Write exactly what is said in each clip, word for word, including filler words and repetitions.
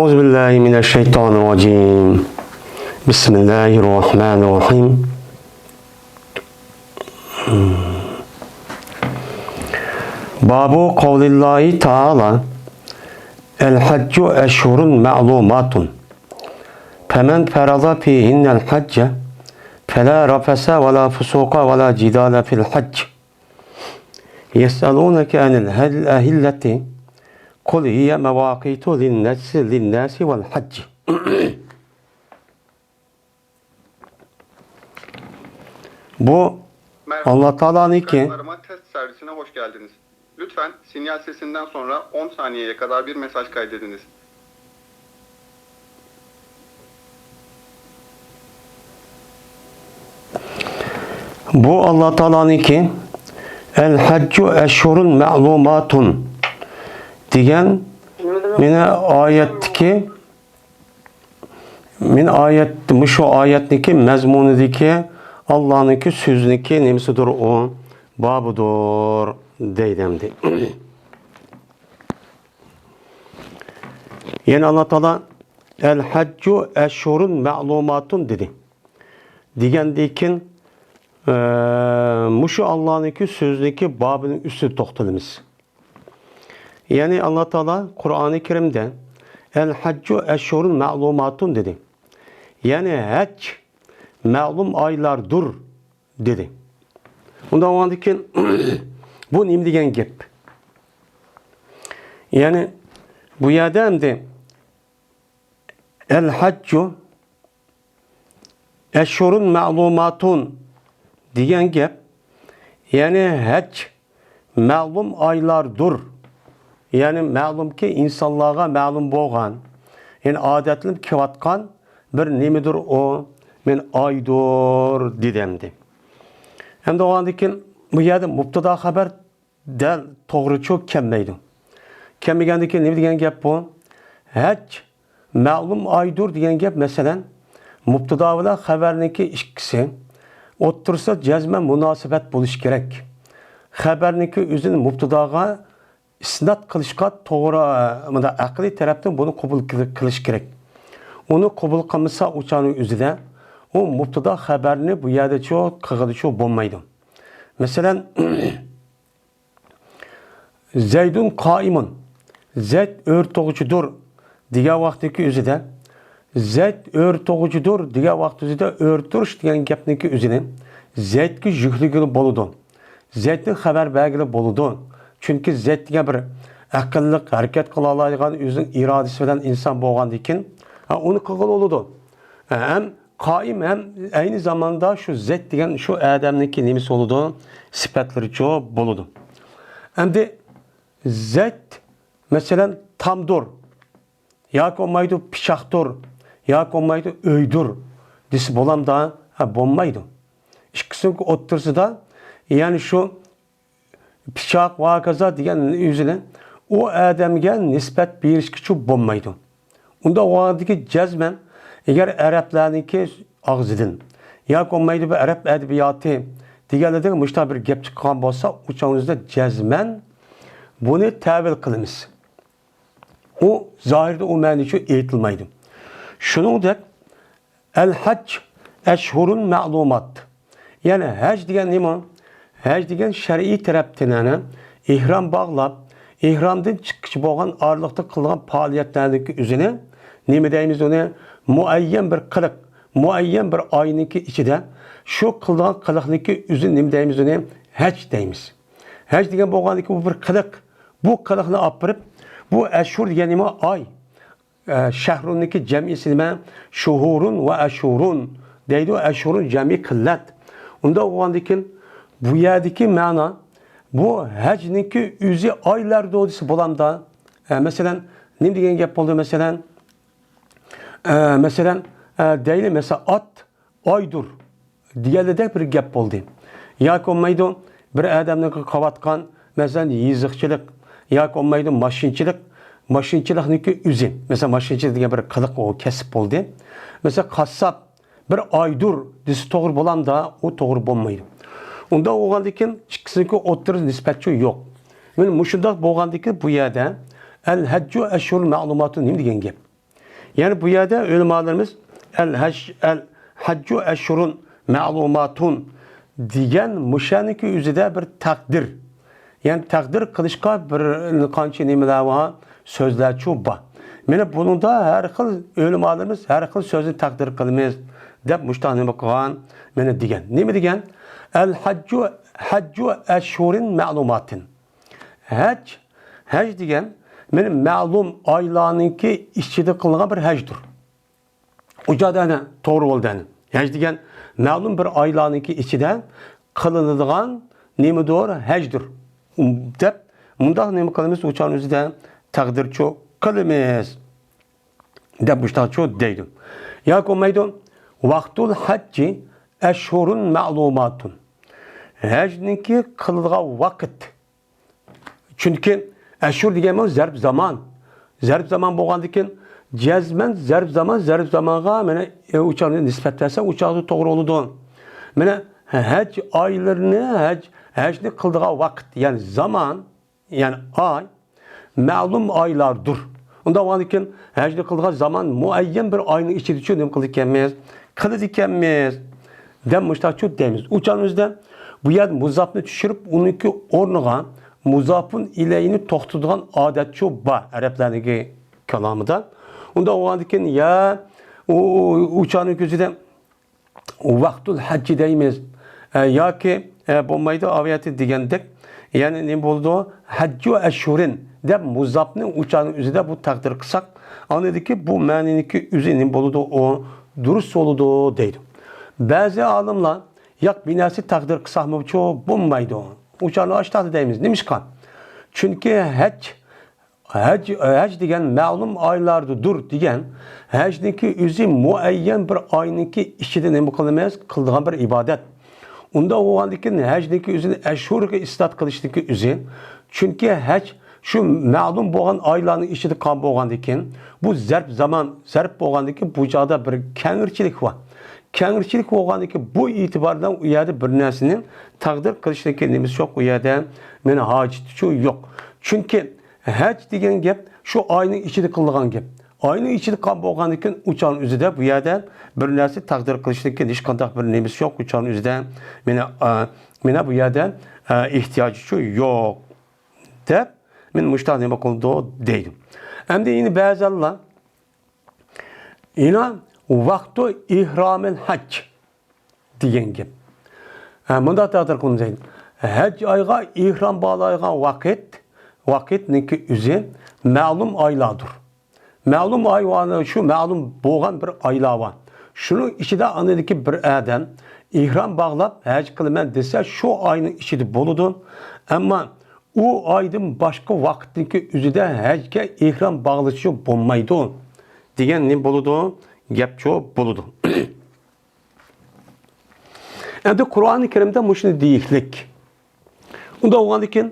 أعوذ بالله من الشيطان الرجيم. بسم الله الرحمن الرحيم. باب قول الله تعالى: الحج أشهر معلومات، فمن فرض فيهن الحج فلا رفث ولا فسوق ولا جدال في الحج. يسألونك عن الهل-، الأهلة، قل هي مواقيت للناس، للناس والحج. Bu Merhaba. Allah Teala'nınki. Arama test servisine hoş geldiniz. Lütfen sinyal sesinden sonra on saniyeye kadar bir mesaj kaydediniz. Bu Allah Teala'nınki: «El haccu eşhurun ma'lumatun» degan, mana, oyatdiki, mana, oyat, mushu oyatniki mazmunidagi Allohniki so'ziniki nimasidir u, bobidir deydi endi. Yana Alloh taolo «El hajju ashhurun ma'lumatun» dedi. Degandan keyin, e, mushu Allohniki so'ziniki bobini ustida to'xtalamiz. Ya'ni Alloh taolo Qur'oni Karimda «El hajju ashhurun ma'lumatun» dedi. Ya'ni haj ma'lum oylardir dedi. Undan keyin bu nima degan gap? Ya'ni bu yerda endi «El hajju ashhurun ma'lumatun» degan gap, ya'ni haj ma'lum oylardir. Ya'ni ma'lumki, insonlarga ma'lum bo'lgan, ya'ni odatlanib kelayotgan bir nimadir u, men oydir dedi endi. Endi undan keyin bu yerda mubtado xabar دەل توغرىچۇ كەلمەيدۇ. كەلمىگەندىكىن نېمە دېگەن گەپ بۇ؟ ھەج مەلۇم ئايدۇر دېگەن گەپ، مەسىلەن، مۇبتىدا بىلەن خەۋەرنىڭكى ئىككىسى ئوتتۇرىسىدا جەزمەن مۇناسىۋەت بولۇشى كېرەك. خەۋەرنىڭكى ئۆزىنى مۇبتىداغا ئىسناد قىلىشقا توغرا، مۇنداق ئەقلىي تەرەپتىن بۇنى قوبۇل قىل-، قىلىش كېرەك. ئۇنى قوبۇل قىلمىسا، ئۇ چاغنىڭ ئۆزىدە ئۇ مۇبتىدا خەۋەرنى بۇ يەردىچۇ قىلغىلىچۇ بولمايدۇ. مەسىلەن، زەيدۇن قائىمۇن، زەيد ئۆرە تۇغۇچىدۇر دېگەن ۋاقىتتىكى ئۆزىدە، زەيد ئۆرە تۇغۇچىدۇر دېگەن ۋاقىت ئۆزىدە ئۆرە تۇرۇش دېگەن گەپنىڭكى ئۆزىنى زەيدكە يۈكلىگىلى بولىدۇ. زەيدتىن خەۋەر بەرگىلى بولىدۇ. چۈنكى زەيد دېگەن بىر ئەقىللىق، ھەرىكەت قىلالايدىغان، ئۆزىنىڭ ئىرادىسى بىلەن ئىنسان بولغاندىكىن، ھە، ئۇنى قىلغىلى بولىدۇ. ھەم قائىم ھەم ئەينى زاماندا شۇ زەيد دېگەن شۇ ئادەمنىڭكى نېمىسى بولىدۇ؟ سۈپەتلىرىچۇ بولىدۇ. ئەمدى زەيد، مەسىلەن، تامدۇر ياكى بولمايدۇ پىچاقتۇر ياكى بولمايدۇ ئۆيدۇر دېسە بولامدا؟ ھە، بولمايدۇ. ئىككىسىنىڭ ئوتتۇرىسىدا، يەنى شۇ پىچاق ۋە ھاكازا دېگەن ئۆزىنى ئۇ ئادەمگە نىسبەت بېرىشكىچۇ بولمايدۇ. ئۇنداق بولغاندىكى جەزمەن، ئەگەر ئەرەبلەرنىڭكى ئاغزىدىن ياكى بولمايدۇ بۇ ئەرەب ئەدەبىياتى دېگەنلەردىن مۇشۇنداق بىر گەپ چىققان بولسا، ئۇ چاغنىڭدا جەزمەن بۇنى تەۋىل قىلىمىز. ئۇ زاھىردا ئۇ مەنىچۇ ئېيتىلمايدۇ. شۇنىڭدەك، ئەل ھەج ئەشھۇرۇن مەلۇمات. يەنى ھەج دېگەن نېمە؟ ھەج دېگەن شەرئىي تەرەپتىن، يەنى ئېھرام باغلاپ، ئېھرامدىن چىققىچە بولغان ئارىلىقتا قىلىدىغان پائالىيەتلەرنىڭكى ئۆزىنى نېمە دەيمىز ئۇنى؟ مۇئەييەن بىر قىلىق، مۇئەييەن بىر ئاينىڭكى ئىچىدە شۇ قىلىدىغان قىلىقنىڭكى ئۆزىنى نېمە دەيمىز ئۇنى؟ ھەج دەيمىز. ھەج دېگەن بولغاندىكى بۇ بىر قىلىق. بۇ قىلىقنى ئاپىرىپ، بۇ ئەشھۇر دېگەن نېمە؟ ئاي. ئە، شەھرۇننىڭكى جەمئىسى نېمە؟ شۇھۇرۇن ۋە ئەشھۇرۇن دەيدۇ. ئەشھۇرۇن جەمئى قىللەت. ئۇنداق بولغاندىكىن، بۇ يەردىكى مەنا، بۇ ھەجنىڭكى ئۆزى ئايلاردۇ دېسە بولامدا؟ ئە، مەسىلەن، نېمە دېگەن گەپ بولدى؟ مەسىلەن، ئە، مەسىلەن، ئە، دەيلى، مەسىلەن، ئات ئايدۇر دېگەنلىدەك بىر گەپ بولدى. ياكى بولمايدۇ، بىر ئادەمنىڭ قىلىۋاتقان، مەسىلەن، يېزىقچىلىق ياكى بولمايدۇ، ماشىنىچىلىق، ماشىنىچىلىقنىڭكى ئۆزى، مەسىلەن، ماشىنىچىلىق دېگەن بىر قىلىق، ئۇ كەسىپ بولدى. مەسىلەن، قاسساپ بىر ئايدۇر دېسە توغرا بولامدا؟ ئۇ توغرا بولمايدۇ. ئۇنداق بولغاندىكىن ئىككىسىنىڭكى ئوتتۇرىسىدا نىسبەتچۇ يوق. مانا مۇشۇنداق بولغاندىكىن بۇ يەردە ئەل ھەججۇ ئەشھۇرۇل مەلۇماتۇ نېمە دېگەن گەپ؟ يەنى بۇ يەردە ئۆلىمالىرىمىز ئەل ھەج، ئەل ھەججۇ ئەشھۇرۇن مەلۇماتۇن دېگەن مۇشۇنىڭكى ئۆزىدە بىر تەقدىر، يەنى تەقدىر قىلىشقا بىر قانچە نېمىلەر بار، سۆزلەرچۇ بار. مانا بۇنىڭدا ھەر خىل ئۆلىمالىرىمىز ھەر خىل سۆزنى تەقدىر قىلىمىز دەپ مۇشۇنداق نېمە قىلغان، مانا دېگەن. نېمە دېگەن؟ ئەل ھەججۇ، ھەججۇ ئەشھۇرىن مەلۇماتىن. ھەج، ھەج دېگەن مانا مەلۇم ئايلارنىڭكى ئىچىدە قىلىنغان بىر ھەجدۇر. ئۇ جادا ئەنە توغرا بولدى ئەنە. ھەج دېگەن مەلۇم بىر ئايلارنىڭكى ئىچىدە قىلىنىدىغان نېمىدۇر، ھەجدۇر، دەپ مۇنداق نېمە قىلىمىز، ئۇ چاغنىڭ ئۆزىدە تەقدىرچۇ قىلىمىز دەپ مۇشۇنداقچۇ دەيدۇ. ياكى بولمايدۇ، ۋاقتۇل ھەججى ئەشھۇرۇن مەلۇماتۇن. ھەجنىڭكى قىلىدىغان ۋاقىت، چۈنكى ئەشھۇر دېگەن بۇ زەرپ زامان. زەرپ زامان بولغاندىكىن، جەزمەن زەرپ زامان، زەرپ زامانغا مانا، ئۇ چاغنى نىسبەت بەرسە، ئۇ چاغدا توغرا بولىدۇ. مانا ھەج ئايلىرىنى، ھەج، ھەجنى قىلىدىغان ۋاقىت، يەنى زامان، يەنى ئاي، مەلۇم ئايلاردۇر. ئۇنداق بولغاندىكىن، ھەجنى قىلىدىغان زامان مۇئەييەن بىر ئاينىڭ ئىچىدىچۇ نېمە قىلىدىكەنمىز؟ قىلىدىكەنمىز. دەپ مۇشۇنداقچۇ دەيمىز. ئۇ چاغنىڭ ئۆزىدە بۇ يەردە مۇزاپنى چۈشۈرۈپ، ئۇنىڭكى ئورنىغا مۇزاپۇن ئىلەينى توختىتىدىغان ئادەتچۇ بار ئەرەبلەرنىڭكى كالامىدا. ئۇنداق بولغاندىكىن، يا ئۇ، ئۇ، ئۇ چاغنىڭ ئۆزىدە ۋاقتۇل ھەججى دەيمىز. ئە، ياكى، ئە، بولمايدۇ، ئاۋىيەتى دېگەندەك. يەنى نېمە بولىدۇ؟ ھەججۇ ئەشھۇرىن دەپ مۇزاپنى ئۇ چاغنىڭ ئۆزىدە بۇ تەقدىر قىلساق، ئاندىكى بۇ مەنىنىڭكى ئۆزى نېمە بولىدۇ؟ ئۇ دۇرۇس بولىدۇ دەيدۇ. بەزى ئالىملار، ياق، بىر نەرسە تەقدىر قىلساقمۇچۇ بولمايدۇ. ئۇ چاغنى ئاشتاقتا دەيمىز. نېمىشقا؟ چۈنكى ھەج، ھەج، ھەج دېگەن مەلۇم ئايلاردىدۇر دېگەن، ھەجنىڭكى ئۆزى مۇئەييەن بىر ئاينىڭكى ئىچىدە نېمە قىلىمىز؟ قىلىدىغان بىر ئىبادەت. ئۇنداق بولغاندىكىن، ھەجنىڭكى ئۆزىنى ئەشھۇرغا ئىسناد قىلىشنىڭكى ئۆزى، چۈنكى ھەج شۇ مەلۇم بولغان ئايلارنىڭ ئىچىدە قىلغان بولغاندىكىن، بۇ زەرپ زامان، زەرپ بولغاندىكىن، بۇ چاغدا بىر كەڭرىچىلىك بار. كەڭرىچىلىك بولغاندىكىن، بۇ ئېتىبار بىلەن ئۇ يەردە بىر نەرسىنى تەقدىر قىلىشنىڭكى نېمىسى يوق، ئۇ يەردە مانا ھاجىتىچۇ يوق. چۈنكى ھەج دېگەن گەپ شۇ ئاينىڭ ئىچىدە قىلىدىغان گەپ. ئاينىڭ ئىچىدە قىلغان بولغاندىكىن، ئۇ چاغنىڭ ئۆزىدە بۇ يەردە بىر نەرسە تەقدىر قىلىشنىڭكى ھېچقانداق بىر نېمىسى يوق. ئۇ چاغنىڭ ئۆزىدە مانا، ئا، مانا بۇ يەردە، ئا، ئېھتىياجىچۇ يوق دەپ، مانا مۇشۇنداق نېمە قىلىدۇ دەيدۇ. ئەمدى يەنە بەزىلەر، يەنە ۋاقتۇ ئىھرامىل ھەج دېگەن گەپ. ھە، مۇنداق تەقدىر قىلىمىز دەيدۇ. ھەج ئايغا ئېھرام باغلايدىغان ۋاقىت، ۋاقىتنىڭكى ئۆزى مەلۇم ئايلاردۇر. مەلۇم ئاي ۋە شۇ مەلۇم بولغان بىر ئايلار بار. شۇنىڭ ئىچىدە ئاندىكى بىر ئادەم ئېھرام باغلاپ ھەج قىلىمەن دېسە، شۇ ئاينىڭ ئىچىدە بولىدۇ. ئەمما ئۇ ئايدىن باشقا ۋاقىتنىڭكى ئۆزىدە ھەجگە ئېھرام باغلىشى بولمايدۇ دېگەن نېمە بولىدۇ؟ گەپچۇ بولىدۇ. ئەمدى قۇرئانى كەرىمدە مۇشۇنى دېيىكلىك. ئۇنداق بولغاندىكىن،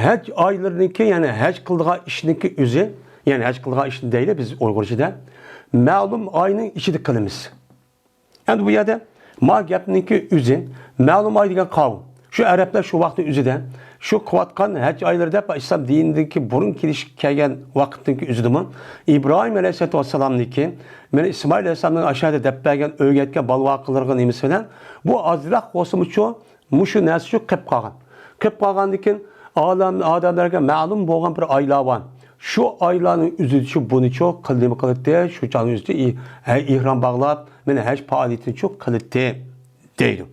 ھەج ئايلىرىنىڭكى، يەنى ھەج قىلىدىغان ئىشنىڭكى ئۆزى، يەنى ھەج قىلىدىغان ئىشنى دەيلى بىز ئۇيغۇرچىدا، مەلۇم ئاينىڭ ئىچىدە قىلىمىز. ئەمدى بۇ يەردە ما گەپنىڭكى ئۆزى، مەلۇم ئاي دېگەن قاۋۇل. شۇ ئەرەبلەر شۇ ۋاقىتنىڭ ئۆزىدە شۇ قىلىۋاتقان ھەج ئايلىرىدا ئىسلام دىنىدىكى بۇرۇن كېلىش، كەلگەن ۋاقىتنىڭكى ئۆزىدىمۇ ئىبراھىم ئەلەيھىسسالاتۇ ۋەسسالامنىڭكى، مانا ئىسمائىل ئەلەيھىسسالامنىڭ ئاشۇ يەردە دەپ بەرگەن، ئۆگەتكەن بالىۋاقىلىرىغا نېمىسى بىلەن بۇ ئازراق بولسىمۇچۇ مۇشۇ نەرسىچۇ قېپ قالغان. قېپ قالغاندىن كېيىن ئالەم، ئادەملەرگە مەلۇم بولغان بىر ئايلار بار. شۇ ئايلارنىڭ ئۆزىدىچۇ بۇنىچۇ قىل-، نېمە قىلاتتى؟ شۇ چاغنىڭ ئۆزىدە ئى-، ھە، ئېھرام باغلاپ، مانا ھەج پائالىيىتىنىچۇ قىلاتتى دەيدۇ.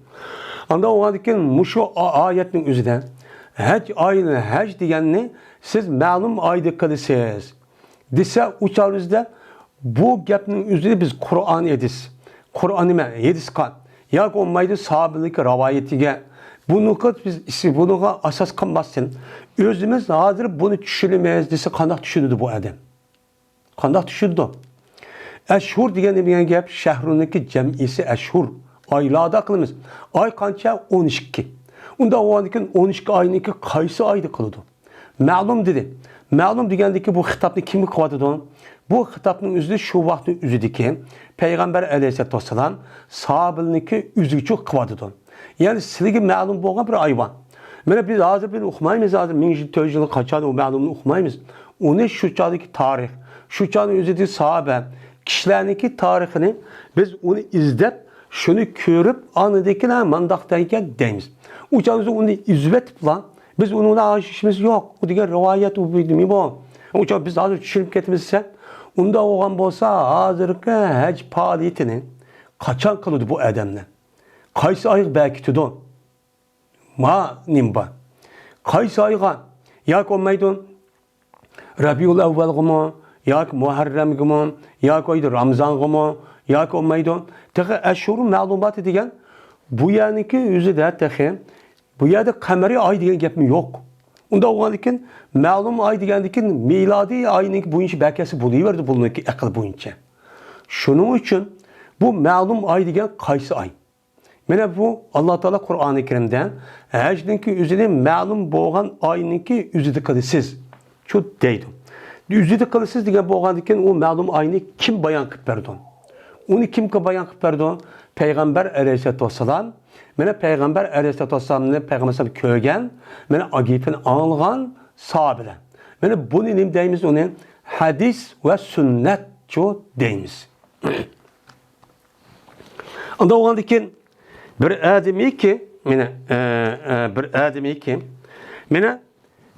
ئاندىن بولغاندىن كېيىن مۇشۇ ئا-، ئايەتنىڭ ئۆزىدە ھەج ئايىنى، ھەج دېگەننى سىز مەلۇم ئايدا قىلىسىز دېسە، ئۇ چاغدا بۇ گەپنىڭ ئۆزىنى بىز قۇرئان ھەدىس، قۇرئان نېمە، ھەدىسقا ياكى بولمايدۇ ساھابىلىك راۋايىتىگە، بۇنىڭغا بىز، بۇنىڭغا ئاساس قىلماستىن، ئۆزىمىز ھازىر بۇنى چۈشىنىمىز دېسە، قانداق چۈشىنىدۇ بۇ ئادەم؟ قانداق چۈشىنىدۇ؟ ئەشھۇر دېگەن نېمە دېگەن گەپ؟ شەھرۇنىڭكى جەمئىسى ئەشھۇر. ئايلاردا قىلىمىز. ئاي قانچە؟ ئون ئىككى. ئۇنداق بولغاندىكىن ئون ئىككى ئاينىڭكى قايسى ئايدا قىلىدۇ؟ مەلۇم دېدى. مەلۇم دېگەندىكى بۇ خىتابنى كىمگە قىلىۋاتىدۇ؟ بۇ خىتابنىڭ ئۆزى شۇ ۋاقىتنىڭ ئۆزىدىكى پەيغەمبەر ئەلەيھىسسالاتۇ ۋەسسالام ساھابىلىرىنىڭكى ئۆزىگىچۇ قىلىۋاتىدۇ. يەنى سىلىگە مەلۇم بولغان بىر ئاي بار. مانا بىز ھازىر بىلەن ئۇقمايمىز، ھازىر مىڭ يىل، تۆت يىل قاچان ئۇ مەلۇمنى ئۇقمايمىز. ئۇنى شۇ چاغدىكى تارىخ، شۇ چاغنىڭ ئۆزىدىكى ساھابە، كىشىلەرنىڭكى تارىخىنى بىز ئۇنى ئىزدەپ، شۇنى كۆرۈپ، ئاندىن كېيىن، ھە، مانداق دەيكەن دەيمىز. ئۇ چاغدا ئۇنى ئۈزۈۋېتىپلا، بىز ئۇنىڭ بىلەن ئاجرىشىشىمىز يوق. ئۇ دېگەن رىۋايەت، ئۇ بىر نېمە بۇ؟ ئۇ چاغدا بىز ھازىر چۈشىنىپ كېتىمىز دېسە، ئۇنداق بولغان بولسا، ھازىرقى ھەج پائالىيىتىنى قاچان قىلىدۇ بۇ ئادەملەر؟ قايسى ئايغا بەكىتىدۇ؟ ما نېمە بار؟ قايسى ئايغا؟ ياكى بولمايدۇ، رەبىئۇل ئەۋۋەلغىمۇ، ياكى مۇھەررەمگىمۇ، ياكى ئايدا رامزانغىمۇ، ياكى بولمايدۇ. تېخى ئەشھۇرۇ مەلۇماتى دېگەن بۇ يەرنىڭكى ئۆزىدە تېخى، بۇ يەردە قەمەرىي ئاي دېگەن گەپمۇ يوق. ئۇنداق بولغاندىكىن، مەلۇم ئاي دېگەندىكىن مىلادىي ئاينىڭكى بويىچە بەكەتسە بولۇۋېرىدۇ، بۇنىڭكى ئەقىل بويىچە. شۇنىڭ ئۈچۈن بۇ مەلۇم ئاي دېگەن قايسى ئاي؟ مانا بۇ ئاللا تائالا قۇرئانى كەرىمدە ھەجنىڭكى ئۆزىنى مەلۇم بولغان ئاينىڭكى ئۆزىدە قىلىسىز، شۇ دەيدۇ. ئۆزىدە قىلىسىز دېگەن بولغاندىكىن، ئۇ مەلۇم ئاينى كىم بايان قىلىپ بەردى؟ ئۇنى كىمگە بايان قىلىپ بەردى؟ پەيغەمبەر ئەلەيھىسسالاتۇ ۋەسسالام. مانا پەيغەمبەر ئەلەيھىسسالاتۇ ۋەسسالامنى پەيغەمبەر ئەلەيھىسسالام كۆرگەن، مانا گېپىنى ئاڭلىغان ساھابىلەر. مانا بۇنى نېمە دەيمىز؟ ئۇنى ھەدىس ۋە سۈننەتچۇ دەيمىز. ئۇنداق بولغاندىكىن، بىر ئادىمىكى، مانا، ئە، ئە، بىر ئادىمىكى، مانا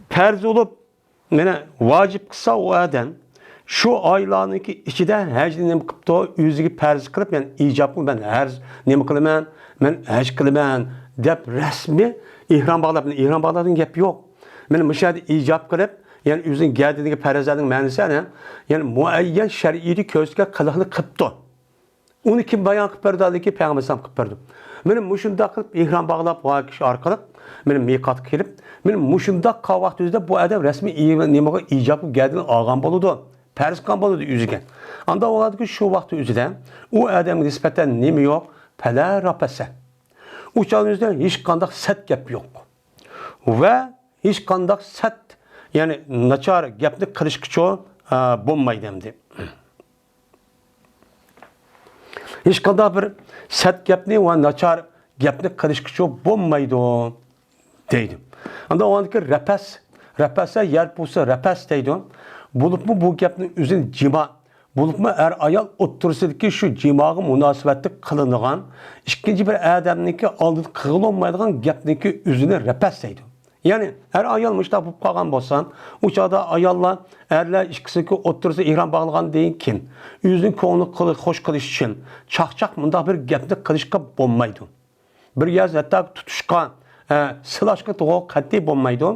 پەرز بولۇپ، مانا ۋاجىپ قىلسا ئۇ ئادەم، شۇ ئايلارنىڭكى ئىچىدە ھەجنى نېمە قىپتۇ؟ ئۆزىگە پەرز قىلىپ، يەنى ئىجاب قىلىپ، مەن ھەج نېمە قىلىمەن؟ مەن ھەج قىلىمەن، دەپ رەسمىي ئېھرام باغلاپ، ئېھرام باغلاشتىن گەپ يوق. مانا مۇشۇ يەردە ئىجاب قىلىپ، يەنى ئۆزىنىڭ گەدىنىگە پەرەزلەرنىڭ مەنىسى ئەنە، يەنى مۇئەييەن شەرئىيدە كۆرسەتكەن قىلىقنى قىپتۇ. ئۇنى كىم بايان قىلىپ بەردى؟ ھېلىقى پەيغەمبەر ئەلەيھىسسالام قىلىپ بەردى. مانا مۇشۇنداق قىلىپ ئېھرام باغلاپ، ۋاكىش ئارقىلىق مانا مىقاتقا كېلىپ، مانا مۇشۇنداق قىلغان ۋاقتى ئۆزىدە بۇ ئادەم رەسمىي ئى-، نېمىغا ئىجاب گەدىنى ئالغان بولىدۇ. پەرز قىلغان بولىدۇ ئۆزىگە. ئانداق بولغاندىكىن شۇ ۋاقىت ئۆزىدە ئۇ ئادەمگە نىسبەتەن نېمە يوق؟ پەلا رەپەسە. ئۇ چاغنىڭ ئۆزىدە ھېچقانداق سەت گەپ يوق. ۋە ھېچقانداق سەت، يەنى ناچار گەپنى قىلىشقىچۇ، ئە، بولمايدۇ ئەمدى. ھېچقانداق بىر سەت گەپنى ۋە ناچار گەپنى قىلىشقىچۇ بولمايدۇ، دەيدۇ. ئاندىن ئۇنىڭدىكى رەپەس، رەپەسە يەرپۇسى رەپەس دەيدۇ. بولۇپمۇ بۇ گەپنىڭ ئۆزىنى جىما، بولۇپمۇ ئەر-ئايال ئوتتۇرىسىدىكى شۇ جىماغا مۇناسىۋەتلىك قىلىنىدىغان، ئىككىنچى بىر ئادەمنىڭكى ئالدىدا قىلغىلى بولمايدىغان گەپنىڭكى ئۆزىنى رەپەس دەيدۇ. يەنى ئەر-ئايال مۇشۇنداق بولۇپ قالغان بولسا، ئۇ چاغدا ئاياللار، ئەرلەر ئىككىسىنىڭكى ئوتتۇرىسىدا ئېھرام باغلىغاندىن كېيىن، ئۆزىنىڭ كۆڭلىنى قىل-، خوش قىلىش ئۈچۈن چاقچاق مۇنداق بىر گەپنى قىلىشقا بولمايدۇ. بىر يەر ھەتتا تۇتۇشقا، ئە، سىلاشقا توغرا قەتئىي بولمايدۇ.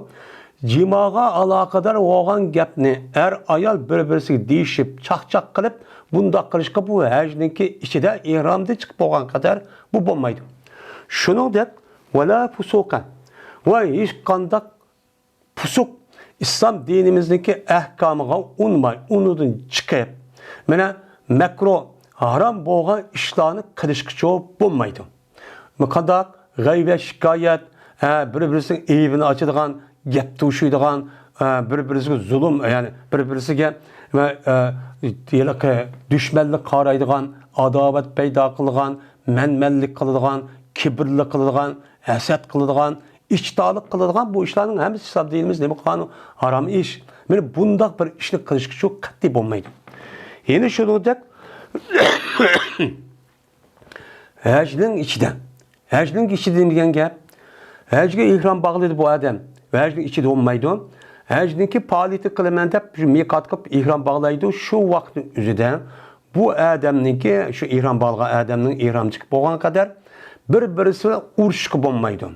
جىماغا ئالاقىدار بولغان گەپنى ئەر-ئايال بىر-بىرسىگە دېيىشىپ، چاقچاق قىلىپ، بۇنداق قىلىشقا بۇ ھەجنىڭكى ئىچىدە ئېھرامدىن چىقىپ بولغان قەدەر بۇ بولمايدۇ. شۇنىڭدەك ۋەلا پۇسۇقەن ۋە ھېچقانداق پۇسۇق ئىسلام دىنىمىزنىڭكى ئەھكامىغا ئۇنماي، ئۇنىڭدىن چىقىپ، مانا مەكرۇ، ھارام بولغان ئىشلارنى قىلىشقىچۇ بولمايدۇ. قانداق؟ غەيۋەت، شىكايەت، ھە، بىر-بىرسىنىڭ ئەيىبىنى ئاچىدىغان، گەپ توشۇيدىغان، ھە، بىر-بىرسىگە زۇلۇم، يەنى بىر-بىرسىگە ۋە، ھە، ھېلىقى دۈشمەنلىك قارايدىغان، ئاداۋەت پەيدا قىلىدىغان، مەنمەنلىك قىلىدىغان، كىبىرلىك قىلىدىغان، ھەسەت قىلىدىغان، ئىچتالىق قىلىدىغان بۇ ئىشلارنىڭ ھەممىسى ئىسلام دىنىمىز نېمە قىلغان؟ ھارام ئىش. مانا بۇنداق بىر ئىشنى قىلىشقىچۇ قەتئىي بولمايدۇ. يەنە شۇنىڭدەك ھەجنىڭ ئىچىدە، ھەجنىڭ ئىچىدە دېگەن گەپ، ھەجگە ئېھرام باغلىدى بۇ ئادەم. ھەجنىڭ ئىچىدە بولمايدۇ. ھەجنىڭكى پائالىيىتى قىلىمەن دەپ شۇ مىقات قىلىپ ئېھرام باغلايدۇ. شۇ ۋاقىتنىڭ ئۆزىدە بۇ ئادەمنىڭكى، شۇ ئېھرام باغلىغان ئادەمنىڭ ئېھرامچىلىق بولغان قەدەر بىر-بىرسى بىلەن ئۇرۇشۇشقا بولمايدۇ.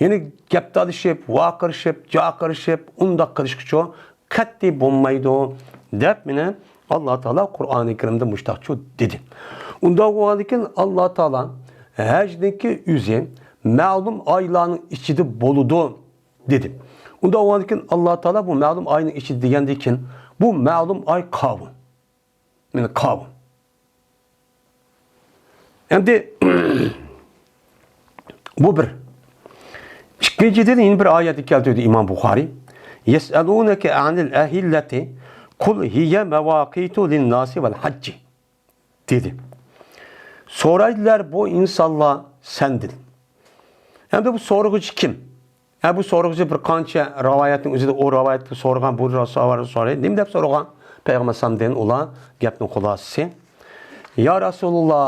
يەنى گەپ تالىشىپ، ۋارقىرىشىپ، جارقىرىشىپ، ئۇنداق قىلىشقىچۇ قەتئىي بولمايدۇ، دەپ مانا ئاللا تائالا قۇرئانى كەرىمدە مۇشتاقچۇ دېدى. ئۇنداق بولغاندىكىن ئاللا تائالا ھەجنىڭكى ئۆزى مەلۇم ئايلارنىڭ ئىچىدە بولىدۇ، دېدى. ئۇنداق بولغاندىكىن ئاللا تائالا بۇ مەلۇم ئاينىڭ ئىچىدە دېگەندىكىن، بۇ مەلۇم ئاي قاۋۇ. مانا قاۋۇ. ئەمدى بۇ بىر. ئىككىنچىدىن، يەنە بىر ئايەتنى كەلتۈردى ئىمام بۇخارىي. يەسئەلۇنەكە ئەنىل ئەھىللەتى قۇل ھىيە مەۋاقىتۇ لىنناسى ۋەل ھەججى، دېدى. سورايدىلەر بۇ ئىنسانلار سەندىن. ئەمدى بۇ سورىغۇچى كىم؟ ھە، بۇ سورىغۇچى بىر قانچە رىۋايەتنىڭ ئۆزىدە، ئۇ رىۋايەتتە سورىغان، بۇ رىۋايەتتە سورىغان. نېمە دەپ سورىغان؟ پەيغەمبەر ئەلەيھىسسالامدىن ئۇلار گەپنىڭ خۇلاسىسى. يا رەسۇلۇللا،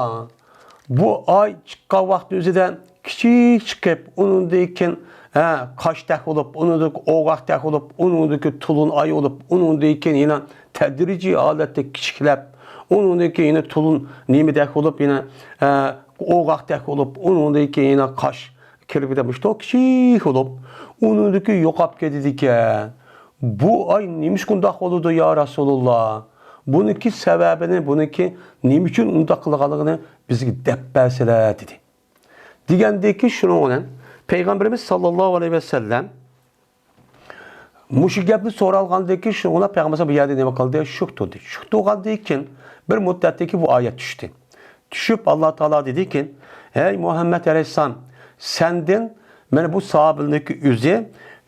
بۇ ئاي چىققان ۋاقىتنىڭ ئۆزىدە كىچىك چىقىپ، ئۇنىڭدىن كېيىن، ھە، قاشتەك بولۇپ، ئۇنىڭدىن كېيىن ئوغاقتەك بولۇپ، ئۇنىڭدىن كېيىن تولۇن ئاي بولۇپ، ئۇنىڭدىن كېيىن يەنە تەدرىجىي ھالەتتە كىچىكلەپ، ئۇنىڭدىن كېيىن يەنە تولۇن نېمىدەك بولۇپ، يەنە، ھە، ئوغاقتەك بولۇپ، ئۇنىڭدىن كېيىن يەنە قاش كىرپىكى مۇشۇنداق كىچىك بولۇپ، ئۇنىڭدىن كېيىن يوقاپ كېتىدىكەن. بۇ ئاي نېمىشقا ئۇنداق بولىدۇ، يا رەسۇلۇللا؟ بۇنىڭكى سەۋەبىنى، بۇنىڭكى نېمە ئۈچۈن ئۇنداق قىلغانلىقىنى بىزگە دەپ بەرسىلە، دېدى. دېگەندىكى شۇنىڭ بىلەن پەيغەمبىرىمىز ساللاللاھۇ ئەلەيھى ۋەسەللەم مۇشۇ گەپنى سورالغاندىن كېيىن شۇنىڭ بىلەن پەيغەمبەر بۇ يەردە نېمە قىلدى؟ شۈك تۇردى. شۈك تۇرغاندىن كېيىن بىر مۇددەتتىن كېيىن بۇ ئايەت چۈشتى. چۈشۈپ، ئاللا تائالا دېدىكى، ھەي مۇھەممەد ئەلەيھىسسالام، سەندىن مانا بۇ ساھابىلىرنىڭكى ئۆزى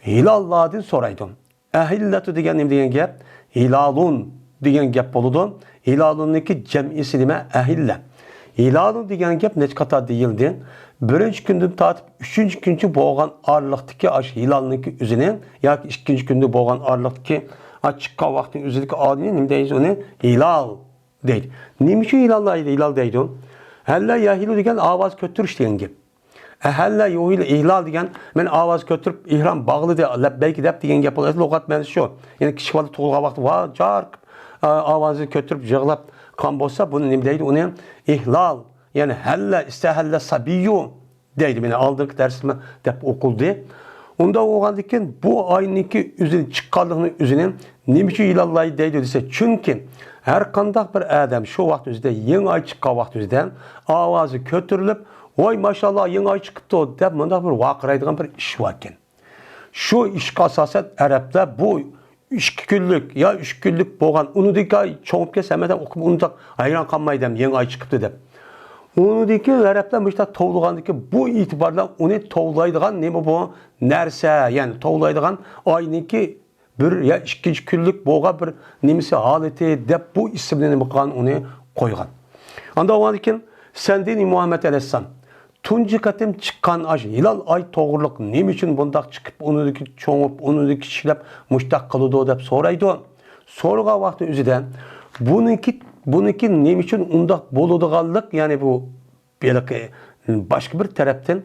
ھىلاللاردىن سورايدۇ. ئەھىللەتۇ دېگەن نېمە دېگەن گەپ؟ ھىلالۇن دېگەن گەپ بولىدۇ. ھىلالۇننىڭكى جەمئىسى نېمە؟ ئەھىللە. ھىلالۇن دېگەن گەپ نەچچە قاتار دېيىلدى؟ بىرىنچى كۈندىن تارتىپ ئۈچىنچى كۈنچە بولغان ئارىلىقتىكى ئاشۇ ھىلالنىڭكى ئۆزىنى ياكى ئىككىنچى كۈندە بولغان ئارىلىقتىكى ئا چىققان ۋاقىتنىڭ ئۆزىدىكى ئادىمنى نېمە دەيمىز؟ ئۇنى ھىلال دەيدۇ. نېمە ئۈچۈن ھىلال، ھىلال دەيدۇ؟ ھەللە يەھىلۇ دېگەن ئاۋاز كۆتۈرۈش دېگەن گەپ. ئەھەللە يۇھىلۇ ئىھلال دېگەن، مەن ئاۋاز كۆتۈرۈپ، ئېھرام باغلىدى، لەببەيك دەپ دېگەن گەپ بولىدۇ. لۇغەت مەنىسى شۇ. يەنى كىچىك بالا تۇغۇلغان ۋاقتى ۋا جار، ئا، ئاۋازى كۆتۈرۈپ يىغلاپ قان بولسا، بۇنى نېمە دەيدۇ؟ ئۇنى ئىھلال، يەنى ھەللە، ئىستەھەللە سابىييۇ دەيدۇ. مانا ئالدىنقى دەرسىمۇ دەپ ئوقۇلدى. ئۇنداق بولغاندىكىن بۇ ئاينىڭكى ئۆزىنى چىققانلىقىنىڭ ئۆزىنى نېمە ئۈچۈن ھىلاللاي دەيدۇ دېسە، چۈنكى ھەر قانداق بىر ئادەم شۇ ۋاقىت ئۆزىدە، يېڭى ئاي چىققان ۋاقىت ئۆزىدە ئاۋازى كۆتۈرۈلۈپ، ۋاي ماشاللا، يېڭى ئاي چىقىپتۇ دەپ مۇنداق بىر ۋارقىرايدىغان بىر ئىش باركەن. شۇ ئىشقا ئاساسەن ئەرەبلەر بۇ ئىككى كۈنلۈك يا ئۈچ كۈنلۈك بولغان، ئۇنىڭدىن كېيىن چوڭۇپ كەتسە، ھەممە ئادەم ئۇنداق ھەيران قالمايدۇ، يېڭى ئاي چىقىپتۇ دەپ. ئۇنىڭدىن كېيىن ئەرەبلەر مۇشۇنداق توۋلىغاندىن كېيىن، بۇ ئېتىبار بىلەن ئۇنى توۋلايدىغان نېمە بۇ نەرسە، يەنى توۋلايدىغان ئاينىڭكى بىر يا ئىككىنچى كۈنلۈك بولغان بىر نېمىسى، ھالىتى دەپ بۇ ئىسىمنى نېمە قىلغان، ئۇنى قويغان. ئاندىن ئۇنىڭدىن كېيىن سەندىن مۇھەممەد ئەلەيھىسسالام تۇنجى قېتىم چىققان ئاش ھىلال ئاي توغرىلىق نېمە ئۈچۈن بۇنداق چىقىپ، ئۇنىڭدىن كېيىن چوڭۇپ، ئۇنىڭدىن كىچىكلەپ مۇشتاق قىلىدۇ دەپ سورايدۇ. سورىغان ۋاقتى ئۆزىدە بۇنىڭكى، بۇنىڭكى نېمە ئۈچۈن ئۇنداق بولىدىغانلىق، يەنى بۇ ھېلىقى باشقا بىر تەرەپتىن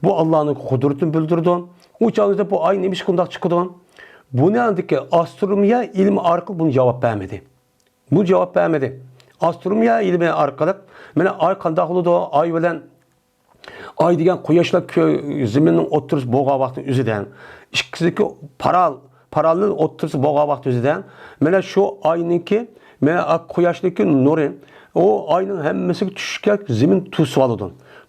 بۇ ئاللانىڭ قۇدرىتىنى بىلدۈرىدۇ. ئۇ چاغدا بۇ ئاي نېمە ئۈچۈن ئۇنداق چىقىدۇ؟ بۇنى ئاندىكى ئاسترونومىيە ئىلمى ئارقىلىق بۇنى جاۋاب بەرمىدى. بۇ جاۋاب بەرمىدى. ئاسترونومىيە ئىلمى ئارقىلىق، مانا ئاي قانداق بولىدۇ؟ ئاي بىلەن، ئاي دېگەن قۇياشلا كۆ-، زېمىننىڭ ئوتتۇرىسى بولغان ۋاقىتنىڭ ئۆزىدە، ئىككىسىدىكى پارال-، پاراللېل ئوتتۇرىسى بولغان ۋاقىت ئۆزىدە، مانا شۇ ئاينىڭكى، مانا قۇياشنىڭكى نۇرى، ئۇ ئاينىڭ ھەممىسىگە چۈشۈشكە زېمىن توسۇۋالىدۇ.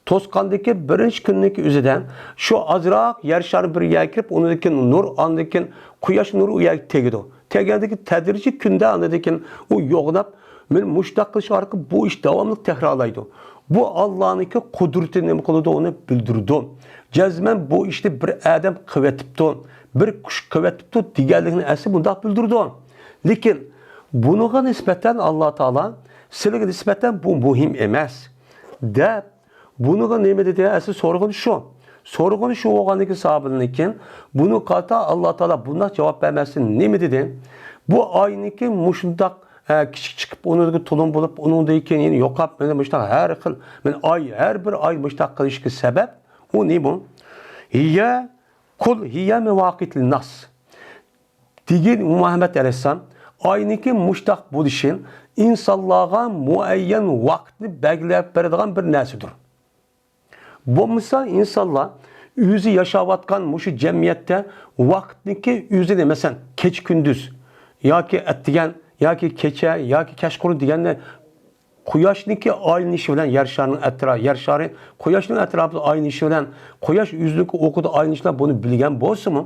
توسقاندىكى بىرىنچى كۈننىڭكى ئۆزىدە شۇ ئازراق يەر شارى بىر يەرگە كىرىپ، ئۇنىڭدىن كېيىن نۇر، ئاندىن كېيىن قۇياش نۇرى ئۇ يەرگە تېگىدۇ. تەگەندىكى تەدرىجىي كۈندە ئاندىن كېيىن ئۇ يوغىناپ، مانا مۇشۇنداق قىلىش ئارقىلىق بۇ ئىش داۋاملىق تەكرارلايدۇ. بۇ ئاللانىڭكى قۇدرىتى نېمە قىلىدۇ، ئۇنى بىلدۈرىدۇ. جەزمەن بۇ ئىشنى بىر ئادەم قىلىۋېتىپتۇ، بىر كۈچ قىلىۋېتىپتۇ دېگەنلىكنى ئەسلى بۇنداق بىلدۈرىدۇ. لېكىن بۇنىڭغا نىسبەتەن ئاللا تائالا سىلىگە نىسبەتەن بۇ مۇھىم ئەمەس دەپ، بۇنىڭغا نېمە دېدى؟ ئەسلى سورىغىنى شۇ. سورىغىنى شۇ بولغاندىن كېيىن ساھابىلەردىن كېيىن بۇنىڭغا قارىتا ئاللا تائالا بۇنداق جاۋاب بەرمەستىن نېمە دېدى؟ بۇ ئاينىڭكى مۇشۇنداق، ئە، كىچىك چىقىپ، ئۇنىڭدىن تولۇن بولۇپ، ئۇنىڭدىن كېيىن يەنە يوقاپ، مانا مۇشۇنداق ھەر خىل، مانا ئاي، ھەر بىر ئاي مۇشۇنداق قىلىشقا سەۋەب، ئۇ نېمە؟ ھىيە، قۇل ھىيە مەۋاقىت لىنناس. دېگىن مۇھەممەد ئەلەيھىسسالام، ئاينىڭكى مۇشتاق بولۇشى ئىنسانلارغا مۇئەييەن ۋاقىتنى بەلگىلەپ بېرىدىغان بىر نەرسىدۇر. بولمىسا ئىنسانلار ئۆزى ياشاۋاتقان مۇشۇ جەمئىيەتتە ۋاقىتنىڭكى ئۆزىنى، مەسىلەن، كېچە-كۈندۈز ياكى ئەتىگەن ياكى كېچە ياكى كەچقۇرۇن دېگەننى قۇياشنىڭكى ئايلىنىشى بىلەن يەر شارىنىڭ ئەترا-، يەر شارى قۇياشنىڭ ئەتراپىدا ئايلىنىشى بىلەن، قۇياش ئۆزىنىڭكى ئوقىدا ئايلىنىشى بىلەن بۇنى بىلگەن بولسىمۇ،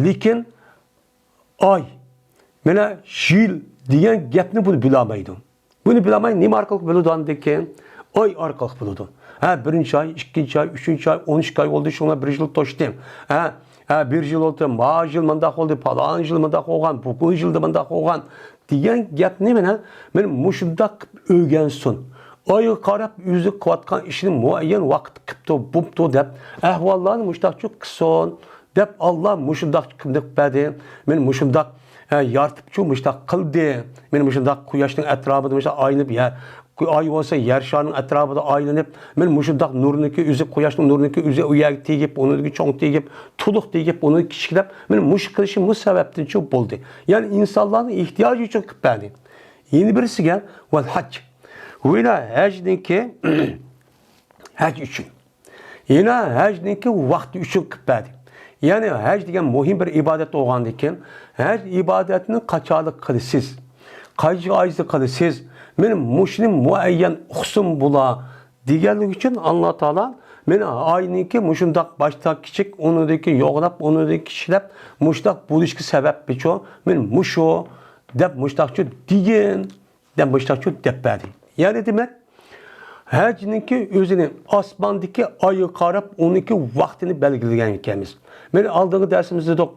لېكىن ئاي، مانا يىل دېگەن گەپنى بۇنى بىلەلمەيدۇ. بۇنى بىلەلمەي نېمە ئارقىلىق بىلىدۇ ئاندىن كېيىن؟ ئاي ئارقىلىق بىلىدۇ. ھە، بىرىنچى ئاي، ئىككىنچى ئاي، ئۈچىنچى ئاي، ئون ئىككى ئاي بولدى، شۇڭا بىر يىل توشتى. ھە، ھە، بىر يىل بولدى، ما يىل مۇنداق بولدى، پالان يىل مۇنداق بولغان، بۇ يىلدا مۇنداق بولغان دېگەن گەپنى مانا، مانا مۇشۇنداق قىلىپ ئۆگەنسۇن. ئايغا قاراپ ئۆزى قىلىۋاتقان ئىشىنى مۇئەييەن ۋاقىت قىپتۇ، بوپتۇ دەپ ئەھۋاللارنى مۇشۇنداقچە قىلسۇن دەپ ئاللا مۇشۇنداق قىلىپ بەردى. مانا مۇشۇنداق ھە، يارىتىپچۇ، مۇشۇنداق قىلدى. مېنى مۇشۇنداق قۇياشنىڭ ئەتراپىدا مۇشۇنداق ئايلىنىپ، يە-، ئاي بولسا يەر شارىنىڭ ئەتراپىدا ئايلىنىپ، مېنى مۇشۇنداق نۇرنىڭكى ئۆزى، قۇياشنىڭ نۇرىنىڭكى ئۆزى ئۇ يەرگە تېگىپ، ئۇنىڭدىكى چوڭ تېگىپ، تولۇق تېگىپ، ئۇنى كىچىكلەپ، مېنى مۇشۇ قىلىشى مۇشۇ سەۋەبتىنچۇ بولدى. يەنى ئىنسانلارنىڭ ئېھتىياجى ئۈچۈن قىلىپ بەردى. يەنە بىرسىگە، ۋەل ھەج. ۋە ھەجنىڭكى، ھەج ئۈچۈن. يەنە ھەجنىڭكى ۋاقتى ئۈچۈن قىلىپ بەردى. يەنى ھەج دېگەن مۇھىم بىر ئىبادەت بولغاندىكىن، ھەج ئىبادەتنى قاچانلىق قىلىسىز، قايسى ئايدا قىلىسىز، مېنى مۇشۇنى مۇئەييەن ئۇقسۇن بۇلار دېگەنلىكى ئۈچۈن، ئاللا تائالا مېنى ئاينىڭكى مۇشۇنداق باشتا كىچىك، ئۇنىڭدىن كېيىن يوغىناپ، ئۇنىڭدىن كېيىن كىچىكلەپ، مۇشۇنداق بولۇشقا سەۋەبچۇ، مېنى مۇشۇ دەپ مۇشۇنداقچۇ دېگىن، دەپ مۇشۇنداقچۇ دەپ بەردى. يەنى دېمەك، ھەجنىڭكى ئۆزىنى ئاسماندىكى ئايغا قاراپ ئۇنىڭكى ۋاقتىنى بەلگىلىگەن ئىكەنمىز. مانا ئالدىنقى دەرسىمىزدە دېدۇق.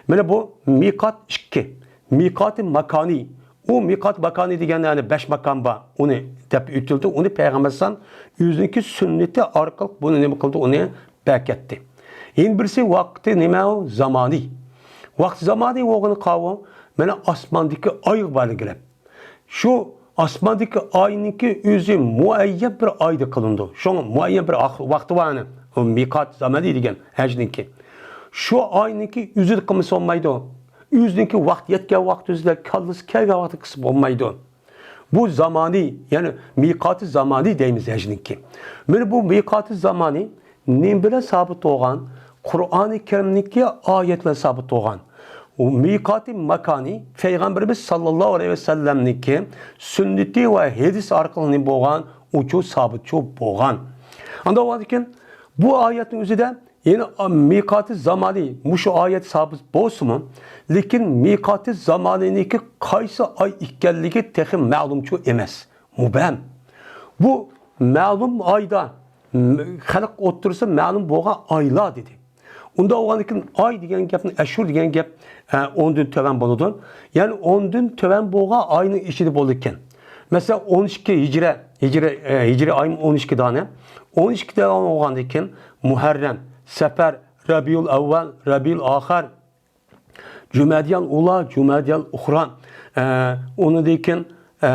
مانا بۇ مىقات ئىككى. مىقاتى ماكانى. ئۇ مىقات ماكانى دېگەندە يەنى بەش ماكان بار. ئۇنى دەپ ئۆتۈلدى. ئۇنى پەيغەمبەر ئەلەيھىسسالام ئۆزىنىڭكى سۈننىتى ئارقىلىق بۇنى نېمە قىلدى؟ ئۇنى بەكەتتى. يەنە بىرسى ۋاقتى نېمە ئۇ؟ زامانى. ۋاقتى زامانى بولغىنى قاۋۇ، مانا ئاسماندىكى ئايغا بەلگىلەپ. شۇ ئاسماندىكى ئاينىڭكى ئۆزى مۇئەييەن بىر ئايدا قىلىنىدۇ. شۇڭا مۇئەييەن بىر ۋاق-، ۋاقتى بار ئۇنىڭ. ئۇ مىقات زامانى دېگەن ھەجنىڭكى. شۇ ئاينىڭكى ئۆزىدە قىلمىسا بولمايدۇ. ئۆزىنىڭكى ۋاقتى يەتكەن ۋاقتى ئۆزىدە كاللىسى كەلگەن ۋاقتىدا قىلسا بولمايدۇ. بۇ زامانى، يەنى مىقاتى زامانى دەيمىز ھەجنىڭكى. مانا بۇ مىقاتى زامانى نېمە بىلەن سابىت بولغان؟ قۇرئانى كەرىمنىڭكى ئايەت بىلەن سابىت بولغان. ئۇ مىقاتى ماكانى پەيغەمبىرىمىز ساللاللاھۇ ئەلەيھى ۋەسەللەمنىڭكى سۈننىتى ۋە ھەدىس ئارقىلىق نېمە بولغان؟ ئۇچۇ سابىتچۇ بولغان. ئانداق بولغاندىكىن بۇ ئايەتنىڭ ئۆزىدە يەنى مىقاتى زامانى مۇشۇ ئايەت سابىت بولسىمۇ، لېكىن مىقاتى زامانىنىڭكى قايسى ئاي ئىكەنلىكى تېخى مەلۇمچۇ ئەمەس. مۇبھەم. بۇ مەلۇم ئايدا، م-، خەلق ئوتتۇرىسىدا مەلۇم بولغان ئايلار دېدى. ئۇنداق بولغاندىكىن ئاي دېگەن گەپنى، ئەشۇر دېگەن گەپ، ئە، ئوندىن تۆۋەن بولىدۇ. يەنى ئوندىن تۆۋەن بولغان ئاينىڭ ئىچىدە بولىدىكەن. مەسىلەن، ئون ئىككى ھىجرە، ھىجرە، ئە، ھىجرىي ئاي ئون ئىككى دانە. ئون ئىككى دانە بولغاندىكىن مۇھەررەم، سەپەر، رەبىئۇل ئەۋۋەل، رەبىئۇل ئاخىر، جۇمەدىيەل ئۇلا، جۇمەدىيەل ئۇخرا، ئە، ئۇنىڭدىن كېيىن، ئە،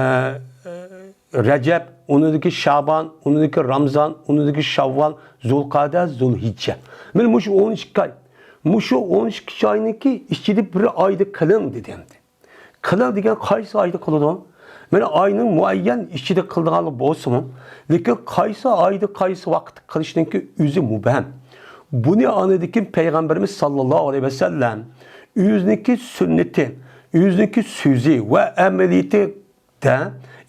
رەجەب، ئۇنىڭدىن كېيىن شابان، ئۇنىڭدىن كېيىن رامزان، ئۇنىڭدىن كېيىن شاۋۋال، زۇلقەدە، زۇلھىججە. مانا مۇشۇ ئون ئىككى ئاي. مۇشۇ ئون ئىككى ئاينىڭكى ئىچىدە بىر ئايدا قىلىڭ دېدى ئەمدى. قىلىڭ دېگەن قايسى ئايدا قىلىدۇ؟ مانا ئاينىڭ مۇئەييەن ئىچىدە قىلىدىغانلىق بولسىمۇ، لېكىن قايسى ئايدا، قايسى ۋاقىتتا قىلىشنىڭكى ئۆزى مۇبھەم. بۇنى ئاندىن كېيىن پەيغەمبىرىمىز ساللاللاھۇ ئەلەيھى ۋەسەللەم ئۆزىنىڭكى سۈننىتى، ئۆزىنىڭكى سۆزى ۋە ئەمەلىيىتىدە،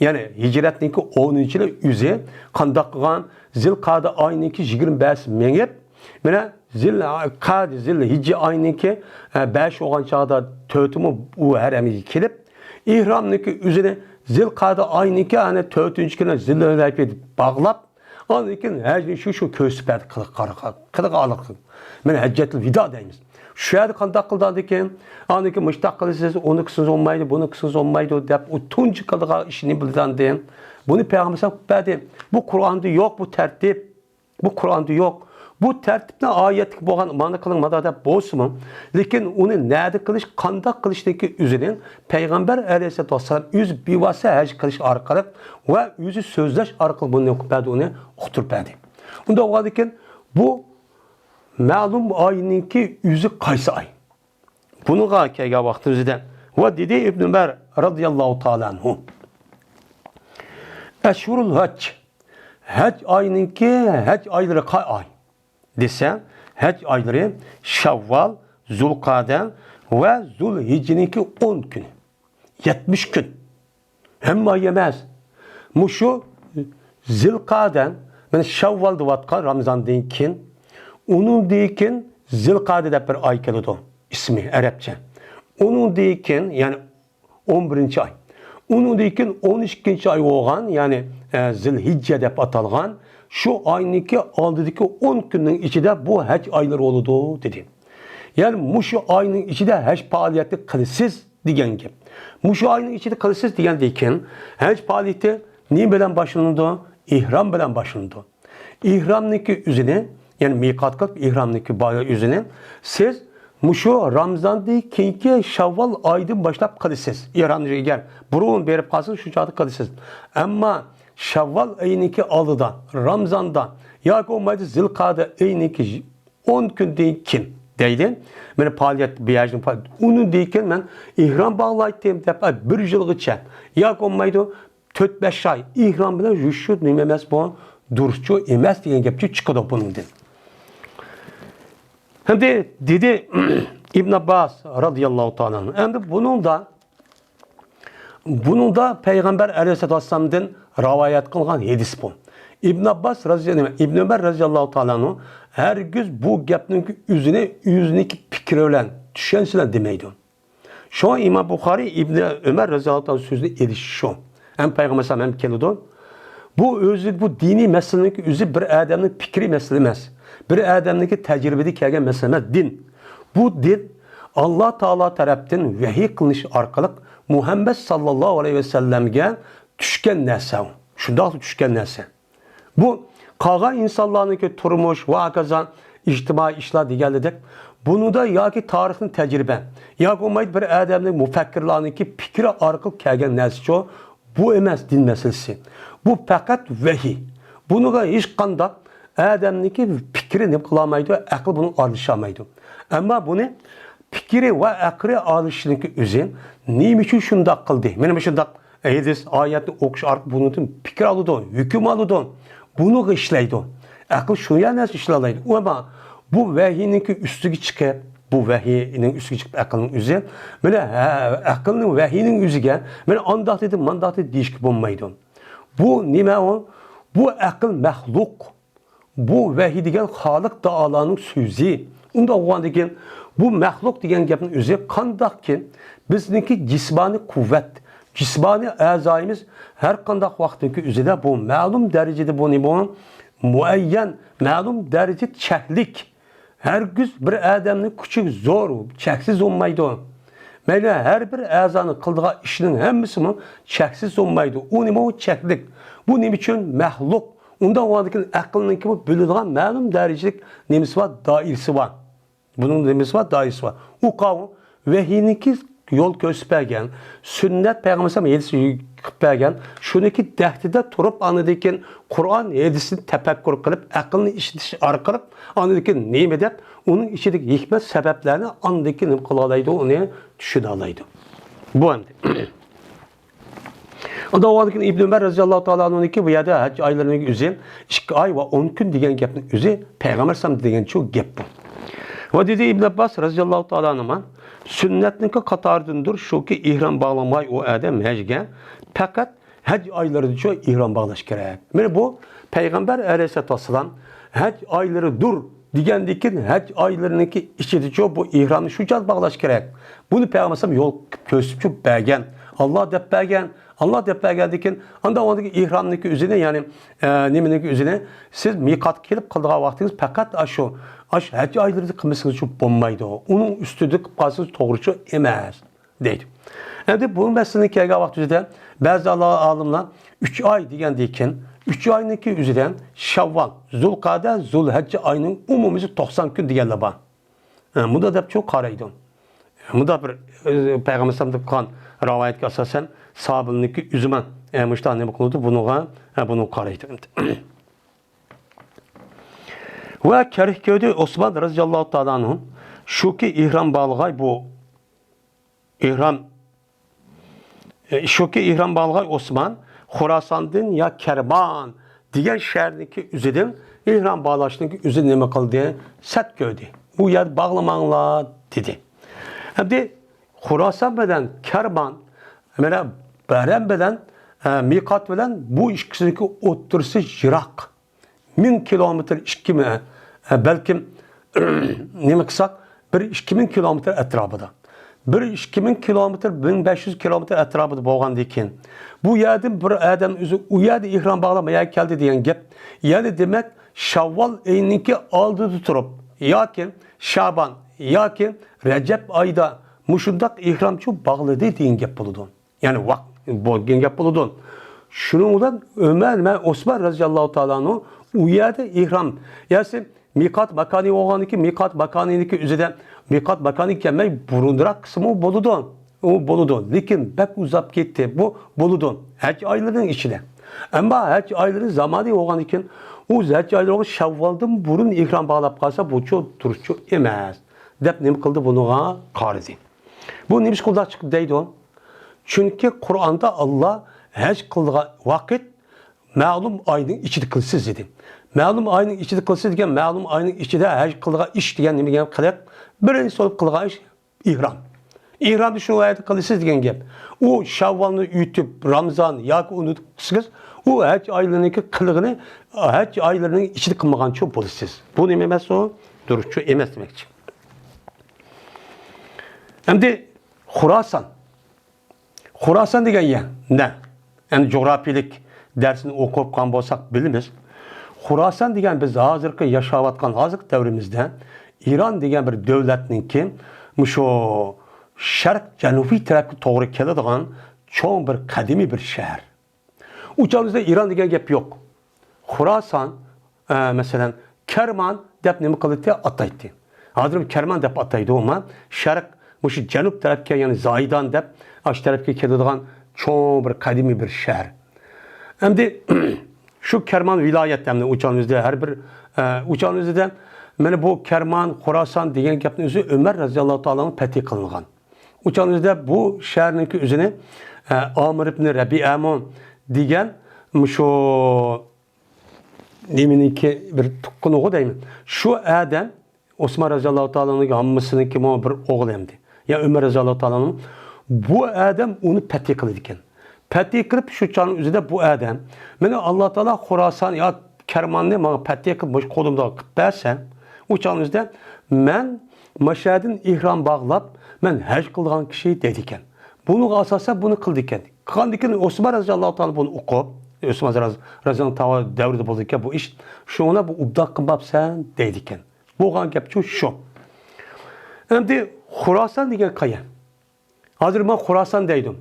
يەنى ھىجرەتنىڭكى ئونىنچى يىلى ئۆزى قانداق قىلغان؟ زىلقەدە ئاينىڭكى يىگىرمە بەش مېڭىپ، مانا زىلقەدە، زىلھىججە ئاينىڭكى، ئە، بەش بولغان چاغدا تۆتىمۇ ئۇ ھەرەمگە كېلىپ، ئېھرامنىڭكى ئۆزىنى زىلقەدە ئاينىڭكى ئەنە تۆتىنچى كۈنى زىلھۇلەيفە دەپ باغلاپ، ئاندىن كېيىن ھەجنى شۇ، شۇ كۆرسىتىپ بەردى قىلىق قارىغا، قىلىق ئارىلىق. مانا ھەججەتۇل ۋىدا دەيمىز. شۇ يەردە قانداق قىلدى ئاندىن كېيىن؟ ئاندىن كېيىن مۇشتاق قىلىسىز، ئۇنى قىلسىڭىز بولمايدۇ، بۇنى قىلسىڭىز بولمايدۇ دەپ ئۇ تۇنجى قىلىدىغان ئىشىنى بىلدى ئاندىن. بۇنى پەيغەمبەر سەللەللاھۇ ئەلەيھى ۋەسەللەم بەردى. بۇ قۇرئاندا يوق، بۇ تەرتىپ. بۇ تەرتىپنى ئايەتتىكى بولغان مانا قىلىڭ مانا دەپ بولسىمۇ، لېكىن ئۇنى نەدە قىلىش، قانداق قىلىشنىڭكى ئۆزىنى پەيغەمبەر ئەلەيھىسسالاتۇ ۋەسسالام ئۆزى بىۋاسىتە ھەج قىلىش ئارقىلىق ۋە ئۆزى سۆزلەش ئارقىلىق بۇنى قىلىپ بەردى، ئۇنى ئۇقتۇرۇپ بەردى. ئۇنداق بولغاندىكىن بۇ مەلۇم ئاينىڭكى ئۆزى قايسى ئاي؟ بۇنىڭغا كەلگەن ۋاقتىمىزدا ۋە دېدى ئىبن ئۆمەر رازىياللاھۇ تائالا ئەنھۇ، ئەشھۇرۇل ھەج، ھەج ئاينىڭكى، ھەج ئايلىرى قاي ئاي دېسە، ھەج ئايلىرى شاۋۋال، زۇلقەدە ۋە زۇلھىججىنىڭكى ئون كۈنى. يەتمىش كۈن. ھەممە ئاي ئەمەس. مۇشۇ زىلقەدە، مانا شاۋۋال دەۋاتقان رامزاندىن كېيىن، ئۇنىڭدىن كېيىن زىلقەدە دەپ بىر ئاي كېلىدۇ، ئىسمى ئەرەبچە. ئۇنىڭدىن كېيىن، يەنى ئون بىرىنچى ئاي. ئۇنىڭدىن كېيىن ئون ئىككىنچى ئاي بولغان، يەنى، ئە، زىلھىججە دەپ ئاتالغان، شۇ ئاينىڭكى ئالدىدىكى ئون كۈننىڭ ئىچىدە بۇ ھەج ئايلىرى بولىدۇ، دېدى. يەنى مۇشۇ ئاينىڭ ئىچىدە ھەج پائالىيەتنى قىلىسىز دېگەن گەپ. مۇشۇ ئاينىڭ ئىچىدە قىلىسىز دېگەندىن كېيىن، ھەج پائالىيىتى نېمە بىلەن باشلىنىدۇ؟ ئېھرام بىلەن باشلىنىدۇ. ئېھرامنىڭكى ئۆزىنى، يەنى مىقات قىلىپ ئېھرامنىڭكى با-، ئۆزىنى سىز مۇشۇ رامزاندىن كېيىنكى شاۋۋال ئايىدىن باشلاپ قىلىسىز. ئېھرامنى ئەگەر بۇرۇن بېرىپ قالسىڭىز، شۇ چاغدا قىلىسىز. ئەمما شاۋۋال ئېيىنىڭكى ئالدىدا، رامزاندا ياكى بولمايدۇ زىلقەدە ئېيىنىڭكى ئون كۈندىن كېيىن دەيدۇ. مانا پائالىيەت بىياجنىڭ پائالىيىتى. ئۇنىڭدىن كېيىن مەن ئېھرام باغلايتتىم دەپ، ئە، بىر يىلغىچە ياكى بولمايدۇ تۆت بەش ئاي ئېھرام بىلەن يۈرۈشۈش نېمە ئەمەس، بۇ دۇرۇسچۇ ئەمەس دېگەن گەپچۇ چىقىدۇ بۇنىڭدىن. ھەمدە دېدى ئىبن ئابباس رازىياللاھۇ تائالا ئەنھۇ، ئەمدى بۇنىڭدا، بۇنىڭدا پەيغەمبەر ئەلەيھىسسالاتۇ ۋەسسالامدىن رىۋايەت قىلغان ھەدىس بۇ. ئىبن ئابباس رازىياللاھۇ، ئىبن ئۆمەر رازىياللاھۇ تائالا ئەنھۇ ھەرگىز بۇ گەپنىڭ ئۆزىنى ئۆزىنىڭكى پىكرى بىلەن، چۈشەنچە بىلەن دېمەيدۇ. شۇڭا ئىمام بۇخارىي ئىبن ئۆمەر رازىياللاھۇ تائالا سۆزىنى ئېلىشى شۇ. ھەم پەيغەمبەر ئەلەيھىسسالام ھەم كېلىدۇ. بۇ ئۆزى، بۇ دىنىي مەسىلىنىڭكى ئۆزى بىر ئادەمنىڭ پىكرى مەسىلە ئەمەس. بىر ئادەمنىڭكى تەجرىبىدە كەلگەن مەسىلە ئەمەس. دىن. بۇ دىن ئاللا تائالا تەرەپتىن ۋەھىي قىلىنىش ئارقىلىق مۇھەممەد ساللاللاھۇ ئەلەيھى ۋەسەللەمگە چۈشكەن نەرسە ئۇ. شۇنداقلا چۈشكەن نەرسە. بۇ قالغان ئىنسانلارنىڭكى تۇرمۇش ۋە ھاكازا ئىجتىمائىي ئىشلار دېگەنلىدەك، بۇنىڭدا ياكى تارىخنى تەجرىبە، ياكى بولمايدۇ بىر ئادەمنىڭ مۇپەككىرلارنىڭكى پىكرى ئارقىلىق كەلگەن نەرسىچۇ، بۇ ئەمەس دىن مەسىلىسى. بۇ پەقەت ۋەھىي. بۇنىڭغا ھېچقانداق ئادەمنىڭكى پىكرى نېمە قىلالمايدۇ، ئەقىل بۇنىڭغا ئارىلىشالمايدۇ. ئەمما بۇنى پىكرى ۋە ئەقلى ئارىلىشىشنىڭكى ئۆزى نېمە ئۈچۈن شۇنداق قىلدى؟ مانا مۇشۇنداق ھەدىس، ئايەتنى ئوقۇش ئارقىلىق بۇنىڭدىن پىكىر ئالىدۇ، ھۆكۈم ئالىدۇ، بۇنىڭغا ئىشلەيدۇ. ئەقىل شۇ يەر نەرسە ئىشلەيدۇ. ئەمما بۇ ۋەھىينىڭكى ئۈستىگە چىقىپ، بۇ ۋەھىينىڭ ئۈستىگە چىقىپ ئەقىلنىڭ ئۆزى، مانا، ھە، ئەقىلنىڭ ۋەھىينىڭ ئۆزىگە، مانا، ئانداق دېدى، مانداق دېدى دېيىشكە بولمايدۇ. بۇ نېمە ئۇ؟ بۇ ئەقىل مەخلۇق. بۇ ۋەھىي دېگەن خالىق تائالانىڭ سۆزى. ئۇنداق بولغاندىكىن، بۇ مەخلۇق دېگەن گەپنىڭ ئۆزى قانداقكىن، بىزنىڭكى جىسمانىي قۇۋۋەت، جىسمانىي ئەزايىمىز ھەر قانداق ۋاقىتنىڭكى ئۆزىدە بۇ مەلۇم دەرىجىدە بۇ نېمە، مۇئەييەن، مەلۇم دەرىجە چەكلىك. ھەرگىز بىر ئادەمنىڭ كۈچى زور، چەكسىز بولمايدۇ. مەيلى ھەر بىر ئەزانىڭ قىلىدىغان ئىشىنىڭ ھەممىسىمۇ چەكسىز بولمايدۇ. ئۇ نېمە؟ ئۇ چەكلىك. بۇ نېمە ئۈچۈن؟ مەخلۇق. ئۇنداق بولغاندىكىن ئەقىلنىڭكى بۇ بۆلىدىغان مەلۇم دەرىجىلىك نېمىسى بار، دائىرىسى بار. بۇنىڭ نېمىسى بار؟ دائىرىسى بار. ئۇ قاۋۇ ۋەھىينىڭكى يول كۆرسىتىپ بەرگەن، سۈننەت پەيغەمبەر ئەلەيھىسسالام ھەدىس قىلىپ بەرگەن، شۇنىڭكى تەھتىدە تۇرۇپ، ئاندىن كېيىن قۇرئان ھەدىسنى تەپەككۇر قىلىپ، ئەقىلنى ئىشلىتىش ئارقىلىق، ئاندىن كېيىن نېمە دەپ، ئۇنىڭ ئىچىدىكى ھېكمەت سەۋەبلەرنى ئاندىن كېيىن نېمە قىلالايدۇ، ئۇنى چۈشىنەلەيدۇ. بۇ ئەمدى. ئۇنداق بولغاندىكىن ئىبن ئۆمەر رەزىياللاھۇ تائالا ئەنھۇنىڭكى بۇ يەردە ھەج ئايلىرىنىڭ ئۆزى ئىككى ئاي ۋە ئون كۈن دېگەن گەپنىڭ ئۆزى پەيغەمبەر ئەلەيھىسسالام دېگەنچۇ گەپ بۇ. ۋە دېدى ئىبن ئابباس رەزىياللاھۇ تائالا ئەنھۇما، سۈننەتنىڭكى قاتارىدىندۇر شۇكى، ئېھرام باغلىماي ئۇ ئادەم ھەجگە پەقەت ھەج ئايلىرىدىچۇ ئېھرام باغلاش كېرەك. مانا بۇ پەيغەمبەر ئەلەيھىسسالاتۇ ۋەسسالام ھەج ئايلىرىدۇر دېگەندىكىن، ھەج ئايلىرىنىڭكى ئىچىدىچۇ بۇ ئېھرامنى شۇ چاغدا باغلاش كېرەك. بۇنى پەيغەمبەر ئەلەيھىسسالام يول كۆرسىتىپ بەرگەن. ئاللا دەپ بەرگەن. ئاللا دەپ بەرگەندىكىن، ئاندىن ئاندىكى ئېھرامنىڭكى ئۆزىنى، يەنى، ئە، نېمىنىڭكى ئۆزىنى سىز مىقاتقا كېلىپ قىلىدىغان ۋاقتىڭىز پەقەت ئاشۇ، ئاشۇ ھەج ئايلىرىدا قىلمىسىڭىزچۇ بولمايدۇ. ئۇنىڭ ئۈستىدە قىلىپ قالسىڭىز توغرىچۇ ئەمەس. دەيدۇ. ئەمدى بۇ مەسىلىنى كەلگەن ۋاقىت ئۆزىدە بەزى ئالا-، ئالىملار ئۈچ ئاي دېگەندىن كېيىن، ئۈچ ئاينىڭكى ئۆزىدە شاۋۋال، زۇلقەدە، زۇلھەججە ئاينىڭ ئومۇمىيسى توقسان كۈن دېگەنلەر بار. ھە، مۇنداق دەپچۇ قارايدۇ. مۇنداق بىر، ئۆزى پەيغەمبەر ئەلەيھىسسالام قىلغان رىۋايەتكە ئاساسەن، سابىلنىڭكى ئۆزىمۇ، ئە، مۇشۇنداق نېمە قىلىدۇ، بۇنىڭغا، ئە، بۇنى قارايدۇ. ۋە كەرك كۆردى ئوسمان رەزىياللاھۇ تائالا ئەنھۇ، شۇكى ئېھرام باغلىغاي بۇ ئېھرام، ئە، شۇكى ئېھرام باغلىغاي ئوسمان خوراساندىن يا كەرمان دېگەن شەھەرنىڭكى ئۆزىدىن ئېھرام باغلاشنىڭكى ئۆزىنى نېمە قىلدى؟ سەت كۆردى. ئۇ يەردە باغلىماڭلار دېدى. ئەمدى خوراسان بىلەن كەرمان، مانا بەھرەم بىلەن، ئە، مىقات بىلەن بۇ ئىككىسىنىڭكى ئوتتۇرىسى يىراق. مىڭ كىلومېتىر، ئىككى مىڭ، ئە، بەلكىم، نېمە قىلساق، بىر ئىككى مىڭ كىلومېتىر ئەتراپىدا. بىر ئىككى مىڭ كىلومېتىر، مىڭ بەش يۈز كىلومېتىر ئەتراپىدا بولغاندىن كېيىن، بۇ يەردىن بىر ئادەم ئۆزى ئۇ يەردە ئېھرام باغلاپ، ما يەرگە كەلدى دېگەن گەپ. يەنى دېمەك، شاۋۋال ئېيىنىڭكى ئالدىدا تۇرۇپ، ياكى شابان، ياكى رەجەب ئايدا مۇشۇنداق ئېھرامچۇ باغلىدى دېگەن گەپ بولىدۇ. يەنى ۋاق-، بولغان گەپ بولىدۇ. شۇنىڭ بىلەن ئۆمەر، مەن ئوسمان رەزىياللاھۇ تائالا ئەنھۇ ئۇ يەردە ئېھرام، يەسى مىقات ماكانى بولغاندىكىن، مىقات ماكانىنىڭكى ئۆزىدە، مىقات ماكانىغا كەلمەي بۇرۇنراق قىلسىمۇ بولىدۇ. ئۇ بولىدۇ. لېكىن بەك ئۇزاپ كەتتى. بۇ بولىدۇ. ھەج ئايلىرىنىڭ ئىچىدە. ئەمما ھەج ئايلىرى زامانى بولغاندىكىن، ئۇ ھەج ئايلىرىغا شەۋۋالدىن بۇرۇن ئېھرام باغلاپ قالسا، بۇچۇ دۇرۇسچۇ ئەمەس، دەپ نېمە قىلدى، بۇنىڭغا قارىدى. بۇ نېمىشقا ئۇنداق چىقتى دەيدۇ؟ چۈنكى قۇرئاندا ئاللا ھەج قىلىدىغان ۋاقىت مەلۇم ئاينىڭ ئىچىدە قىلىسىز دېدى. مەلۇم ئاينىڭ ئىچىدە قىلىسىز دېگەن، مەلۇم ئاينىڭ ئىچىدە ھەج قىلىدىغان ئىش دېگەن نېمە دېگەن؟ قىلىق، بىرىنچى بولۇپ قىلىدىغان ئىش ئېھرام. ئېھرامنى شۇ ۋاقىتتا قىلىسىز دېگەن گەپ. ئۇ شەۋۋالنى ئۆتۈپ، رامزان ياكى ئۇنى قىلسىڭىز، ئۇ ھەج ئايلىرىنىڭكى قىلىقىنى ھەج ئايلىرىنىڭ ئىچىدە قىلمىغانچۇ بولىسىز. بۇ نېمە ئەمەس ئۇ؟ دۇرۇسچۇ ئەمەس دېمەكچى. ئەمدى خۇراسان. خۇراسان دېگەن يەر نە؟ ئەمدى جۇغراپىيىلىك دەرسنى ئوقۇپ قالغان بولساق بىلىمىز. خۇراسان دېگەن بىز ھازىرقى ياشاۋاتقان ھازىرقى دەۋرىمىزدە ئىران دېگەن بىر دۆلەتنىڭكى مۇشۇ شەرق جەنۇبىي تەرەپكە توغرا كېلىدىغان چوڭ بىر قەدىمىي بىر شەھەر. ئۇ چاغدا ئىران دېگەن گەپ يوق. خۇراسان، ئە، مەسىلەن، كەرمان دەپ نېمە قىلاتتى؟ ئاتايتتى. ھازىرمۇ كەرمان دەپ ئاتايدۇ، ئەمما شەرق، مۇشۇ جەنۇب تەرەپكە، يەنى زايدان دەپ، ئاشۇ تەرەپكە كېلىدىغان چوڭ بىر قەدىمىي بىر شەھەر. ئەمدى شۇ كەرمان ۋىلايەت، ئەمدى ئۇ چاغنىڭ ئۆزىدە ھەر بىر، ئە، ئۇ چاغنىڭ ئۆزىدە مانا بۇ كەرمان، خۇراسان دېگەن گەپنىڭ ئۆزى ئۆمەر رەزىياللاھۇ تائالا ئەنھۇ پەتھى قىلىنغان. ئۇ چاغنىڭ ئۆزىدە بۇ شەھەرنىڭكى ئۆزىنى، ئە، ئامىر ئىبنى رەبىئەمۇ دېگەن مۇشۇ نېمىنىڭكى بىر تۇغقىنىغۇ دەيمەن. شۇ ئادەم ئوسمان رەزىياللاھۇ تائالانىڭ ھاممىسىنىڭكىمۇ بىر ئوغلى ئەمدى. يا ئۆمەر رەزىياللاھۇ تائالانىڭ بۇ ئادەم ئۇنى پەتھى قىلىدىكەن. پەتھى قىلىپ شۇ چاغنىڭ ئۆزىدە بۇ ئادەم، مانا ئاللا تائالا خۇراسان يا كەرماننى ماڭا پەتھى قىلىپ، مۇشۇ قولۇمدا قىلىپ بەرسە، ئۇ چاغنىڭ ئۆزىدە مەن ماشەدىن ئېھرام باغلاپ، مەن ھەج قىلىدىغان كىشى دەيدىكەن. بۇنىڭغا ئاساسەن بۇنى قىلىدىكەن. قىلغاندىن كېيىن ئوسمان رەزىياللاھۇ تائالا بۇنى ئوقۇپ، ئوسمان رەز-، رەزىياللاھۇ تائالا دەۋرىدە بولىدىكەن بۇ ئىش. شۇڭا بۇ ئوبدان قىلماپسەن دەيدىكەن. بولغان گەپچۇ شۇ. ئەمدى خۇراسان دېگەن قايا؟ ھازىر مانا خۇراسان دەيدۇ.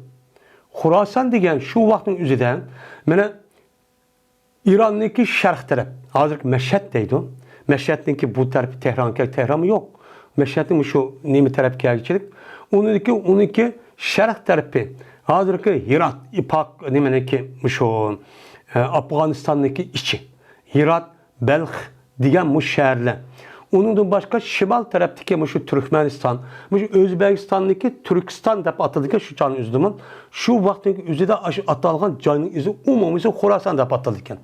خۇراسان دېگەن شۇ ۋاقىتنىڭ ئۆزىدە مانا ئىراننىڭكى شەرق تەرەپ، ھازىرقى مەشھەد دەيدۇ. مەشھەدنىڭكى بۇ تەرىپى تېھرانكەن، تېھرانمۇ يوق. مەشھەدنىڭ مۇشۇ نېمە تەرەپ كەلگۈچىلىك. ئۇنىڭكى، ئۇنىڭكى شەرق تەرىپى، ھازىرقى ھىرات، ئىپاق، نېمىنىڭكى مۇشۇ، ئە، ئافغانىستاننىڭكى ئىچى. ھىرات، بەلخ دېگەن مۇشۇ شەھەرلەر. ئۇنىڭدىن باشقا شىمال تەرەپتىكى مۇشۇ تۈركمەنىستان، مۇشۇ ئۆزبېكىستاننىڭكى تۈركىستان دەپ ئاتىلىدىكەن شۇ چاغنىڭ ئۆزىدىمۇ. شۇ ۋاقىتنىڭ ئۆزىدە ئاشۇ ئاتالغان جاينىڭ ئۆزى ئومۇمىيسى خۇراسان دەپ ئاتىلىدىكەن.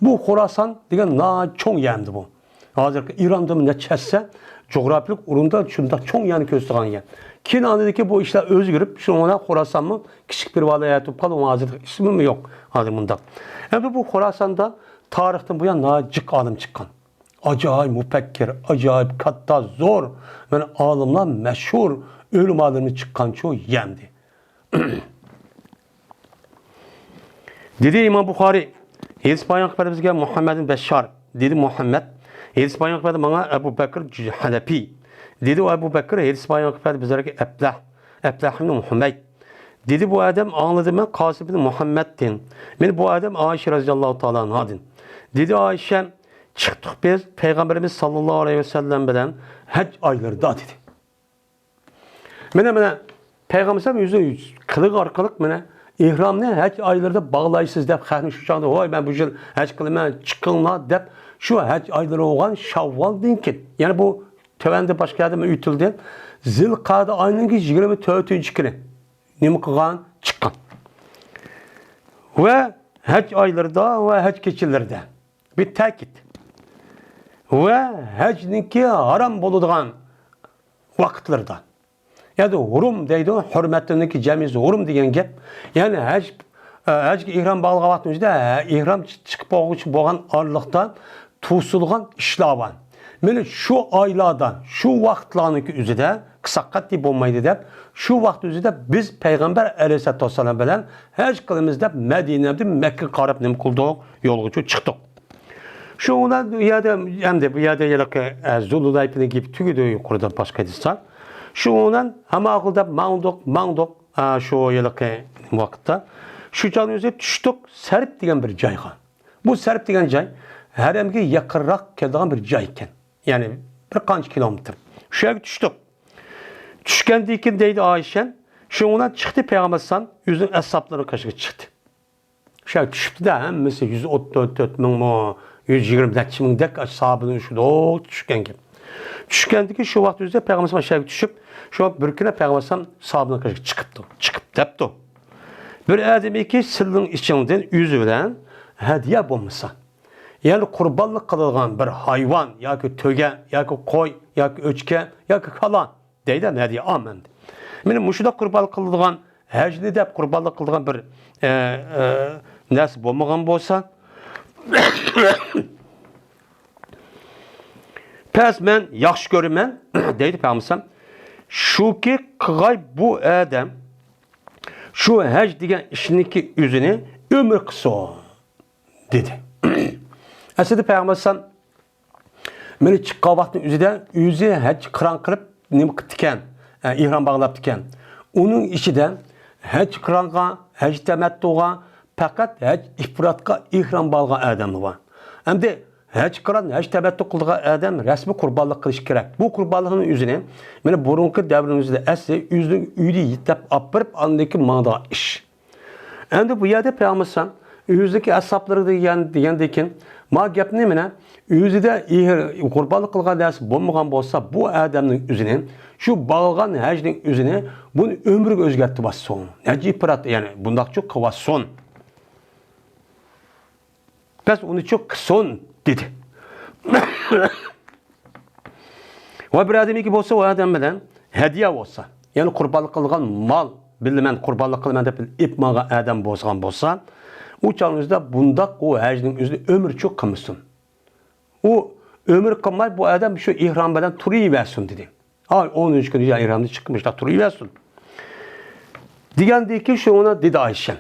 بۇ خۇراسان دېگەن ناھايىتى چوڭ يەر ئەمدى بۇ. ھازىرقى ئىراندىن نەچچە ھەسسە جۇغراپىيىلىك ئورۇندا شۇنداق چوڭ يەرنى كۆرسىتىدىغان يەر. كېيىن ئاندىن كېيىن بۇ ئىشلار ئۆزگىرىپ، شۇنىڭ بىلەن خۇراسانمۇ كىچىك بىر ۋىلايەت بولۇپ قالدى، ئۇنىڭ ھازىر ئىسمىمۇ يوق. ھازىر مۇنداق. ئەمدى بۇ خۇراساندا تارىختىن بۇيان ناھايىتى جىق ئالىم چىققان. ئاجايىپ مۇپەككىر، ئاجايىپ كاتتا، زور، مانا، ئالىملار، مەشھۇر ئۆلىمالىرىمىز چىققانچۇ يەمدى. دېدى ئىمام بۇخارىي، ھەدىس بايان قىلىپ بەردى بىزگە مۇھەممەد بىن بەششار. دېدى مۇھەممەد، ھەدىس بايان قىلىپ بەردى ماڭا ئەبۇ بەكىر ھەنەپىي. دېدى ئۇ ئەبۇ بەكىر، ھەدىس بايان قىلىپ بەردى بىزلەرگە ئەبلەھ، ئەبلەھ ئىبن ھۇمەيد. دېدى بۇ ئادەم، ئاڭلىدىم مەن قاسىم بىن مۇھەممەدتىن. مانا بۇ ئادەم ئائىشە رەزىياللاھۇ تائالا ئەنھادىن. دېدى ئائىشە، چىقتۇق بىز پەيغەمبىرىمىز ساللاللاھۇ ئەلەيھى ۋەسەللەم بىلەن ھەج ئايلىرىدا دېدى. مانا، مانا، پەيغەمبەر ئۆزى قىلىقى ئارقىلىق مانا ئېھرامنى ھەج ئايلىرىدا باغلايسىز دەپ خەقنى شۇ چاغدا، ۋاي، مەن بۇ يىل ھەج قىلىمەن، چىقىڭلار دەپ شۇ ھەج ئايلىرى بولغان شاۋۋالدىن كېيىن، يەنى بۇ تۆۋەندە باشقا يەردە ئۆتۈلدى. زىلقەدە ئاينىڭ يىگىرمە تۆتىنچى كۈنى نېمە قىلغان؟ چىققان. ۋە ھەج ئايلىرىدا ۋە ھەج كېچىلىرىدە. بىر تەكىت. ۋە ھەجنىڭكى ھارام بولىدىغان ۋاقىتلىرىدا. يەنى ھۇرۇم دەيدۇ، ھۆرمەتلىنىكى جەمئىيىتى ھۇرۇم دېگەن گەپ. يەنى ھەج، ھەجگە ئېھرام باغلىغان ۋاقتىمىزدا، ھە، ئېھرام چىقىپ بولغۇچە بولغان ئارىلىقتا توسۇلغان ئىشلار بار. مانا شۇ ئايلاردا، شۇ ۋاقىتلارنىڭكى ئۆزىدە، قىساققات دەپ بولمايدۇ دەپ، شۇ ۋاقىت ئۆزىدە بىز پەيغەمبەر ئەلەيھىسسالاتۇ ۋەسسالام بىلەن ھەج قىلىمىز دەپ، مەدىنەدىن مەككىگە قاراپ نېمە قىلدۇق؟ يولغا چىقتۇق. شۇ بىلەن بۇ يەردە، ئەمدى بۇ يەردە ھېلىقى، ئە، زۇلھۇلەيپىنىڭ گېپى تۈگىدى، يۇقىرىدا باشقا ھەدىس بار. شۇ بىلەن ھەممە ئاقىل دەپ ماڭدۇق، ماڭدۇق. ئە، شۇ ھېلىقى ۋاقىتتا. شۇ چاغنىڭ ئۆزى چۈشتۇق سەرپ دېگەن بىر جايغا. بۇ سەرپ دېگەن جاي ھەرەمگە يېقىنراق كېلىدىغان بىر جاي ئىكەن. يەنى بىر قانچە كىلومېتىر. شۇ يەرگە چۈشتۇق. چۈشكەندىن كېيىن دەيدۇ ئائىشەم، شۇنىڭ بىلەن چىقتى پەيغەمبەر ئەلەيھىسسالام ئۆزىنىڭ ئەسھابلىرىنىڭ قېشىغا چىقتى. شۇ يەرگە چۈشۈپتۇ-دە، ھەممىسى يۈز ئوتتۇز تۆت مىڭمۇ، يۈز يىگىرمە نەچچە مىڭدەك ساھابىنىڭ ئىچىدە چۈشكەنكەن. چۈشكەندىن كېيىن شۇ ۋاقىت ئۆزىدە پەيغەمبەر ئەلەيھىسسالام شۇ يەرگە چۈشۈپ، شۇ بىر كۈنى پەيغەمبەر ئەلەيھىسسالام ساھابىنىڭ قېشىغا چىقىپتۇ. چىقىپ دەپتۇ، بىر ئادەمكى سىلىنىڭ ئىچىڭدىن ئۆزى بىلەن ھەدىيە بولمىسا، يەنى قۇربانلىق قىلىدىغان بىر ھايۋان ياكى تۆگە ياكى قوي ياكى ئۆچكە ياكى كالا دەيدۇ، ھەدىيە ئامەندى. مانا مۇشۇنداق قۇربانلىق قىلىدىغان، ھەجنى دەپ قۇربانلىق قىلىدىغان بىر، ئە، ئە، نەرسە بولمىغان بولسا، پەس مەن ياخشى كۆرىمەن، دەيدۇ پەيغەمبەر ئەلەيھىسسالام. شۇكى قىلغاي بۇ ئادەم شۇ ھەج دېگەن ئىشنىڭكى ئۆزىنى ئۆمۈر قىلسۇن، دېدى. ئەسلىدە پەيغەمبەر ئەلەيھىسسالام مانا چىققان ۋاقىتنىڭ ئۆزىدە ئۆزى ھەج قىران قىلىپ نېمە قىپتىكەن، ئە، ئېھرام باغلاپتىكەن. ئۇنىڭ ئىچىدە ھەج قىرانغا، ھەج تەمەتتۇغا پەقەت ھەج ئىپراتقا ئېھرام باغلىغان ئادەملا بار. ئەمدى ھەج قىران، ھەج تەمەتتۇ قىلىدىغان ئادەم رەسمىي قۇربانلىق قىلىشى كېرەك. بۇ قۇربانلىقنىڭ ئۆزىنى مانا بۇرۇنقى دەۋرنىڭ ئۆزىدە ئەسلى ئۆزىنىڭ ئۆيىدە يېتىلەپ ئاپىرىپ، ئاندىن كېيىن ماڭىدىغان ئىش. ئەمدى بۇ يەردە پەيغەمبەر ئەلەيھىسسالام ئۆزىدىكى ئەسھابلىرىغا دېگەن، دېگەندىن كېيىن، ما گەپنى مانا ئۆزىدە ئېھر-، قۇربانلىق قىلغان نەرسە بولمىغان بولسا، بۇ ئادەمنىڭ ئۆزىنى، شۇ باغلىغان ھەجنىڭ ئۆزىنى بۇنى ئۆمرىگە ئۆزگەرتىۋاتسۇن. ھەج ئىپرات، يەنى بۇنداقچۇ قىلىۋاتسۇن، پەس ئۇنىچۇ قىلسۇن، دېدى. ۋە بىر ئادەمگە بولسا، ئۇ ئادەم بىلەن ھەدىيە بولسا، يەنى قۇربانلىق قىلغان مال، بىللە مەن قۇربانلىق قىلىمەن دەپ ئېلىپ ماڭغان ئادەم بولسىغان بولسا، ئۇ چاغنىڭ ئۆزىدە بۇنداق ئۇ ھەجنىڭ ئۆزىنى ئۆمرىچۇ قىلمىسۇن. ئۇ ئۆمرى قىلماي، بۇ ئادەم شۇ ئېھرام بىلەن تۇرۇۋەرسۇن، دېدى. ئاي، ئونىنچى كۈنى يا ئېھرامدىن چىقىپ، مۇشۇنداق تۇرۇۋەرسۇن. دېگەندىن كېيىن شۇڭا دېدى ئائىشە،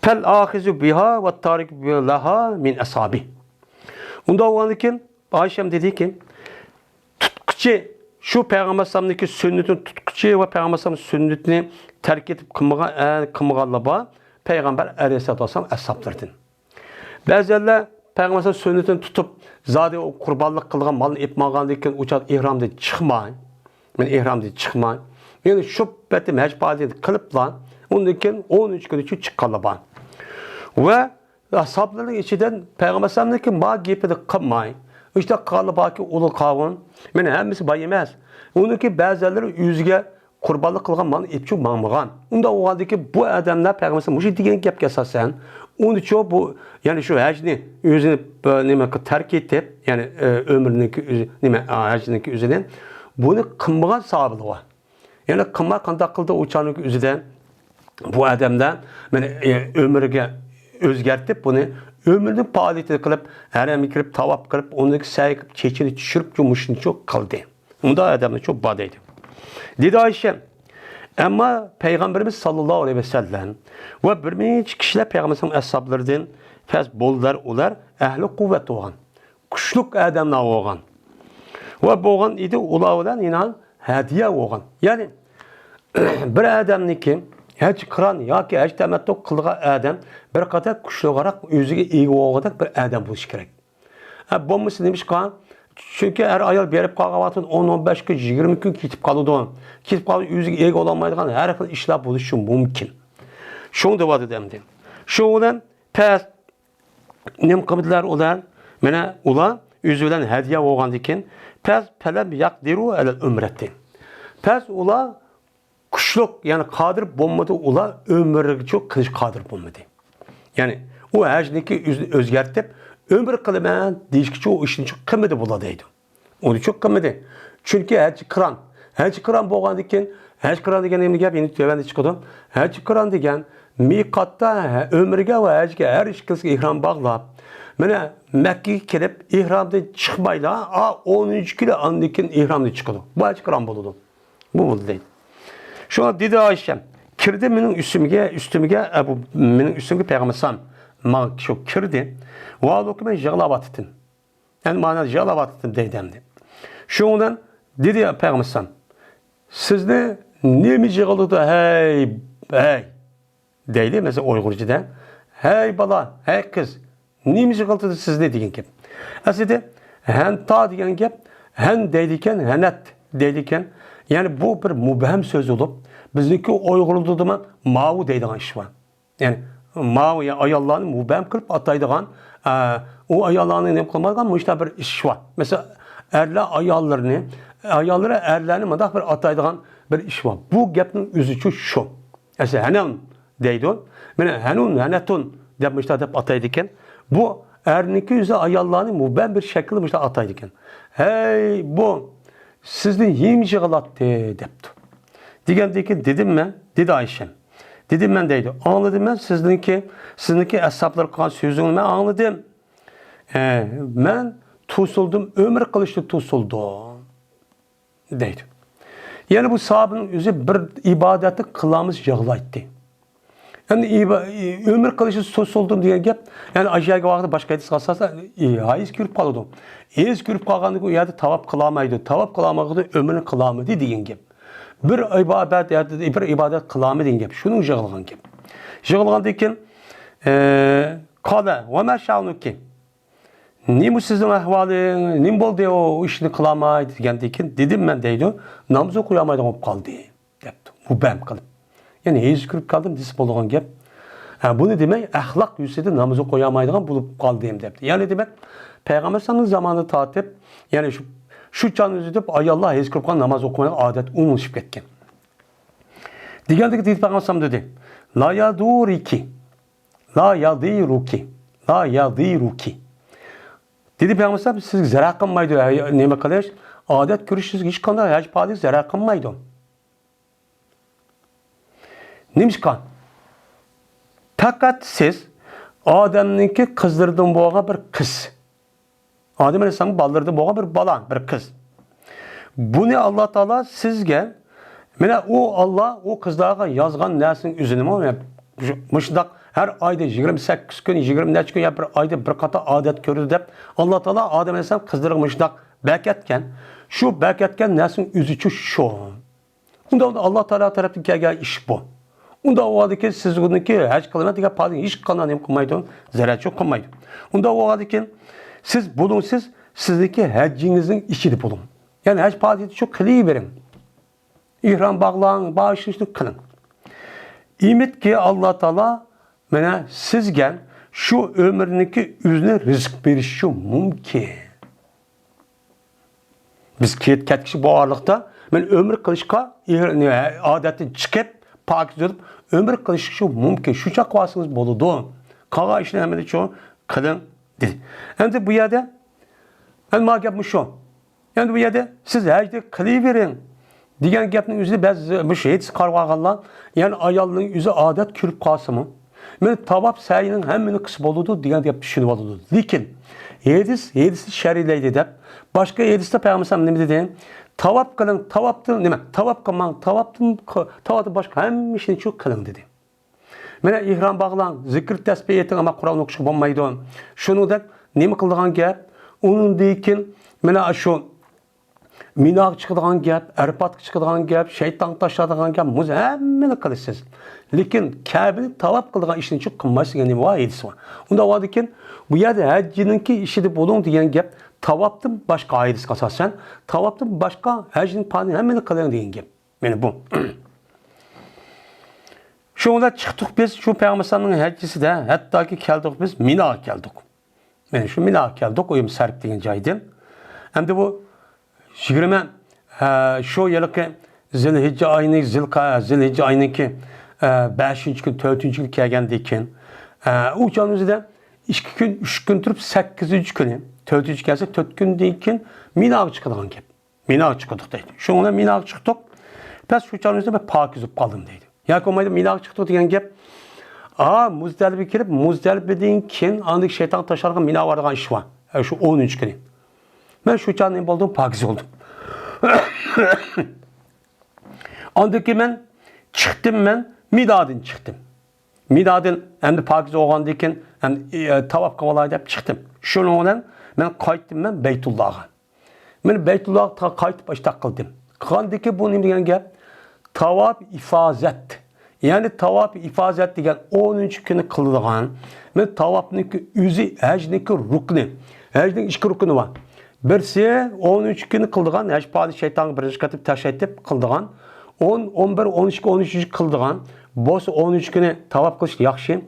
پەل ئاخىزۇ بىھا ۋە تارىكۇ لەھا مىن ئەسھابى. ئۇنداق بولغاندىن كېيىن ئائىشەم دېدىكى، تۇتقۇچى، شۇ پەيغەمبەر ئەلەيھىسسالامنىڭكى سۈننىتىنى تۇتقۇچى ۋە پەيغەمبەر ئەلەيھىسسالام سۈننىتىنى تەرك ئېتىپ قىلمىغان، ئە، قىلمىغانلار بار، پەيغەمبەر ئەلەيھىسسالاتۇ ۋەسسالام ئەسھابلىرىدىن. بەزىلەر پەيغەمبەر ئەلەيھىسسالام سۈننىتىنى تۇتۇپ، زادى ئۇ قۇربانلىق قىلغان مالنى ئېلىپ ماڭغاندىن كېيىن ئۇ چاغدا ئېھرامدىن چىقماي، مەن ئېھرامدىن چىقماي، يەنى شۇ پېتى ھەج پائالىيىتىنى قىلىپلا، ئۇندىن كېيىن ئون ئۈچ كۈنى ئۈچۈن چىققانلار بار. ۋە ئەسھابلىرىنىڭ ئىچىدىن پەيغەمبەر ئەلەيھىسسالامنىڭكى ما گېپىنى قىلماي، ئىشتە قالغانلار باركى، ئۇلۇغ قاۋۇن، مانا ھەممىسى بار ئەمەس. ئۇنىڭكى بەزىلىرى ئۆزىگە قۇربانلىق قىلغان مالنى ئېلىپچۇ ماڭمىغان. ئۇنداق بولغاندىكىن بۇ ئادەملەر پەيغەمبەر مۇشۇ دېگەن گەپكە ئاساسەن، ئۇنىچۇ بۇ، يەنى شۇ ھەجنى ئۆزىنى، بۇ، نېمە، تەرك ئېتىپ، يەنى، ئۆ، ئۆمرىنىڭكى ئۆزى، نېمە، ھەجنىڭكى ئۆزىنى، بۇنى قىلمىغان ساھابىلار بار. يەنى قىلماي قانداق قىلدى ئۇ چاغنىڭكى ئۆزىدە؟ بۇ ئادەملەر مانا، ئۆمرىگە ئۆزگەرتىپ، بۇنى ئۆمرىنىڭ پائالىيىتىنى قىلىپ، ھەرەمگە كىرىپ، تاۋاپ قىلىپ، ئۇنىڭ سەي قىلىپ، چېچىنى چۈشۈرۈپچۇ، مۇشۇنىچۇ قىلدى. ئۇنداق ئادەملەرچۇ بار دەيدۇ. دېدى ئائىشە، ئەمما پەيغەمبىرىمىز ساللاللاھۇ ئەلەيھى ۋەسەللەم ۋە بىر نەچچە كىشىلەر پەيغەمبىرىمىزنىڭ ئەسھابلىرىدىن پەس بولدىلار، ئۇلار ئەھلى قۇۋۋەت بولغان، كۈچلۈك ئادەملەر بولغان. ۋە بولغان ئىدى، ئۇلار بىلەن يەنە ھەدىيە بولغان. يەنى بىر ئادەمنىڭكى ھەج قىران ياكى ھەج تەمەتتۇ قىلىدىغان ئادەم بىر قەدەر كۈچلۈكرەك، ئۆزىگە ئىگە بولغۇدەك بىر ئادەم بولۇشى كېرەك. ھە، بولمىسا نېمىشقا؟ چۈنكى ئەر ئايال بېرىپ قالغان ۋاقتىدا ئون، ئون بەش كۈن، يىگىرمە كۈن كېتىپ قالىدۇ. كېتىپ قالىدۇ، ئۆزىگە ئىگە بولالمايدىغان ھەر خىل ئىشلار بولۇشى مۇمكىن. شۇڭا دەۋاتىدۇ ئەمدى. شۇنىڭ بىلەن پەس نېمە قىلدىلار ئۇلار؟ مانا ئۇلار ئۆزى بىلەن ھەدىيە بولغاندىكىن، پەس پەلەم يەقدىرۇ ئەلەل ئۆمرەتى. پەس ئۇلار كۈچلۈك، يەنى قادىر بولمىدى، ئۇلار ئۆمرىگىچۇ قىلىش قادىر بولمىدى. يەنى ئۇ ھەجنىكى ئۆزىنى ئۆزگەرتىپ، ئۆمرە قىلىمەن دېيىشكىچۇ ئۇ ئىشنىچۇ قىلمىدى بۇلار دەيدۇ. ئۇنىچۇ قىلمىدى. چۈنكى ھەج قىران. ھەج قىران بولغاندىن كېيىن، ھەج قىران دېگەن نېمە گەپ؟ يەنە تۆۋەندە چىقىدۇ. ھەج قىران دېگەن مىقاتتا ھە-، ئۆمرىگە ۋە ھەجگە ھەر ئىككىلىسىگە ئېھرام باغلاپ، مانا مەككىگە كېلىپ، ئېھرامدىن چىقمايلا، ئا، ئونىنچى كۈنى ئاندىن كېيىن ئېھرامدىن چىقىدۇ. بۇ ھەج قىران بولىدۇ. بۇ بولدى دەيدۇ. شۇڭا دېدى ئائىشەم، كىردى مېنىڭ ئۈستۈمگە، ئۈستۈمگە، ئە، بۇ مېنىڭ ئۈستۈمگە پەيغەمبەر ئەلەيھىسسالام ماڭا شۇ كىردى. ۋاھالەنكى مەن يىغلاۋاتىتتىم. يەنى مانا يىغلاۋاتىتتىم دەيدۇ ئەمدى. شۇنىڭ بىلەن دېدى پەيغەمبەر ئەلەيھىسسالام، سىزنى نېمە يىغلىتىدۇ، ھەي، ھەي؟ دەيدۇ، مەسىلەن، ئۇيغۇرچىدا. ھەي بالا، ھەي قىز، نېمە يىغلىتىدۇ سىزنى دېگەن گەپ. ئەسلىدە ھەنتا دېگەن گەپ ھەن دەيدىكەن، ھەنەت دەيدىكەن. يەنى بۇ بىر مۇبھەم سۆز بولۇپ، بىزنىڭكى ئۇيغۇرلىرىدا ماۋۇ دەيدىغان ئىش بار. يەنى ماۋۇ، يەنى ئاياللارنى مۇبھەم قىلىپ ئاتايدىغان، ئە، ئۇ ئاياللارنى نېمە قىلمايدىغان مۇشۇنداق بىر ئىش بار. مەسىلەن، ئەرلەر ئاياللىرىنى، ئاياللىرى ئەرلەرنى مۇنداق بىر ئاتايدىغان بىر ئىش بار. بۇ گەپنىڭ ئۆزىچۇ شۇ. ئەسلى ھەنەن دەيدۇ. مانا ھەنۇن، ھەنەتۇن دەپ مۇشۇنداق دەپ ئاتايدىكەن. بۇ ئەرنىڭكى ئۆزى ئاياللارنى مۇبھەم بىر شەكىلدە مۇشۇنداق ئاتايدىكەن. ھەي، بۇ سىزنى ھىم يىغلاتتى دەپتۇ. دېگەندىن كېيىن دېدىم مەن، دېدى ئايشەم. دېدىم مەن دەيدۇ. ئاڭلىدىم مەن سىزنىڭكى، سىزنىڭكى ئەسھابلار قىلغان سۆزۈڭنى مەن ئاڭلىدىم. ئە، مەن توسۇلدۇم، ئۆمۈر قىلىشتا توسۇلدۇم. دەيدۇ. يەنى بۇ ساھابىنىڭ ئۆزى بىر ئىبادەتنى قىلالمىسا يىغلايتتى. ئەمدى ئىبا-، ئۆمۈر قىلىشى سوسۇلدۇم دېگەن گەپ، يەنى ئاشۇ يەرگە ۋاقىتتا باشقا ھەدىسكە ئاساسەن، ھەيز كۆرۈپ قالىدۇ. ھەيز كۆرۈپ قالغاندىن كېيىن ئۇ يەردە تاۋاپ قىلالمايدۇ. تاۋاپ قىلالمىغاندىن ئۆمرىنى قىلالمىدى دېگەن گەپ. بىر ئىبادەت، بىر ئىبادەت قىلالمىدى دېگەن گەپ. شۇنىڭ يىغلىغان گەپ. يىغلىغاندىن كېيىن، ئە، قال، ۋە مە شەئنۇكى؟ نېمە سىزنىڭ ئەھۋالىڭ؟ نېمە بولدى ئۇ ئىشنى قىلالماي دېگەندىن كېيىن، دېدىم مەن دەيدۇ، ناماز ئوقۇيالمايدىغان بولۇپ قالدى دەپتۇ. مۇبھەم قىلىپ. يەنى ھەيز كۆرۈپ قالدىم دېسە بولىدىغان گەپ. ھە، بۇنى دېمەي، ئەخلاق يۈزىسىدىن ناماز ئوقۇيالمايدىغان بولۇپ قالدىم دەپتۇ. يەنى دېمەك، پەيغەمبەر ئەلەيھىسسالامنىڭ زامانىدا تارتىپ، يەنى شۇ، شۇ چاغنى ئۆزىتىپ ئاياللار ھەيز كۆرۈپ قالغان ناماز ئوقۇمايدىغان ئادەت ئومۇملىشىپ كەتكەن. دېگەندىكى دېدى پەيغەمبەر ئەلەيھىسسالام دېدى، لا يادۇرىكى، لا يادىرۇكى، لا يادىرۇكى. دېدى پەيغەمبەر ئەلەيھىسسالام، سىزگە زەرەر قىلمايدۇ، ھە، نېمە قىلىش، ئادەت كۆرۈش سىزگە ھېچقانداق ھەج پائالىيەت زەرەر قىلمايدۇ. نېمىشقا؟ پەقەت سىز ئادەمنىڭكى قىزلىرىدىن بولغان بىر قىز. ئادەم ئەلەيھىسسالامنىڭ بالىلىرىدىن بولغان بىر بالا، بىر قىز. بۇنى ئاللا تائالا سىزگە، مانا ئۇ ئاللا ئۇ قىزلارغا يازغان نەرسىنىڭ ئۆزىنىمۇ، مۇشۇنداق ھەر ئايدا يىگىرمە سەككىز كۈن، يىگىرمە نەچچە كۈن يا بىر ئايدا بىر قاتار ئادەت كۆرىدۇ دەپ، ئاللا تائالا ئادەم ئەلەيھىسسالام قىزلىرىغا مۇشۇنداق بەركەتكەن. شۇ بەركەتكەن نەرسىنىڭ ئۆزىچۇ شۇ. ئۇندا ئاللا تائالا تەرەپتىن كەلگەن ئىش بۇ. ئۇندا ئۇ ھالدىكى سىز ئۇنىڭكى ھەج قىلىمەن دېگەن پالىنى ھېچقانداق نېمە قىلمايدۇ، زەرەرچۇ قىلمايدۇ. ئۇندا ئۇ ھالدىكى سىز بۇنىڭسىز سىزنىڭكى ھەججىڭىزنىڭ ئىچىدە بولۇڭ. يەنى ھەج پائالىيىتى شۇ قىلىۋېرىڭ. ئېھرام باغلاڭ، باشقا ئىشنى قىلىڭ. ئۈمىدكى ئاللا تائالا مانا سىزگە شۇ ئۆمۈرنىڭكى ئۆزىنى رىزىق بېرىشى مۇمكىن. بىز كېيىن كەتكۈچە بۇ ئارىلىقتا مەن ئۆمرە قىلىشقا ئادەتتىن چىقىپ، پاكىز بولۇپ، ئۆمرە قىلىشقا مۇمكىن. شۇ چاغ قىلسىڭىز بولىدۇ. قالغان ئىشنى ھەممىنى شۇ قىلىڭ، دېدى. ئەمدى بۇ يەردە، ئەمدى ما گەپ مۇشۇ. ئەمدى بۇ يەردە سىز ھەجنى قىلىۋېرىڭ دېگەن گەپنىڭ ئۆزىدە بەزى مۇشۇ ھەدىسكە قارىغانلار، يەنى ئايالنىڭ ئۆزى ئادەت كۆرۈپ قالسىمۇ، مانا تاۋاپ سەينىڭ ھەممىنى قىلسا بولىدۇ دېگەن گەپ چۈشىنىۋالىدۇ. لېكىن ھەدىس، ھەدىسنى شەرھلەيلى دەپ، باشقا ھەدىستە پەيغەمبەر ئەلەيھىسسالام نېمە دېدى؟ تاۋاپ قىلىڭ، تاۋاپتىن، نېمە، تاۋاپ قىلماڭ، تاۋاپتىن، تاۋاپتىن باشقا ھەممە ئىشنى شۇ قىلىڭ دېدى. مانا ئېھرام باغلاڭ، زىكىر تەسبىھ ئېيتىڭ، ئەمما قۇرئان ئوقۇشقا بولمايدۇ. شۇنىڭدەك نېمە قىلىدىغان گەپ؟ ئۇنىڭدىن كېيىن مانا شۇ مىناغا چىقىدىغان گەپ، ئەرپاتقا چىقىدىغان گەپ، شەيتان تاشلايدىغان گەپ، مۇز ھەممىنى قىلىسىز. لېكىن كەبىنى تاۋاپ قىلىدىغان ئىشنى چۈ قىلمايسىز دېگەن نېمە بار؟ ھەدىس بار. ئۇنداق بولغاندىكىن بۇ يەردە ھەججىنىڭكى ئىشىدا بولۇڭ دېگەن گەپ تاۋاپتىن باشقا، ھەدىسكە ئاساسەن، تاۋاپتىن باشقا ھەجنىڭ پالىنى ھەممىنى قىلىڭ دېگەن گەپ. مانا بۇ. شۇنىڭ بىلەن چىقتۇق بىز شۇ پەيغەمبەر ئەلەيھىسسالامنىڭ ھەججىسىدە، ھەتتاكى كەلدۇق بىز مىناغا كەلدۇق. مانا شۇ مىناغا كەلدۇق، ئۇيۇم سەرپ دېگەن جايدىن. ئەمدى بۇ يىگىرمە، ھە، شۇ يىلقى زىلھىججە ئايىنىڭ، زىلقە-، زىلھىججە ئايىنىڭكى، ھە، بەشىنچى كۈن، تۆتىنچى كۈن كەلگەندىن كېيىن، ھە، ئۇ چاغنىڭ ئۆزىدە ئىككى كۈن، ئۈچ كۈن تۇرۇپ، سەككىزىنچى كۈنى، تۆتىنچى كەلسە، تۆت كۈندىن كېيىن مىناغا چىقىدىغان گەپ. مىناغا چىقتۇق دەيدۇ. شۇنىڭ بىلەن مىناغا چىقتۇق. بەس شۇ چاغنىڭ ئۆزىدە مەن پاكىز بولۇپ قالدىم دەيدۇ. ياكى بولمايدۇ مىناغا چىقتۇق دېگەن گەپ. ئا، مۇزدەلىپە كېلىپ، مۇزدەلىپىدىن كېيىن ئاندىن شەيتان تاشلارغا مىنا بارىدىغان ئىش بار. ئە، شۇ ئونىنچى كۈنى. مەن شۇ چاغ نېمە بولدۇم؟ پاكىز بولدۇم. ئاندىن كېيىن مەن چىقتىم، مەن مىنادىن چىقتىم. مىنادىن ئەمدى پاكىز بولغاندىن كېيىن، ئەمدى، ئە، تاۋاپ قىلىۋالاي دەپ چىقتىم. شۇنىڭ بىلەن مەن قايتتىم مەن بەيتۇللاغا. مەن بەيتۇللاغا تا-، قايتىپ ئاشتاق قىلدىم. قىلغاندىكى بۇ نېمە دېگەن گەپ؟ تاۋاپ ئىفازەت. يەنى تاۋاپ ئىفازەت دېگەن ئونىنچى كۈنى قىلىدىغان. مەن تاۋاپنىڭكى ئۆزى ھەجنىڭكى رۇكنى. ھەجنىڭ ئىككى رۇكنى بار. بىرسى ئون ئۈچ كۈنى قىلىدىغان، ھەج پائالىيىتى شەيتانغا بىرىنچى قېتىم تاش ئېتىپ قىلىدىغان، ئون، ئون بىر، ئون ئىككى، ئون ئۈچىنچى قىلىدىغان بولسا، ئون ئۈچ كۈنى تاۋاپ قىلىش ياخشى.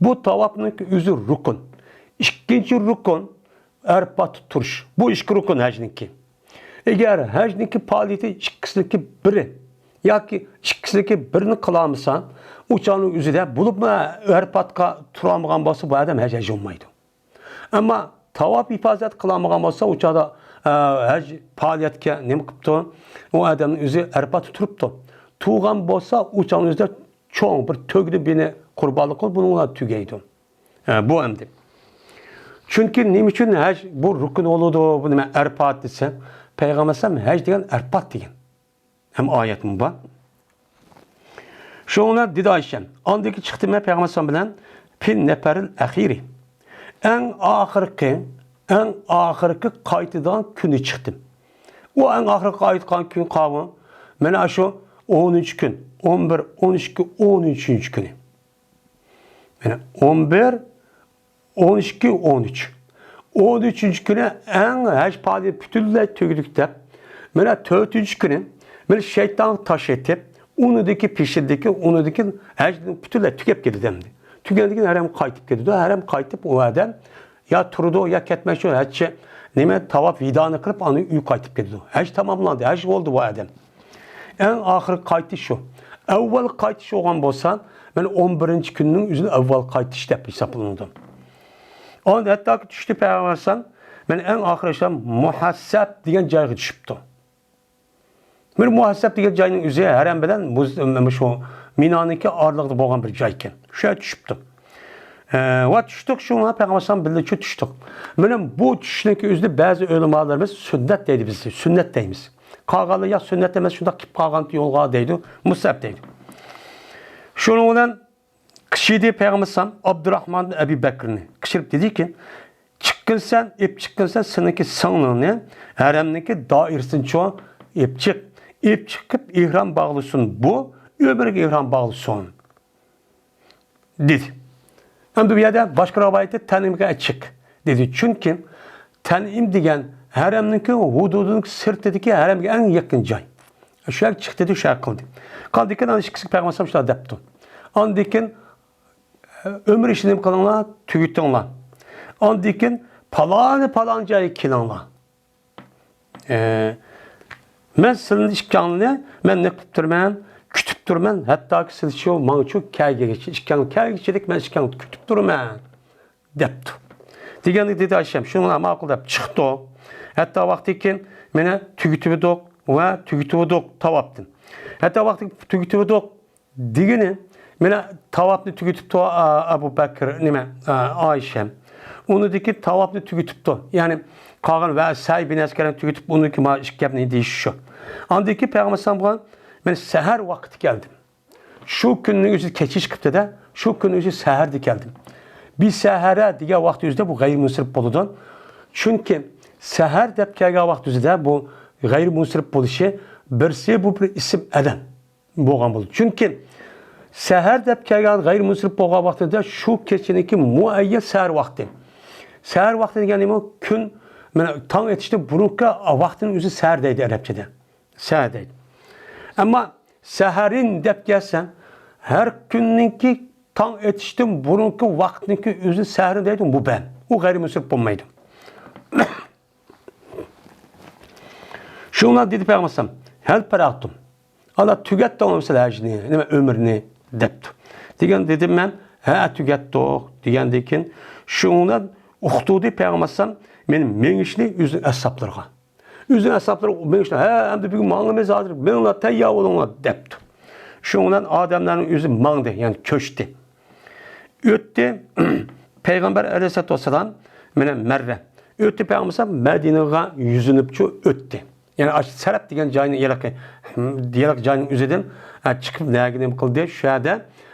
بۇ تاۋاپنىڭ ئۆزى رۇكۇن. ئىككىنچى رۇكۇن ئەرپاتتا تۇرۇش. بۇ ئىككى رۇكۇن ھەجنىڭكى. ئەگەر ھەجنىڭكى پائالىيىتى ئىككىسىنىڭكى بىرى ياكى ئىككىسىنىڭكى بىرىنى قىلالمىسا، ئۇ چاغنىڭ ئۆزىدە، بولۇپمۇ ئەرپاتقا تۇرالمىغان بولسا، بۇ ئادەم ھەج، ھەج بولمايدۇ. ئەمما تاۋاپ ئىپازەت قىلالمىغان بولسا، ئۇ چاغدا، ئە، ھەج پائالىيەتكە نېمە قىپتۇ؟ ئۇ ئادەمنىڭ ئۆزى ئەرپاتتا تۇرۇپتۇ. تۇرغان بولسا، ئۇ چاغنىڭ ئۆزىدە چوڭ بىر تۆگىدىن بىرنى قۇربانلىق قىلىپ، بۇنىڭ بىلەن تۈگەيدۇ. ئە، بۇ ئەمدى. چۈنكى نېمە ئۈچۈن ھەج بۇ رۇكۇن بولىدۇ، بۇ نېمە ئەرپات دېسە، پەيغەمبەر ئەلەيھىسسالام ھەج دېگەن ئەرپات دېگەن. ھەم ئايەتمۇ بار. شۇڭا دېدى ئائىشە، ئاندىن كېيىن چىقتىم مەن پەيغەمبەر ئەلەيھىسسالام بىلەن، فىن نەپەرىل ئەخىرى. ئەڭ ئاخىرقى، ئەڭ ئاخىرقى قايتىدىغان كۈنى چىقتىم. ئۇ ئەڭ ئاخىرقى قايتقان كۈن قاۋۇ، مانا شۇ ئونىنچى كۈن، ئون بىر، ئون ئىككى، ئون ئۈچىنچى كۈنى. مانا ئون بىر، ئون ئىككى، ئون ئۈچ. ئون ئۈچىنچى كۈنى ئەڭ ھەج پائالىيىتى پۈتۈنلەي تۈگىدۇق دەپ، مانا تۆتىنچى كۈنى مانا شەيتانغا تاش ئېتىپ، ئۇنىدىكى پېشىندىكى، ئۇنىدىكى ھەج پۈتۈنلەي تۈگەپ كېتىدۇ ئەمدى. تۈگەندىن كېيىن ھەرەمگە قايتىپ كېتىدۇ. ھەرەمگە قايتىپ ئۇ ئادەم يا تۇرىدۇ، يا كەتمەي شۇ ھەجچى نېمە تاۋاپ ۋىدانى قىلىپ، ئاندىن ئۆيگە قايتىپ كېتىدۇ. ھەج تاماملاندى، ھەج بولدى بۇ ئادەم. ئەڭ ئاخىرقى قايتىش شۇ. ئەۋۋەل قايتىش بولغان بولسا، مانا ئون بىرىنچى كۈننىڭ ئۆزىنى ئەۋۋەل قايتىش دەپ ھېسابلىنىدۇ. ئاندىن ھەتتاكى چۈشتى پەيغەمبەر ئەلەيھىسسالام، مانا ئەڭ ئاخىرى مۇھەسسەب دېگەن جايغا چۈشۈپتۇ. مانا مۇھەسسەب دېگەن جاينىڭ ئۆزى ھەرەم بىلەن مۇز-، مۇشۇ مىنانىڭكى ئارىلىقىدا بولغان بىر جاي ئىكەن. شۇ يەرگە چۈشۈپتۇ. ئە، ۋە چۈشتۇق، شۇڭا پەيغەمبەر ئەلەيھىسسالام بىللە چۈ-، چۈشتۇق. مانا بۇ چۈشنىڭكى ئۆزىدە بەزى ئۆلىمالىرىمىز سۈننەت دەيدۇ، بىز سۈننەت دەيمىز. قالغانلار ياق سۈننەت ئەمەس، شۇنداق كېلىپ قالغان يولغا دەيدۇ، مۇستەھەب دەيدۇ. شۇنىڭ بىلەن قىچىدى پەيغەمبەر ئەلەيھىسسالام ئابدۇراخمان ئەبى بەكرىنى قىچىرىپ دېدىكى، چىققىنسەن، ئېپ چىققىنسەن سېنىڭكى سىڭلىڭنى ھەرەمنىڭكى دائىرىسىدىن چوڭ ئېپ چىق. ئېپ چىقىپ ئېھرام باغلىسۇن بۇ، ئۆمرىگە ئېھرام باغلىسۇن. دېدى. ئەمدى بۇ يەردە باشقا رىۋايەتتە تەنئىمگە چىق دېدى. چۈنكى تەنئىم دېگەن ھەرەمنىڭكى ھۇدۇدىنىڭ سىرتىدىكى ھەرەمگە ئەڭ يېقىن جاي. شۇ يەرگە چىق دېدى، شۇ يەرگە قىلدى. قاندىن كېيىن ئانا ئىككىسى پەيغەمبەر شۇنداق دەپتۇ. ئاندىن كېيىن ئۆمرە ئىشىنى نېمە قىلىڭلار؟ تۈگىتىڭلار. ئاندىن كېيىن پالانى پالان جايغا كېلىڭلار. ئە، مەن سىلىنى ئىككىڭلارنى مەن نېمە قىلىپ تۇرىمەن؟ كۈتۈپ تۇرىمەن. ھەتتاكى سىلچۇ، ماڭچۇ كەلگىچە، ئىككىڭلار كەلگىچىلىك مەن ئىككىڭلارنى كۈتۈپ تۇرىمەن، دەپتۇ. دېگەندە دېدى ئايشەم، شۇڭا ماقۇل دەپ چىقتۇق. ھەتتا ۋاقتىكىن مانا تۈگىتىۋىدۇق ۋە تۈگىتىۋىدۇق تاۋاپتىن. ھەتتا ۋاقتى تۈگىتىۋىدۇق دېگىنى، مانا تاۋاپنى تۈگىتىپتۇ، ئا-، ئەبۇ بەكرى، نېمە، ئا-، ئائىشە. ئۇنىڭدىكى تاۋاپنى تۈگىتىپتۇ. يەنى قالغان ۋە سەي بىلەن ئەسكەرنى تۈگىتىپ، ئۇنىڭكى ما ئىككى گەپنى دېيىش شۇ. ئاندىكى پەيغەمبەر ئەلەيھىسسالام بولغان، مەن سەھەر ۋاقتى كەلدىم. شۇ كۈننىڭ ئۆزى كېچىش قىپتىدە، شۇ كۈننىڭ ئۆزى سەھەردە كەلدىم. بىسەھەرە دېگەن ۋاقىت ئۆزىدە بۇ غەيرىي مۇنسىرىپ بولىدۇ. چۈنكى سەھەر دەپ كەلگەن ۋاقىت ئۆزىدە بۇ غەيرىي مۇنسىرىپ بولۇشى، بىرسى بۇ بىر ئىسىم ئادەم بولغان بولىدۇ. چۈنكى سەھەر دەپ كەلگەن غەيرىي مۇنسىرىپ بولغان ۋاقتىدا شۇ كېچىنىڭكى مۇئەييەن سەھەر ۋاقتى. سەھەر ۋاقتى دېگەن نېمە؟ كۈن، مانا تاڭ ئېتىشتىن بۇرۇنقى ۋاقىتنى ئۆزى سەھەر دەيدۇ ئەرەبچىدە. سەھەر دەيدۇ. ئەمما سەھەرىن دەپ كەلسە، ھەر كۈننىڭكى تاڭ ئېتىشتىن بۇرۇنقى ۋاقىتنىڭكى ئۆزىنى سەھەرىن دەيدۇ، مۇبھەم. ئۇ غەيرىي مۇنسىرىپ بولمايدۇ. شۇڭا دېدى پەيغەمبەر ئەلەيھىسسالام، ھەل پەرەغتۇم. ئالا تۈگەتتىڭلارمۇ سىلەر ھەجنى، نېمە، ئۆمرىنى، دەپتۇ. دېگەن دېدىم مەن، ھە، تۈگەتتۇق، دېگەندىن كېيىن، شۇڭا ئۇقتۇردى پەيغەمبەر ئەلەيھىسسالام مېنى مېڭىشنى ئۆزىنىڭ ئەسھابلىرىغا. ئۆزىنىڭ ئەسھابلىرى مېڭىشتە، ھە، ئەمدى بۈگۈن ماڭىمىز، ھازىر مېڭىڭلار، تەييار بولۇڭلار، دەپتۇ. شۇنىڭ بىلەن ئادەملەرنىڭ ئۆزى ماڭدى، يەنى كۆچتى. ئۆتتى، پەيغەمبەر ئەلەيھىسسالاتۇ ۋەسسالام مەنە مەررە. ئۆتتى پەيغەمبەر مەدىنىغا يۈزلىنىپچۇ ئۆتتى. يەنى ئاشۇ سەرەپ دېگەن جاينى، ھېلىقى، ھېلىقى جاينىڭ ئۆزىدىن، ئە، چىقىپ نەگە نېمە قىلدى، شۇ يەردە.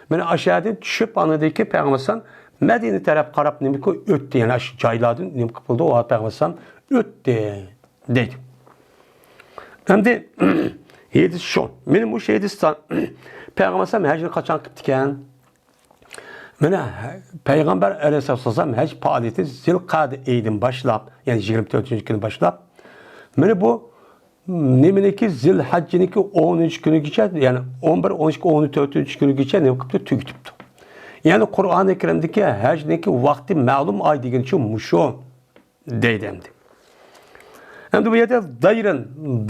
مەنە ئاشۇ يەردىن چۈشۈپ، ئاندىن كېيىن پەيغەمبەر ئەلەيھىسسالام مەدىنە تەرەپ قاراپ نېمە قىلىپ ئۆتتى. يەنى ئاشۇ جايلاردىن نېمە قىلىپ قىلدى، ئۇ پەيغەمبەر ئەلەيھىسسالام ئۆتتى. دەيدۇ. ئەمدى ھەدىس شۇ. مېنىڭ مۇشۇ ھەدىستە پەيغەمبەر ئەلەيھىسسالام ھەجنى قاچان قىپتىكەن؟ مانا، پەيغەمبەر ئەلەيھىسسالام ھەج پائالىيىتى زىلقەدە ئېيىدىن باشلاپ، يەنى يىگىرمە تۆتىنچى كۈنى باشلاپ، مانا بۇ نېمىنىڭكى، زىلھەججىنىڭكى ئونىنچى كۈنىگىچە، يەنى ئون بىر، ئون ئىككى، ئون تۆتىنچى كۈنىگىچە نېمە قىپتۇ؟ تۈگىتىپتۇ. يەنى قۇرئانى كەرىمدىكى ھەجنىڭكى ۋاقتى مەلۇم ئاي دېگىنى شۇ، مۇشۇ دەيدۇ ئەمدى. ئەمدى بۇ يەردە دايرىن،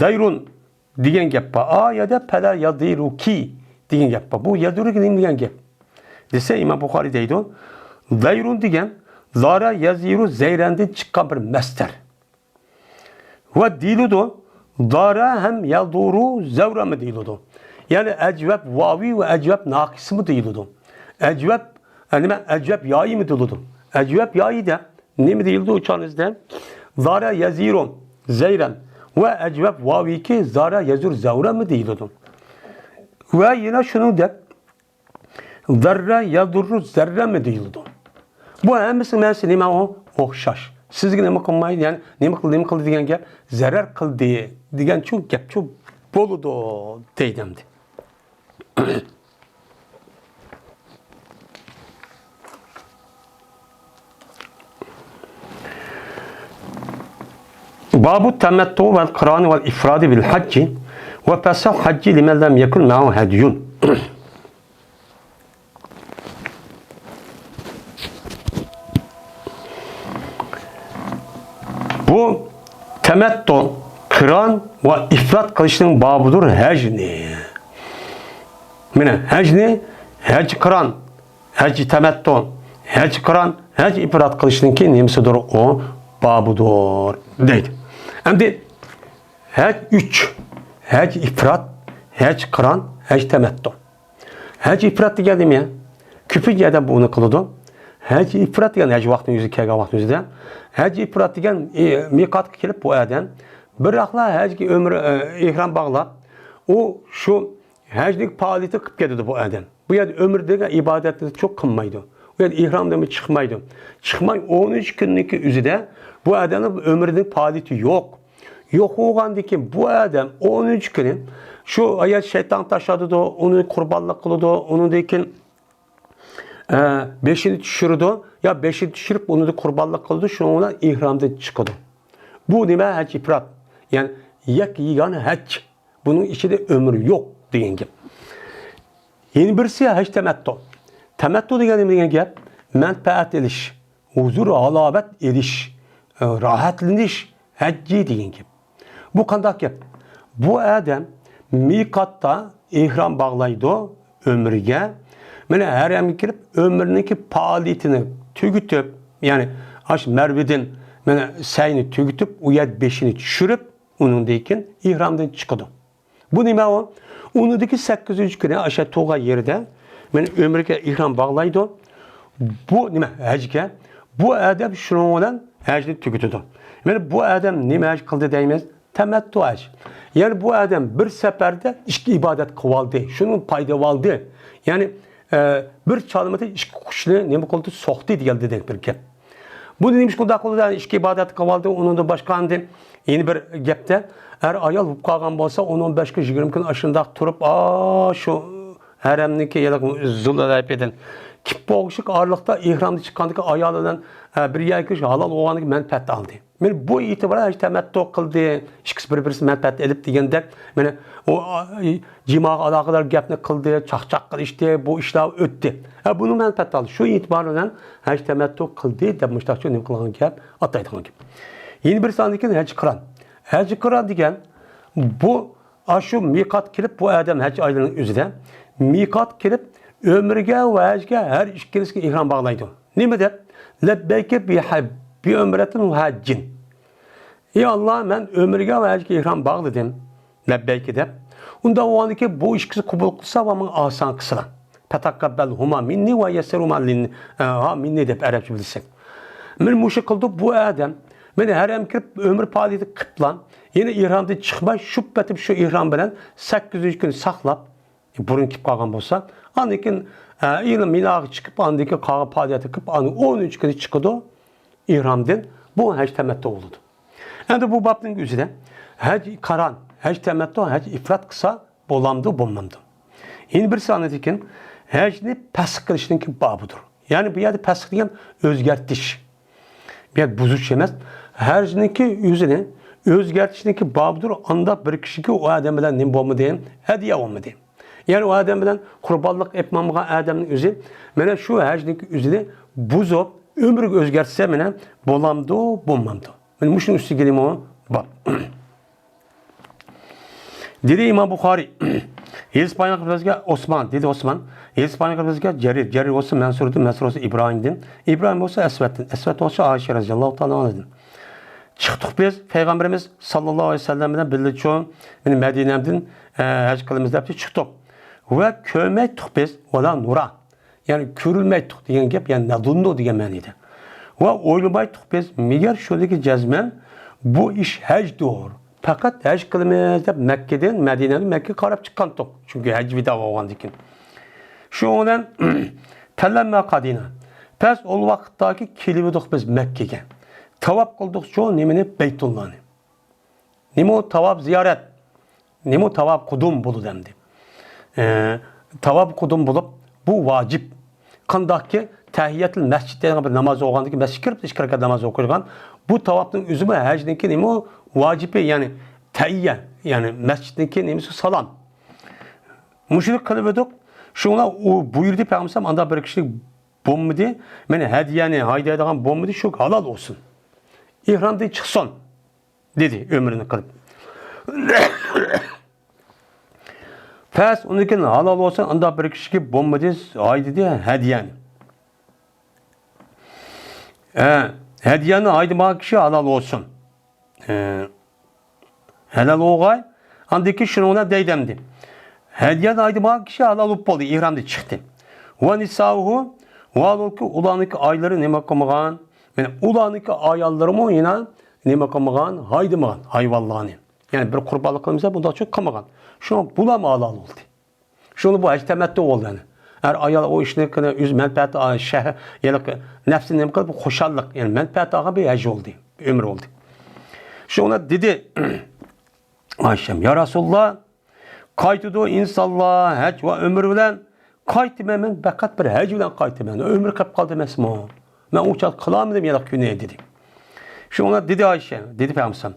دايرۇن دېگەن گەپ بار. ئا يەردە پەلا يادىرۇكى دېگەن گەپ بار. بۇ يادىرۇكى نېمە دېگەن گەپ دېسە، ئىمام بۇخارىي دەيدۇ، دايرۇن دېگەن زارا يەزىرۇ زەيرەندىن چىققان بىر مەستەر. ۋە دېيىلىدۇ، دارا ھەم يەدۇرۇ زەۋرەمۇ دېيىلىدۇ. يەنى ئەجۋەب ۋاۋى ۋە ئەجۋەب ناقىسىمۇ دېيىلىدۇ. ئەجۋەب، ئە، نېمە، ئەجۋەب يايىمۇ دېيىلىدۇ. ئەجۋەب يايىدا نېمە دېيىلىدۇ ئۇ چاغنىڭدا؟ دارا يەزىرۇ زەيرەن ۋە ئەجۋەب ۋاۋىكى زارا يەزۇر زەۋرەمۇ دېيىلىدۇ. ۋە يەنە شۇنىڭدەك زەررە يەدۇررۇ زەررەمۇ دېيىلىدۇ. بۇ ھەممىسىنىڭ مەنىسى نېمە ئۇ؟ ئوخشاش. سىزگە نېمە قىلمايدۇ؟ يەنى نېمە قىلدى، نېمە قىلدى دېگەن گەپ، زەرەر قىلدى دېگەنچۇ گەپچۇ بولىدۇ دەيدۇ ئەمدى. بابۇ تەمەتتۇ ۋەل قىرانى ۋەل ئىفرادى بىل ھەججى ۋە فەسىل ھەججى لىمەن لەم يەكۇن مەئەھۇ ھەديۇن. بۇ تەمەتتۇ، قىران ۋە ئىفراد قىلىشنىڭ بابىدۇر ھەجنى. مانا ھەجنى، ھەج قىران، ھەج تەمەتتۇ، ھەج قىران، ھەج ئىپرات قىلىشنىڭكى نېمىسىدۇر ئۇ؟ بابىدۇر دەيدۇ. ئەمدى ھەج ئۈچ، ھەج ئىپرات، ھەج قىران، ھەج تەمەتتۇ. ھەج ئىپرات دېگەن نېمە؟ كۆپىنچە ئادەم بۇنى قىلىدۇ. ھەج ئىپرات دېگەن ھەج ۋاقتىنىڭ ئۆزىگە كەلگەن ۋاقتىنىڭ ئۆزىدە. ھەج ئىپرات دېگەن، ئى، مىقاتقا كېلىپ بۇ ئادەم بىراقلا ھەجگە ئۆمرە، ئى، ئېھرام باغلاپ، ئۇ شۇ ھەجنىڭ پائالىيىتى قىلىپ كېتىدۇ بۇ ئادەم. بۇ يەردە ئۆمرە دېگەن ئىبادەتنى چوق قىلمايدۇ. ئۇ يەردە ئېھرامدىنمۇ چىقمايدۇ. چىقماي ئون ئۈچ كۈننىڭكى ئۆزىدە بۇ ئادەمنىڭ ئۆمرىنىڭ پائالىيىتى يوق. يوق بولغاندىن كېيىن بۇ ئادەم ئون ئۈچ كۈنى شۇ ئايال شەيتان تاشلىتىدۇ، ئۇنى قۇربانلىق قىلىدۇ، ئۇنىڭدىن كېيىن، ئە، بېشىنى چۈشۈرىدۇ، يا بېشىنى چۈشۈرۈپ ئۇنى قۇربانلىق قىلىدۇ، شۇنىڭ بىلەن ئېھرامدىن چىقىدۇ. بۇ نېمە؟ ھەج ئىپرات. يەنى يەككە يېگانە ھەج. بۇنىڭ ئىچىدە ئۆمرى يوق دېگەن گەپ. يەنە بىرسى ھەج تەمەتتۇ. تەمەتتۇ دېگەن نېمە دېگەن گەپ؟ مەنپەئەت ئېلىش، ھۇزۇر ھالاۋەت ئېلىش، ئە، راھەتلىنىش ھەججى دېگەن گەپ. بۇ قانداق گەپ؟ بۇ ئادەم مىقاتتا ئېھرام باغلايدۇ ئۆمرىگە. مانا ھەرەمگە كىرىپ، ئۆمرىنىڭكى پائالىيىتىنى تۈگىتىپ، يەنى ئاشۇ مەرۋىدىن مانا سەينى تۈگىتىپ، ئۇ يەردە بېشىنى چۈشۈرۈپ، ئۇنىڭدىن كېيىن ئېھرامدىن چىقىدۇ. بۇ نېمە ئۇ؟ ئۇنىڭدىكى سەككىزىنچى كۈنى ئاشۇ تۇغان يېرىدە مانا ئۆمرىگە ئېھرام باغلايدۇ. بۇ نېمە؟ ھەجگە. بۇ ئادەم شۇنىڭ بىلەن ھەجنى تۈگىتىدۇ. مانا بۇ ئادەم نېمە ھەج قىلدى دەيمىز؟ تەمەتتۇ ھەج. يەنى بۇ ئادەم بىر سەپەردە ئىككى ئىبادەت قىلىۋالدى. شۇنىڭ پايدا ئالدى. يەنى، ئە، بىر چالمىدا ئىككى قۇشنى نېمە قىلدى؟ سوقتى دېگەن بىر گەپ. بۇنى نېمىشقا ئۇنداق قىلدى؟ ئىككى ئىبادەت قىلىۋالدى، ئۇنىڭدىن باشقا ئاندىن يەنە بىر گەپتە، ئەر ئايال بولۇپ قالغان بولسا، ئون، ئون بەش كۈن، يىگىرمە كۈن ئاشۇنداق تۇرۇپ، ئا، شۇ ھەرەمنىڭكى يەنە زۇلۇلەيپىدىن كېلىپ بولغۇشلۇق ئارىلىقتا ئېھرامدىن چىققاندىكى ئايالى بىلەن، ئە، بىر يەرگە كىرىش ھالال بولغاندىكى مەنپەئەت ئالدى. مانا بۇ ئېتىبار ھەج تەمەتتۇ قىلدى، ئىككىسى بىر-بىرسى مەنپەئەت ئېلىپ دېگەندەك، مانا ئۇ، ئا، جىماغا ئالاقىدار گەپنى قىلدى، چاقچاق قىلىشتى، بۇ ئىشلار ئۆتتى. ھە، بۇنىڭ مەنپەئەت ئالدى. شۇ ئېتىبار بىلەن ھەج تەمەتتۇ قىلدى دەپ مۇشتاقچە نېمە قىلغان گەپ، ئاتايدىغان گەپ. يەنە بىرسى ئاندىن كېيىن ھەج قىران. ھەج قىران دېگەن بۇ ئاشۇ مىقات كېلىپ، بۇ ئادەم ھەج ئايلىرىنىڭ ئۆزىدە مىقات كېلىپ، ئۆمرىگە ۋە ھەجگە ھەر ئىككىلىسىگە ئېھرام باغلايدۇ. نېمە دەپ؟ لەببەيكە بىھە-، بىئۆمرەتىن ۋە ھەججىن. ئى ئاللا، مەن ئۆمرىگە ۋە ھەجگە ئېھرام باغلىدىم. لەببەيكە دەپ. ئۇنداق بولغاندىكىن بۇ ئىككىسى قوبۇل قىلسا ۋە ماڭا ئاسان قىلسىلا. پەتەقەببەلھۇما مىننى ۋە يەسسەرھۇما لىن-، ھا مىننى دەپ ئەرەبچە بىلسەك. مانا مۇشۇ قىلدى بۇ ئادەم. مانا ھەرەمگە كىرىپ ئۆمرە پائالىيىتى قىپلا. يەنە ئېھرامدىن چىقماي شۇ پېتىپ شۇ ئېھرام بىلەن سەككىزىنچى كۈنى ساقلاپ، بۇرۇن كېلىپ قالغان بولسا، ئاندىن كېيىن، ئە، يەنە مىناغا چىقىپ، ئاندىن كېيىن قالغان پائالىيەتكە كىرىپ، ئاندىن ئون ئۈچ كۈنى چىقىدۇ ئېھرامدىن. بۇ ھەج تەمەتتۇ بولىدۇ. ئەمدى بۇ بابنىڭ ئۆزىدە ھەج قاران، ھەج تەمەتتۇ، ھەج ئىفرات قىلسا بولامدۇ، بولمامدۇ؟ يەنە بىرسى ئاندىن كېيىن ھەجنى پەسخ قىلىشنىڭكى بابىدۇر. يەنى بۇ يەردە پەسخ دېگەن ئۆزگەرتىش. بۇ يەردە بۇزۇش ئەمەس. ھەجنىڭكى ئۆزىنى ئۆزگەرتىشنىڭكى بابىدۇر، ئانداق بىر كىشىگە ئۇ ئادەم بىلەن نېمە بولمىدى؟ ھەدىيە بولمىدى. يەنى ئۇ ئادەم بىلەن قۇربانلىق ئېلىپ ماڭمىغان ئادەمنىڭ ئۆزى مانا شۇ ھەجنىڭكى ئۆزىنى بۇزۇپ، ئۆمرىگە ئۆزگەرتسە، مانا بولامدۇ، بولمامدۇ؟ مانا مۇشۇنىڭ ئۈستىگە نېمە بار؟ دېدى ئىمام بۇخارىي، يېزىپ پايغىمبىرىمىزگە ئوسمان، دېدى ئوسمان، يېزىپ پايغىمبىرىمىزگە جەرىر، جەرىر بولسا مەنسۇردىن، مەنسۇر بولسا ئىبراھىمدىن، ئىبراھىم بولسا ئەسۋەدتىن، ئەسۋەد بولسا ئائىشە رەزىياللاھۇ تائالا ئانھادىن. چىقتۇق بىز پەيغەمبىرىمىز ساللاللاھۇ ئەلەيھى ۋەسەللەم بىلەن بىللە، شۇ مەدىنەدىن، ئە، ھەج قىلىمىز دەپ چىقتۇق. ۋە كۆرمەيتتۇق بىز، ۋەلا نۇرا. يەنى كۆرۈلمەيتتۇق دېگەن گەپ، يەنى نەزۇننۇ دېگەن مەنىدە. ۋە ئويلىمايتتۇق بىز، مەگەر شۇنىڭكى جەزمەن بۇ ئىش ھەجدۇر. پەقەت ھەج قىلىمىز دەپ مەككىدىن، مەدىنەدىن مەككىگە قاراپ چىققانتۇق. چۈنكى ھەج ۋىدا بولغاندىكىن. شۇنىڭ بىلەن پەلەمما قەدىنا. پەس ئول ۋاقىتتاكى كېلىۋىدۇق بىز مەككىگە. تاۋاپ قىلدۇقچۇ نېمىنى؟ بەيتۇللانى. نېمە ئۇ تاۋاپ زىيارەت؟ نېمە ئۇ تاۋاپ قۇدۇم بولىدۇ ئەمدى؟ ئە، تاۋاپ قۇدۇم بولۇپ، بۇ ۋاجىپ. قانداقكى تەھىيەتۇل مەسجىد دەيدىغان بىر ناماز ئوقۇغاندىكىن مەسجىدكە كىرىپ ئىككى رەكەت ناماز ئوقۇيدىغان، بۇ تاۋاپنىڭ ئۆزىمۇ ھەجنىڭكى نېمە ئۇ؟ ۋاجىپى، يەنى تەھىيە، يەنى مەسجىدنىڭكى نېمىسى؟ سالام. مۇشۇنى قىلىۋىدۇق. شۇڭا ئۇ بۇيرۇدى پەيغەمبەر ئانداق بىر كىشىلىك بولمىدى. مانا ھەدىيەنى ھايدايدىغان بولمىدى، شۇ ھالال بولسۇن. ئېھرامدىن چىقسۇن. دېدى ئۆمرىنى قىلىپ. پەس ئۇنىڭدىن كېيىن ھالال بولسۇن، ئانداق بىر كىشىگە بولمىدى، ھايدىدى ھەدىيەنى. ھە، ھەدىيەنى ھايدىمىغان كىشى ھالال بولسۇن. ھە، ھالال بولغاي، ئاندىن كېيىن شۇنىڭ بىلەن دەيدۇ ئەمدى. ھەدىيەنى ھايدىمىغان كىشى ھالال بولۇپ بولدى، ئېھرامدىن چىقتى. ۋە نىساؤھۇ، ۋە ھالبۇكى ئۇلارنىڭكى ئاياللىرى نېمە قىلمىغان؟ يەنى ئۇلارنىڭكى ئاياللىرىمۇ يەنە نېمە قىلمىغان؟ ھايدىمىغان ھايۋانلارنى. يەنى بىر قۇربانلىق قىلمىسا، بۇنداق چۈشۈپ قالمىغان. شۇڭا بۇلارمۇ ھالال بولدى. شۇڭا بۇ ھەج تەمەتتۇ بولدى. يەنى ئەر ئايال ئۇ ئىشنى قىلىپ، ئۆز مەنپەئەتى، شەھ-، يەنى نەپسىنى نېمە قىلىپ، خۇشاللىق، يەنى مەنپەئەت ئالغان بىر ھەج بولدى، ئۆمرە بولدى. شۇڭا دېدى ئائىشەم، يا رەسۇلاللا، قايتىدۇ ئىنسانلار ھەج ۋە ئۆمرە بىلەن، قايتىمەن مەن پەقەت بىر ھەج بىلەن قايتىمەن، ئۆمرە قىلىپ قالدى ئەمەسمۇ؟ مەن ئۇ چاغدا قىلالمىدىم ياق كۈنى، دېدى. شۇڭا دېدى ئائىشە، دېدى پەيغەمبەر،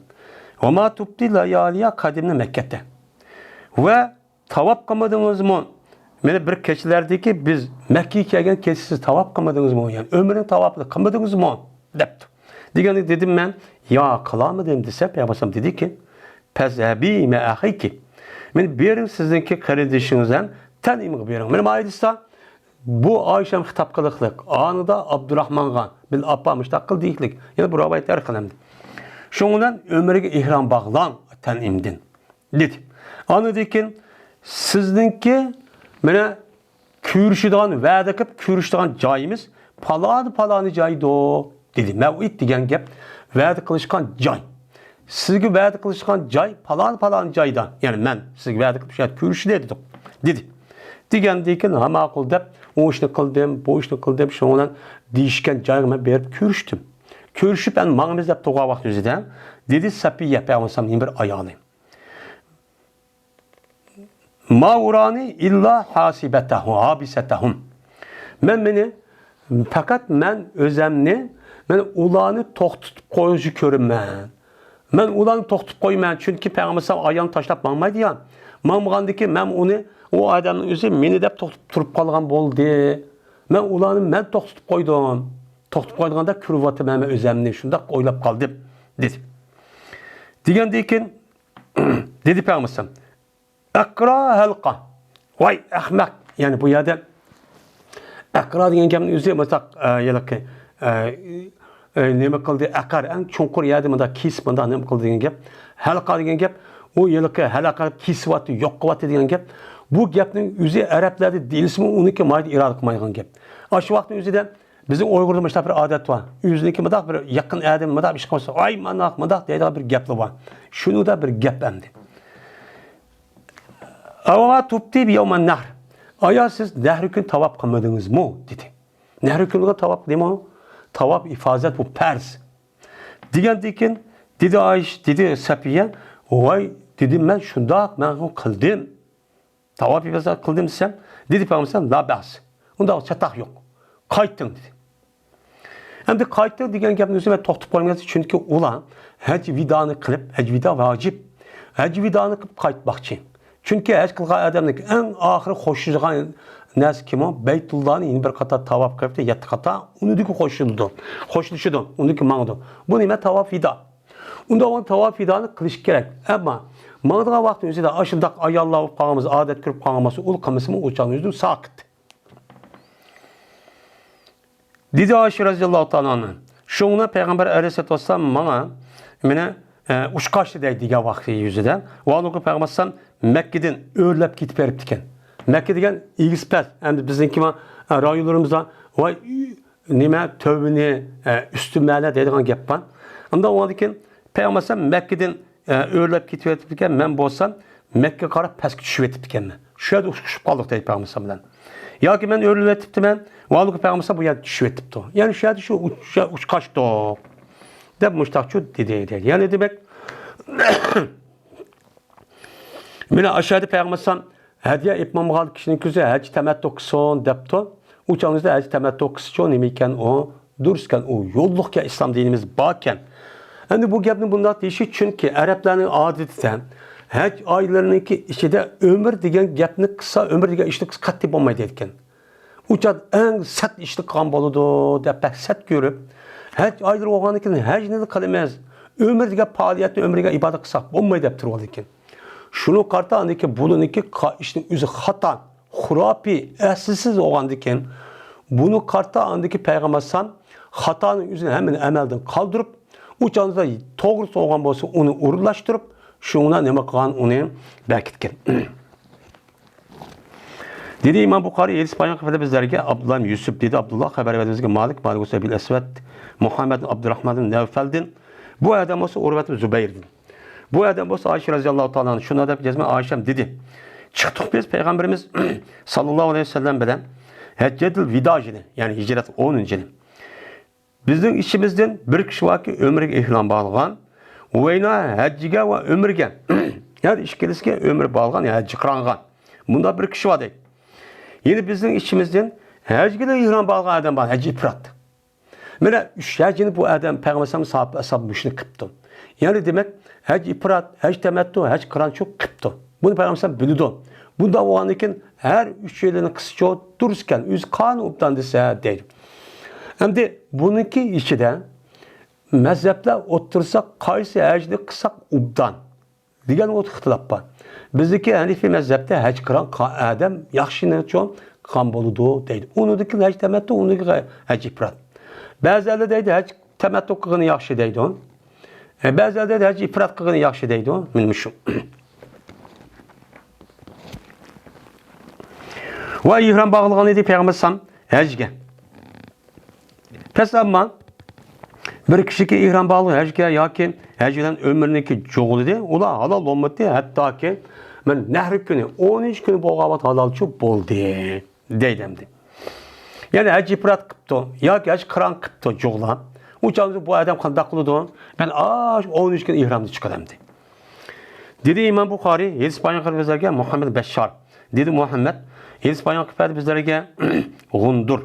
ۋە ما تۇبتى لەيالىيە قەدىمنى مەككەتە. ۋە تاۋاپ قىلمىدىڭىزمۇ؟ مانا بىر كېچىلەردىكى بىز مەككىگە كەلگەن كېچىسى تاۋاپ قىلمىدىڭىزمۇ؟ يەنى ئۆمرىنىڭ تاۋاپىنى قىلمىدىڭىزمۇ؟ دەپتۇ. دېگەندە دېدىم مەن، يا، قىلالمىدىم دېسە، پەيغەمبەر دېدىكى، پەزھەبى مە ئەخىكى. مانا بېرىڭ سىزنىڭكى قېرىندىشىڭىز بىلەن تەنئىمغا بېرىڭ. مانا مايدىستا بۇ ئائىشەم خىتاب قىلىقلىق، ئانىدا ئابدۇراخمانغا، بىل ئاپا مۇشتاق قىل دېيىكلىك. يەنە بۇ رىۋايەت ھەر خىل ئەمدى. شۇنىڭ بىلەن ئۆمرىگە ئېھرام باغلاڭ تەنئىمدىن. دېدى. ئاندىن كېيىن سىزنىڭكى مانا كۆرۈشىدىغان، ۋەدە قىلىپ كۆرۈشىدىغان جايىمىز پالانى پالانى جايدۇ، دېدى. مەۋئىد دېگەن گەپ ۋەدە قىلىشقان جاي. سىزگە ۋەدە قىلىشقان جاي پالانى پالانى جايدا. يەنى مەن سىزگە ۋەدە قىلىپ شۇ يەردە كۆرۈشىلى دېدۇق، دېدى. دېگەندىن كېيىن ھە ماقۇل دەپ، ئۇ ئىشنى قىلدىم، بۇ ئىشنى قىلدىم، شۇنىڭ بىلەن دېيىشكەن جايغا مەن بېرىپ كۆرۈشتۈم. كۆرۈشۈپ ئەمدى ماڭىمىز دەپ تۇرغان ۋاقىت ئۆزىدە، دېدى سەپىيە پەيغەمبەرنىڭ بىر ئايالى. ما ئۇرانى ئىللا ھاسىبەتەھۇ، ھابىسەتەھۇم. مەن مېنى، پەقەت مەن ئۆزەمنى، مەن ئۇلارنى توختىتىپ قويۇشى كۆرىمەن. مەن ئۇلارنى توختىتىپ قويىمەن، چۈنكى پەيغەمبەر ئايالنى تاشلاپ ماڭمايدۇ يا. ماڭمىغاندىن كېيىن مەن ئۇنى، ئۇ ئادەمنىڭ ئۆزى مېنى دەپ توختىتىپ تۇرۇپ قالغان بولدى. مەن ئۇلارنى مەن توختىتىپ قويدۇم. توختىتىپ قويىدىغاندا كۆرۈۋاتىمەن مەن ئۆزەمنى، شۇنداق ئويلاپ قالدىم، دېدى. دېگەندىن كېيىن دېدى پەيغەمبەر، ئەقرا ھەلقا. ۋاي ئەخمەق! يەنى بۇ يەردە ئەقرا دېگەن گەپنىڭ ئۆزى مۇنداق، ئە، ھېلىقى، ئە، ئە، نېمە قىلدى؟ ئەقەر، ئەڭ چوڭقۇر يەردە مۇنداق كېسىپ، مۇنداق نېمە قىلدى دېگەن گەپ. ھەلقا دېگەن گەپ، ئۇ ھېلىقى ھەلقە كېسىۋاتتى، يوق قىلىۋاتتى دېگەن گەپ. بۇ گەپنىڭ ئۆزى ئەرەبلەردە دېيىلسىمۇ، ئۇنىڭكى مايدا ئىرادە قىلمايدىغان گەپ. ئاشۇ ۋاقىتنىڭ ئۆزىدە بىزنىڭ ئۇيغۇردا مۇشۇنداق بىر ئادەت بار. ئۆزىنىڭكى مۇنداق بىر يېقىن ئادىمى مۇنداق بىر ئىش قىلسا، ۋاي مانداق، مۇنداق دەيدىغان بىر گەپلا بار. شۇنىڭدا بىر گەپ ئەمدى. ئەۋما تۇپتى بىيەۋمەن نەھر. ئايا سىز نەھر كۈنى تاۋاپ قىلمىدىڭىزمۇ؟ دېدى. نەھر كۈنىگە تاۋاپ نېمە؟ تاۋاپ ئىفازەت، بۇ پەرز. دېگەندىن كېيىن دېدى ئايش-، دېدى سەپىيە، ۋاي، دېدىم مەن شۇنداق، مەن قىلدىم. تاۋاپ ئىپادە قىلدىم دېسەم، دېدى پەيغەمبەر، لا بەس. ئۇنداق چاتاق يوق. قايتىڭ دېدى. ئەمدى قايتىڭ دېگەن گەپنىڭ ئۆزى مەن توختاپ قالمىسام، چۈنكى ئۇلار ھەج ۋىدانى قىلىپ، ھەج ۋىدا ۋاجىپ، ھەج ۋىدانى قىلىپ قايتماقچى. چۈنكى ھەج قىلغان ئادەمنىڭ ئەڭ ئاخىرى خوشلىشىدىغان نەرسە كىمۇ؟ بەيتۇللانى يەنە بىر قاتار تاۋاپ قىلىپ، يەتتە قاتار ئۇنىڭدىكى خوشلىنىدۇ، خوشلىشىدۇ، ئۇنىڭدىكى ماڭىدۇ. بۇ نېمە؟ تاۋاپ ۋىدا. ئۇنداق بولغاندا تاۋاپ ۋىدانى قىلىش كېرەك. ئەمما ماڭىدىغان ۋاقىتنىڭ ئۆزىدە ئاشۇنداق ئاياللار بولۇپ قالغان بولسا، ئادەت كۆرۈپ قالغان بولسا، ئۇ قىلمىسىمۇ ئۇ چاغنىڭ ئۆزىدە ساقىت. دېدى ئائىشە رەزىياللاھۇ تائالا ئەنھا، شۇڭا پەيغەمبەر ئەلەيھىسسالاتۇ ۋەسسالام ماڭا، مېنى، ئە، ئۇچقاچتى دەيدۇ دېگەن ۋاقتى يۈزىدە. ۋە ھالبۇكى پەيغەمبەر ئەلەيھىسسالام مەككىدىن ئۆرلەپ كېتىپ بېرىپتىكەن. مەككە دېگەن ئېگىز پەس، ئەمدى بىزنىڭكى ما-، ئە، رايونلىرىمىزدا ۋاي، نېمە، تۆۋىنى، ئە، ئۈستى مەنە دەيدىغان گەپ بار. ئۇنداق بولغاندىكىن پەيغەمبەر ئەلەيھىسسالام مەككىدىن، ئە، ئۆرلەپ كېتىۋېتىپتىكەن، مەن بولسام مەككىگە قاراپ پەسكە چۈشۈۋېتىپتىكەنمەن. شۇ يەردە ئۇچۇشۇپ قالدۇق دەيدۇ پەيغەمبەر ئەلەيھىسسالام بىلەن. ياكى مەن ئۆرلىۋېتىپتىمەن، ۋالىكى پەيغەمبەر ئەلەيھىسسالام بۇ يەردە چۈشۈۋېتىپتۇ. يەنى شۇ يەردە شۇ ئۇچ-، ئۇچقاچتۇق دەپ مۇشتاقچۇ دېدى، دېدى. يەنى دېمەك، مانا ئاشۇ يەردە پەيغەمبەر ئەلەيھىسسالام ھەدىيە ئېلىپ ماڭمىغان كىشىنىڭ كۆزى ھەج تەمەتتۇ قىلسۇن دەپتۇ. ئۇ چاغنىڭىزدا ھەج تەمەتتۇ قىلسىچۇ نېمە ئىكەن ئۇ؟ دۇرۇس ئىكەن ئۇ، يوللۇق ئىكەن، ئىسلام دىنىمىز بار ئىكەن. ئەمدى بۇ گەپنى بۇنداق دېيىشى، چۈنكى ئەرەبلەرنىڭ ئادىتىدە ھەج ئايلىرىنىڭكى ئىچىدە ئۆمرە دېگەن گەپنى قىلسا، ئۆمرە دېگەن ئىشنى قىلسا قەتئىي بولمايدۇ دەيدىكەن. ئۇ چاغدا ئەڭ سەت ئىشنى قىلغان بولىدۇ دەپ بەك سەت كۆرۈپ، ھەج ئايلىرى بولغاندىن كېيىن ھەجنى قىلىمىز، ئۆمرە دېگەن پائالىيەتنى، ئۆمرە دېگەن ئىبادەت قىلساق بولمايدۇ دەپ تۇرۇۋالىدىكەن. شۇنىڭغا قارىتا ئاندىن كېيىن بۇنىڭكى قا-، ئىشنىڭ ئۆزى خاتا، خۇراپىي، ئەسلىسىز بولغاندىكىن، بۇنىڭغا قارىتا ئاندىن كېيىن پەيغەمبەر ئەلەيھىسسالام خاتانىڭ ئۆزىنى ھەممىنى ئەمەلدىن قالدۇرۇپ، ئۇ چاغدا توغرىسى بولغان بولسا ئۇنى ئورۇنلاشتۇرۇپ، شۇڭا نېمە قىلغان ئۇنى بەكىتكەن. دېدى ئىمام بۇخارىي، ھەدىس بايان قىلىپ بىزلەرگە ئابدۇللا ئىبن يۈسۈپ، دېدى ئابدۇللا، خەۋەر بەردى بىزگە مالىك، مالىك بولسا ئەبىل ئەسۋەد، مۇھەممەد ئابدۇرراھمان ئىبن نەۋفەلدىن، بۇ ئادەم بولسا ئۇرۋەت ئىبن زۇبەيردىن. بۇ ئادەم بولسا ئائىشە رەزىياللاھۇ تائالا ئەنھا شۇنداق دەپ يازما ئائىشەم دېدى. چىقتۇق بىز پەيغەمبىرىمىز ساللاللاھۇ ئەلەيھى ۋەسەللەم بىلەن ھەججەتۇل ۋىدا يىلى، يەنى ھىجرەت ئونىنچى يىلى. بىزنىڭ ئىچىمىزدىن بىر كىشى باركى ئۆمرىگە ئېھرام باغلىغان، ۋەينا ھەججىگە ۋە ئۆمرىگە، ھەر ئىككىلىسىگە ئۆمرە باغلىغان، ھەججى قىرانغا. بۇنداق بىر كىشى بار دەيدۇ. يەنە بىزنىڭ ئىچىمىزدىن ھەجگىلا ئېھرام باغلىغان ئادەم بار، ھەججى ئىپرات. مانا ئۈچ ھەجنى بۇ ئادەم پەيغەمبەر ئەلەيھىسسالام ساھابە ئەسھاب مۇشۇنى قىپتۇ. يەنى دېمەك، ھەج ئىپرات، ھەج تەمەتتۇ، ھەج قىرانچۇ قىپتۇ. بۇنى پەيغەمبەر ئەلەيھىسسالام بىلىدۇ. بۇنداق بولغاندىن كېيىن ھەر ئۈچىيلەننىڭ قىسىچۇ دۇرۇس ئىكەن، ئۆزى قانۇن ئوبدان دېسە دەيدۇ. ئەمدى بۇنىڭكى ئىچىدە مەزھەپلەر ئوتتۇرىسىدا قايسى ھەجنى قىلساق ئوبدان دېگەن ئوت ئىختىلاپ بار. بىزدىكى ھەنىفىي مەزھەپتە ھەج قىران قا-، ئادەم ياخشىنىچۇ قىلغان بولىدۇ دەيدۇ. ئۇنىڭدىن كېيىن ھەج تەمەتتۇ، ئۇنىڭدىن كېيىن ھەج ئىپرات. بەزىلەر دەيدۇ، ھەج تەمەتتۇ قىلغىنى ياخشى دەيدۇ. ئە، بەزىلەر دەيدۇ، ھەج ئىپرات قىلغىنى ياخشى دەيدۇ. مانا مۇشۇ. ۋە ئېھرام باغلىغان ئىدى پەيغەمبەر ئەلەيھىسسالام ھەجگە. پەس ئەمما بىر كىشىكى ئېھرام باغلىغان ھەجگە ياكى ھەج بىلەن ئۆمرىنىڭكى جۇغلىدى، ئۇلار ھالال بولمىدى، ھەتتاكى مەن نەھرى كۈنى، ئونىنچى كۈنى بولغان ۋاقىت ھالالچۇ بولدى دەيدۇ ئەمدى. يەنى ھەج ئىپرات قىپتۇ ياكى ھەج قىران قىپتۇ جۇغلا. ئۇ چاغدا بۇ ئادەم قانداق قىلىدۇ؟ مەن ئاشۇ ئونىنچى كۈنى ئېھرامدىن چىقىدۇ ئەمدى. دېدى ئىمام بۇخارىي، ھەدىس بايان قىلىپ بىزلەرگە مۇھەممەد بەششار. دېدى مۇھەممەد، ھەدىس بايان قىلىپ بەردى بىزلەرگە غۇندۇر.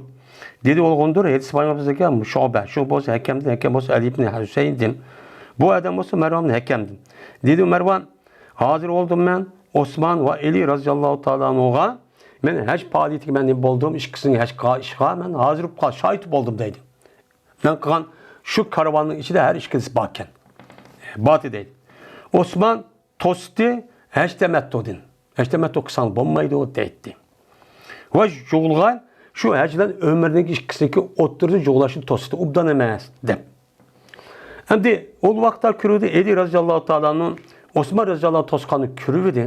دېدى ئۇ غۇندۇر، ھەدىس بايان قىلىپ بىزلەرگە شۇبە. شۇ بولسا ھەكەمدىن، ھەكەم بولسا ئەلى ئىبنى ھۈسەيىندىن. بۇ ئادەم بولسا مەرۋان ئىبنى ھەكەمدىن. دېدى مەرۋان، ھازىر بولدۇم مەن ئوسمان ۋە ئەلى رەزىياللاھۇ تائالا ئەنھۇغا. مەن ھەج پائالىيىتىگە مەن نېمە بولدۇم، ئىككىسىنىڭ ھەج قىلغان ئىشىغا مەن ھازىر بولۇپ قال-، شاھىت بولدۇم دەيدۇ. مەن قىلغان شۇ كارۋاننىڭ ئىچىدە ھەر ئىككىلىسى باركەن. باتى دەيدۇ. ئوسمان توستى ھەج تەمەتتۇدىن. ھەج تەمەتتۇ قىلساڭ بولمايدۇ دەيتتى. ۋە جۇغلىغان شۇ ھەج بىلەن ئۆمرىنىڭ ئىككىسىنىڭكى ئوتتۇرىدا جۇغلاشنى توستى، ئوبدان ئەمەس دەپ. ئەمدى ئۇ ۋاقىتتا كۆرۈۋىدى، ئەلى رەزىياللاھۇ تائالا ئەنھۇ، ئوسمان رەزىياللاھۇ توسقاننى كۆرۈۋىدى.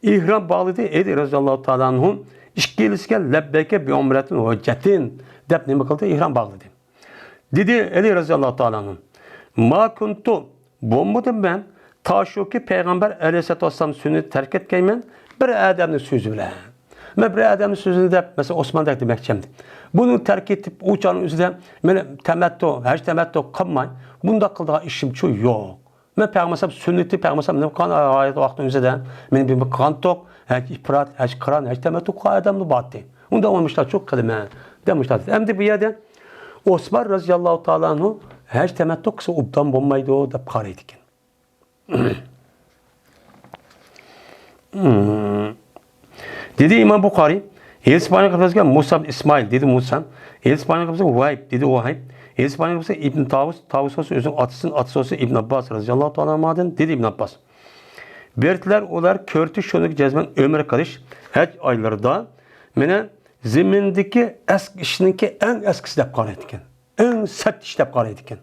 ئېھرام باغلىدى، ئەلى رەزىياللاھۇ تائالا ئەنھۇ ئىككىلىسىگە لەببەيكە بىئۇمرەتىن ۋە ھەججەتىن دەپ نېمە قىلدى؟ ئېھرام باغلىدى. دېدى ئەلى رەزىياللاھۇ تائالا ئەنھۇ، ما كۇنتۇ، بولمىدىم مەن، تا شۇكى پەيغەمبەر ئەلەيھىسسالاتۇ ۋەسسالام سۈننىتىنى تەرك ئەتكەيمەن، بىر ئادەمنىڭ سۆزى بىلەن. مەن بىر ئادەمنىڭ سۆزىنى دەپ، مەسىلەن، ئوسماندەك دېمەكچى ئەمدى. بۇنى تەرك ئېتىپ، ئۇ چاغنىڭ ئۆزىدە مەن تەمەتتۇ، ھەج تەمەتتۇ قىلماي، بۇنداق قىلىدىغان ئىشىمچۇ يوق. مەن پەيغەمبەر ئەلەيھىسسالام سۈننىتى، پەيغەمبەر ئەلەيھىسسالام نېمە قىلغان ھايات ۋاقتىنىڭ ئۆزىدە؟ مەن بىر قىلغان توق، ھەج ئىپرات، ھەج قىران، ھەج تەمەتتۇ قىلغان ئادەملا بارتى. ئۇندا مۇشۇنداق چوق قىلىمەن، دەپ مۇشۇنداق دېدى. ئەمدى بۇ يەردە ئوسمان رەزىياللاھۇ تائالا ئەنھۇ ھەج تەمەتتۇ قىلسا ئوبدان بولمايدۇ، دەپ قارايدىكەن. دېدى ئىمام بۇخارىي، ھەدىس بايان قىلىپ بەرگەن مۇسا ئىسمائىل، دېدى مۇسا. ھەدىس بايان قىلىپ بەرگەن ۋاھىب، دېدى ۋاھىب. ھەدىس بايان قىلىپ بەرگەن ئىبن تاۋۇس، تاۋۇس بولسا ئۆزىنىڭ ئاتىسىدىن، ئاتىسى بولسا ئىبن ئابباس رەزىياللاھۇ تائالا ئەنھۇدىن، دېدى ئىبن ئابباس. بېرىتلەر ئۇلار كۆرتى شۇنى جەزمەن ئۆمرە قىلىش ھەج ئايلىرىدا، مانا زېمىندىكى ئەسكى ئىشنىڭكى ئەڭ ئەسكىسى دەپ قارايدىكەن. ئەڭ سەت ئىش دەپ قارايدىكەن.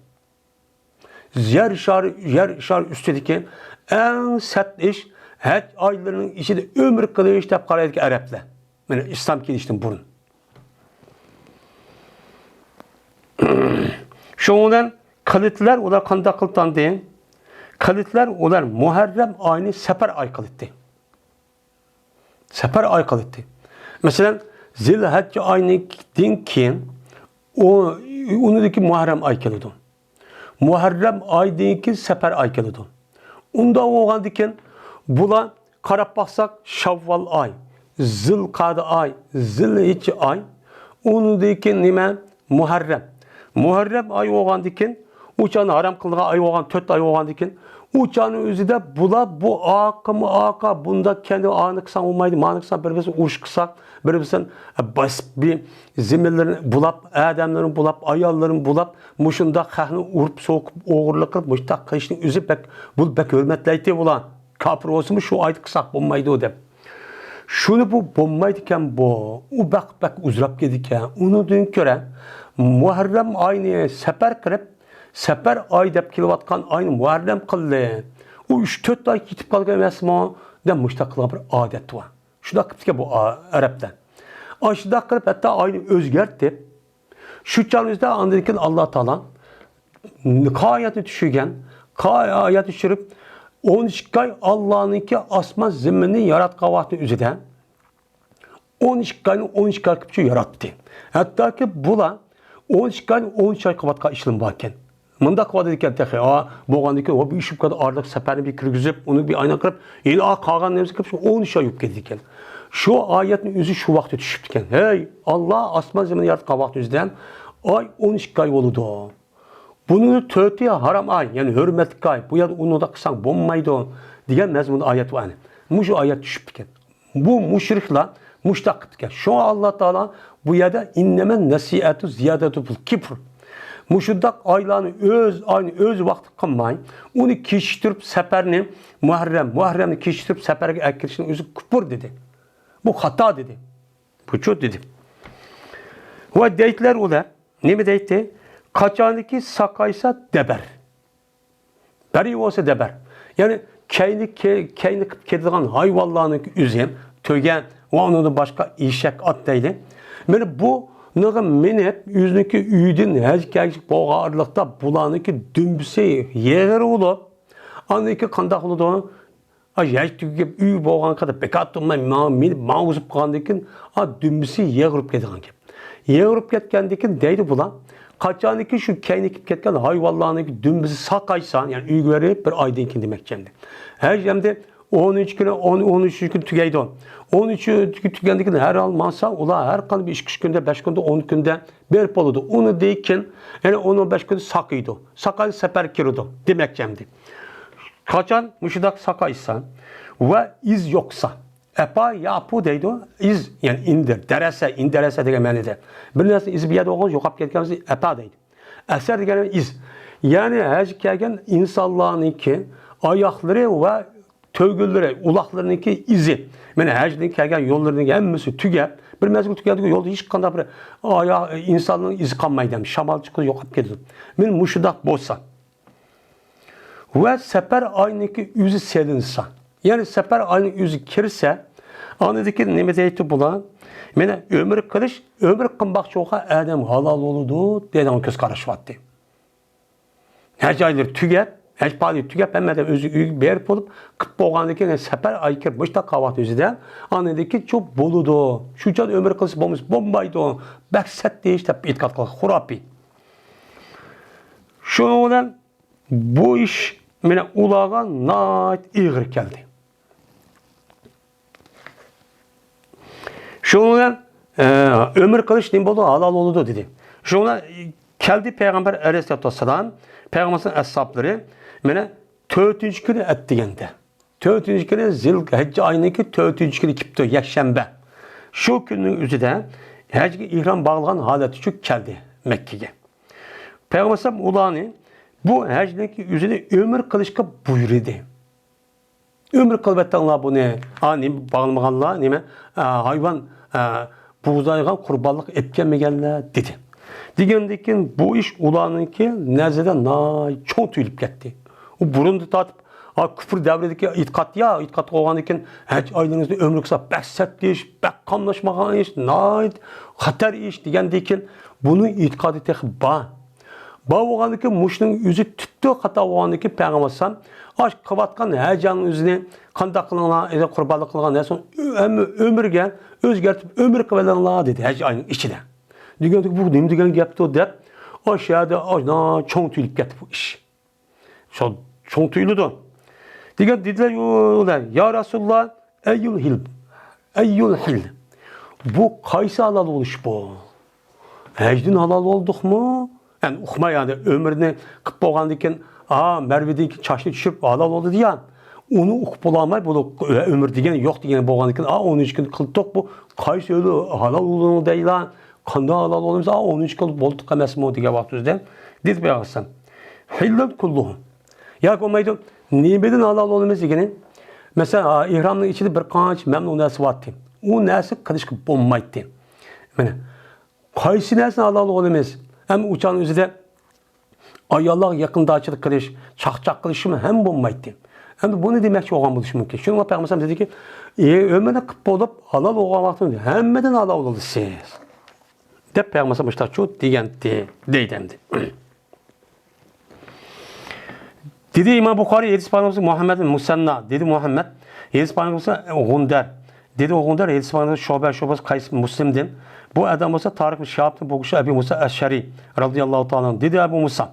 يەر شارى، يەر شارى ئۈستىدىكى ئەڭ سەت ئىش ھەج ئايلىرىنىڭ ئىچىدە ئۆمرە قىلىش دەپ قارايدىكەن ئەرەبلەر. مانا ئىسلام كېلىشتىن بۇرۇن. شۇنىڭ بىلەن قىلىتلار ئۇلار قانداق قىلتاندى؟ قىلىتلار ئۇلار مۇھەررەم ئاينى سەپەر ئاي قىلىتتى. سەپەر ئاي قىلىتتى. مەسىلەن، زىلھەججە ئاينىڭدىن كېيىن ئۇ، ئۇنىڭدىن كېيىن مۇھەررەم ئاي كېلىدۇ. مۇھەررەم ئايدىن كېيىن سەپەر ئاي كېلىدۇ. ئۇنداق بولغاندىكىن بۇلار قاراپ باقساق، شاۋۋال ئاي، زىلقەدە ئاي، زىلھىججە ئاي، ئۇنىڭدىن كېيىن نېمە؟ مۇھەررەم. مۇھەررەم ئاي بولغاندىكىن، ئۇ چاغنى ھارام قىلىنغان ئاي بولغان، تۆت ئاي بولغاندىكىن، ئۇ چاغنىڭ ئۆزىدە بۇلار بۇ ئاقىمۇ ئاقا، بۇنداق كەندى، ئانى قىلساڭ بولمايدۇ، مانى قىلساڭ، بىر بىرسىنى ئۇرۇش قىلساق، بىر بىرسىنى باسىپ، بىر زېمىنلىرىنى بۇلاپ، ئادەملىرىنى بۇلاپ، ئاياللىرىنى بۇلاپ، مۇشۇنداق خەقنى ئۇرۇپ، سوقۇپ، ئوغرىلىق قىلىپ، مۇشۇنداق قىلىشنىڭ ئۆزى بەك، بۇ بەك ھۆرمەتلەيتتى بۇلار. كاپىر بولسىمۇ شۇ ئايدا قىلساق بولمايدۇ دەپ. شۇنى بۇ بولمايدىكەن بۇ. ئۇ بەك، بەك ئۇزراپ كېتىدىكەن. ئۇنىڭدىن كۆرە مۇھەررەم ئاينى سەپەر قىلىپ، سەپەر ئاي دەپ كېلىۋاتقان ئاينى مۇھەررەم قىلدى. ئۇ ئۈچ تۆت ئاي كېتىپ قالغان ئەمەسمۇ؟ دەپ مۇشۇنداق قىلغان بىر ئادەت بار. شۇنداق قىپتىكەن بۇ ئا-، ئەرەبلەر. ئاشۇنداق قىلىپ ھەتتا ئاينى ئۆزگەرتىپ، شۇ چاغنىڭ ئۆزىدە ئاندىن كېيىن ئاللا تائالا قايەتنى چۈشۈرگەن، قايەتنى چۈشۈرۈپ، ئون ئىككى ئاي ئاللانىڭكى ئاسمان زېمىننى ياراتقان ۋاقتىنىڭ ئۆزىدە ئون ئىككى ئاينى ئون ئىككى ئاي قىلىپ ياراتتى. ھەتتاكى بۇلار ئون ئىككى ئاينى ئون ئۈچ ئاي قىلىۋاتقان ئىشلىرىمۇ باركەن. مۇنداق قىلىۋاتىدىكەن تېخى، ئا، بولغاندىن كېيىن، ۋە بۇ ئىش بولۇپ كەتتى، ئارىلىق سەپەرنى بىر كىرگۈزۈپ، ئۇنى بىر ئايلانغان قىلىپ، ھېلى، ئا، قالغان نېمىسى كىرىپ، شۇ ئون ئۈچ ئاي بولۇپ كېتىدىكەن. شۇ ئايەتنىڭ ئۆزى شۇ ۋاقىتتا چۈشۈپتىكەن. ھەي، ئاللا ئاسمان زېمىننى ياراتقان ۋاقىت ئۆزىدە ئاي ئون ئىككى ئاي بولىدۇ. بۇنىڭ تۆتى ھارام ئاي، يەنى ھۆرمەتلىك ئاي. بۇ يەردە ئۇنداق قىلساڭ بولمايدۇ، دېگەن مەزمۇندا ئايەت بار. مۇشۇ ئايەت چۈشۈپتىكەن. بۇ مۇشرىكلار مۇشتاق قىپتىكەن. شۇڭا ئاللا تائالا بۇ يەردە «ئىننەمەن نەسىئەتۇ زىيادەتۇ فىل كۇفر». مۇشۇنداق ئايلارنى ئۆز، ئاينى ئۆز ۋاقتى قىلماي، ئۇنى كېچىكتۈرۈپ سەپەرنى، مۇھەررەم، مۇھەررەمنى كېچىكتۈرۈپ سەپەرگە ئەكىرىشنىڭ ئۆزى كۇپۇر دېدى. بۇ خاتا دېدى. بۇچۇ دېدى. ۋە دەيتلەر ئۇلار، نېمە دەيتتى؟ قاچانكى ساقايسا دەبەر. بەرى بولسا دەبەر. يەنى كەينى، كەينى قىلىپ كېتىدىغان ھايۋانلارنىڭ ئۆزى، تۆگە ۋە ئۇنىڭدىن باشقا ئېشەك، ئات دەيلى. مانا بۇنىڭغا مىنىپ، ئۆزىنىڭكى ئۆيىدىن ھەج كەلگۈچە بولغان ئارىلىقتا بۇلارنىڭكى دۈمبىسى يېغىر بولۇپ، ئاندىن كېيىن قانداق بولىدۇ؟ ئا، ھەج تۈگەپ ئۆي بولغان قەدەر بىكار تۇرماي، ماڭا مىنىپ، ماڭا ئۇزۇپ قالغاندىن كېيىن، ئا، دۈمبىسى يېغىرىپ كېتىدىغان گەپ. يېغىرىپ كەتكەندىن كېيىن دەيدۇ بۇلار، قاچانكى شۇ كەينى كېلىپ كەتكەن ھايۋانلارنىڭكى دۈمبىسى ساقايسا، يەنى ئۆيگە بېرىپ بىر ئايدىن كېيىن دېمەكچى ئەمدى. ھەج ئەمدى ئونىنچى كۈنى، ئون، ئون ئۈچىنچى كۈنى تۈگەيدۇ. ئون ئۈچىنچى كۈنى تۈگەندىن كېيىن ھەر ھال ماڭسا، ئۇلار ھەر قانداق بىر ئىككى، ئۈچ كۈندە، بەش كۈندە، ئون كۈندە بېرىپ بولىدۇ. ئۇنىڭدىن كېيىن يەنە ئون، ئون بەش كۈندە ساقىيدۇ. ساقايدۇ، سەپەرگە كىرىدۇ دېمەكچى ئەمدى. قاچان مۇشۇنداق ساقايسا ۋە ئىز يوقسا، ئەپا يەپۇ دەيدۇ، ئىز، يەنى ئىندىر، دەرەسە، ئىندەرەسە دېگەن مەنىدە. بىر نەرسە ئىزى بىر يەردە بولغان يوقاپ كەتكەن بولسا، ئەپا دەيدۇ. ئەسەر دېگەن ئىز. يەنى ھەجگە كەلگەن ئىنسانلارنىڭكى ئاياقلىرى ۋە تۆگىلىرى، ئۇلاقلىرىنىڭكى ئىزى. مانا ھەجدىن كەلگەن يوللىرىنىڭ ھەممىسى تۈگەپ، بىر مەزگىل تۈگەندىكىن يولدا ھېچقانداق بىر ئايا-، ئىنساننىڭ ئىزى قالمايدۇ، شامال چىقىدۇ، يوقاپ كېتىدۇ. مانا مۇشۇنداق بولسا. ۋە سەپەر ئاينىڭكى ئۆزى سېلىنسا، يەنى سەپەر ئاينىڭ ئۆزى كىرسە، ئاندىن كېيىن نېمە دەيتتى بۇلار؟ مانا ئۆمرە قىلىش، ئۆمرە قىلماقچى بولغان ئادەم ھالال بولىدۇ دەيدىغان كۆز قاراش بارتتى. ھەج ئايلىرى تۈگەپ، ھەج پائالىيىتى تۈگەپ، ھەممە ئادەم ئۆزى ئۆيىگە بېرىپ بولۇپ، قىپ بولغاندىن كېيىن سەپەر ئايى كىرىپ مۇشۇنداق قالغان ۋاقىت ئۆزىدە، ئاندىن كېيىن شۇ بولىدۇ. شۇ چاغدا ئۆمرە قىلسا بولمىسا بولمايدۇ. بەك سەت ئىش دەپ ئېتىقاد قىلغان خۇراپىي. شۇنىڭ بىلەن بۇ ئىش مانا ئۇلارغا ناھايىتى ئېغىر كەلدى. شۇنىڭ بىلەن ئە، ئۆمرە قىلىش نېمە بولىدۇ؟ ھالال بولىدۇ، دېدى. شۇڭا كەلدى پەيغەمبەر ئەلەيھىسسالاتۇ ۋەسسالام، پەيغەمبەرنىڭ ئەسھابلىرى، مانا، تۆتىنچى كۈنى ئەتىگەندە، تۆتىنچى كۈنى زىلھەججە ئايىنىڭكى تۆتىنچى كۈنى كېپتۇ، يەكشەنبە. شۇ كۈننىڭ ئۆزىدە ھەجگە ئېھرام باغلىغان ھالەتتە چۈشۈپ كەلدى مەككىگە. پەيغەمبەر ئەلەيھىسسالام ئۇلارنى بۇ ھەجنىڭكى ئۆزىنى ئۆمرە قىلىشقا بۇيرۇدى. ئۆمرە قىلىۋەتتىڭلار بۇنى. ھا، نېمە باغلىمىغانلار، نېمە، ئا، ھايۋان، ئا، بۇغدايغا قۇربانلىق ئېلىپ كەلمىگەنلەر، دېدى. دېگەندىن كېيىن بۇ ئىش ئۇلارنىڭكى نەزىرىدە ناھايىتى چوڭ تۇيۇلۇپ كەتتى. ئۇ بۇرۇندىن تارتىپ، ئا، كۇپۇر دەۋرىدىكى ئېتىقاد، يا، ئېتىقاد قىلغاندىن كېيىن ھەج ئايلىرىڭىزنى ئۆمرە قىلسا بەك سەت ئىش، بەك قاملاشمىغان ئىش، ناھايىتى خەتەر ئىش دېگەندىن كېيىن بۇنىڭ ئېتىقادى تېخى بار. بار بولغاندىكىن مۇشۇنىڭ ئۆزى تۈپتىن خاتا بولغاندىكىن پەيغەمبەر ئەلەيھىسسالام ئاش قىلىۋاتقان ھەجەڭنىڭ ئۆزىنى قانداق قىلىڭلار، ئەگەر قۇربانلىق قىلغان نەرسىنى ئۆ-، ھەممە ئۆمرىگە ئۆزگەرتىپ ئۆمرە قىلىۋېلىڭلار دېدى ھەج ئاينىڭ ئىچىدە. دېگەندىكىن بۇ نېمە دېگەن گەپتۇ دەپ ئاشۇ يەردە ئانا چوڭ تۇيۇلۇپ كەتتى بۇ ئىش. شۇ چوڭ تۇيۇلىدۇ. دېگەن دېدىلەر، يا رەسۇلاللا، ئەييۇل ھىل، ئەييۇل ھىل. بۇ قايسى ھالال بولۇش بۇ؟ ھەجدىن ھالال بولدۇقمۇ؟ يەنى ئۇقماي، يەنى ئۆمرىنى قىلىپ بولغاندىن كېيىن، ئا، مەرۋىدىن كېيىن چاچنى چۈشۈرۈپ ھالال بولدى دېگەن. ئۇنى ئۇقۇپ بولالماي، بۇ ئۆمرە دېگەن يوق دېگەن بولغاندىن كېيىن، ئا، ئون ئۈچ كۈن قىلدۇق، بۇ قايسى ھالال، ھالال بولدۇڭ دەيلا؟ قانداق ھالال بولىمىز؟ ئا، ئون ئۈچ كۈن بولدۇق ئەمەسمۇ دېگەن ۋاقتىمىزدا دېدى پەيغەمبەر. ھىللۇن كۇللۇھۇ. ياكى بولمايدۇ، نېمىدىن ھالال بولىمىز دېگىنى، مەسىلەن، ئا، ئېھرامنىڭ ئىچىدە بىر قانچە مەمنۇ نەرسە بارتى. ئۇ نەرسە قىلىشقا بولمايتتى. مانا، قايسى نەرسىنى ھالال بولىمىز؟ ھەم ئۇ چاغنىڭ ئۆزىدە ئاياللارغا يېقىندارچىلىق قىلىش، چاقچاق قىلىشمۇ ھەم بولمايتتى. ئەمدى بۇنى دېمەكچى بولغان بولۇشى مۇمكىن. شۇنىڭغا پەيغەمبەر دېدىكى، ئى، ئۆمرىنى قىلىپ بولۇپ، ھالال بولغان ۋاقتىدا ھەممىدىن ھالال بولىسىز، دەپ پەيغەمبەر مۇشتاقچۇ دېگەنتى، دەيدۇ ئەمدى. دېدى ئىمام بۇخارىي، ھەدىس پايغىمبىرىمىز مۇھەممەد مۇسەننا، دېدى مۇھەممەد، ھەدىس پايغىمبىرىمىز غۇندەر، دېدى غۇندەر، ھەدىس پايغىمبىرىمىز شۇبە، شۇبە قەيس مۇسلىمدىن، بۇ ئادەم بولسا تارىق بىن شىھابتىن، بۇ كىشى ئەبۇ مۇسا ئەشئەرى رەزىياللاھۇ تائالا ئەنھۇ. دېدى ئەبۇ مۇسا،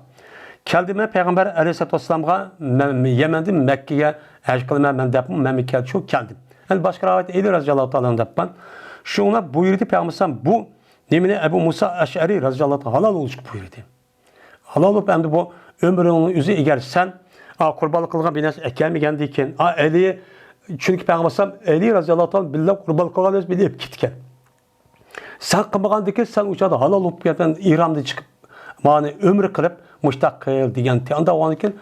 كەلدىم مەن پەيغەمبەر ئەلەيھىسسالاتۇ ۋەسسالامغا، مەن يەمەندىن مەككىگە ھەج قىلىمەن مەن دەپ، مەن كەلدى شۇ كەلدىم. يەنى باشقا رىۋايەتتە ئەلى رەزىياللاھۇ تائالا ئەنھۇ دەپ بار. شۇڭا بۇيرۇدى پەيغەمبەر بۇ نېمىنى ئەبۇ مۇسا ئەشئەرى رەزىياللاھۇ تائالا ھالال بولۇشقا بۇيرۇدى. ھالال بولۇپ ئەمدى بۇ ئۆمرۈڭنىڭ ئۆزى ئەگەر سەن، ئا، قۇربانلىق قىلغان بىر نەرسە ئەكەلمىگەندىن كېيىن، ئا، ئەلى، چۈنكى پەيغەمبەر ئەلەيھىسسالام ئەلى رەزىياللاھۇ تائالا بىللە قۇربانلىق قىلغان نەرسە بىللە ئېلىپ كېتىدىكەن. سەن قىلمىغاندىكىن سەن ئۇ چاغدا ھالال بولۇپ كەتكەن، ئېھرامدىن چىقىپ، مانا ئۆمرە قىلىپ مۇشتاق قىل دېگەنتى. ئاندا بولغاندىن كېيىن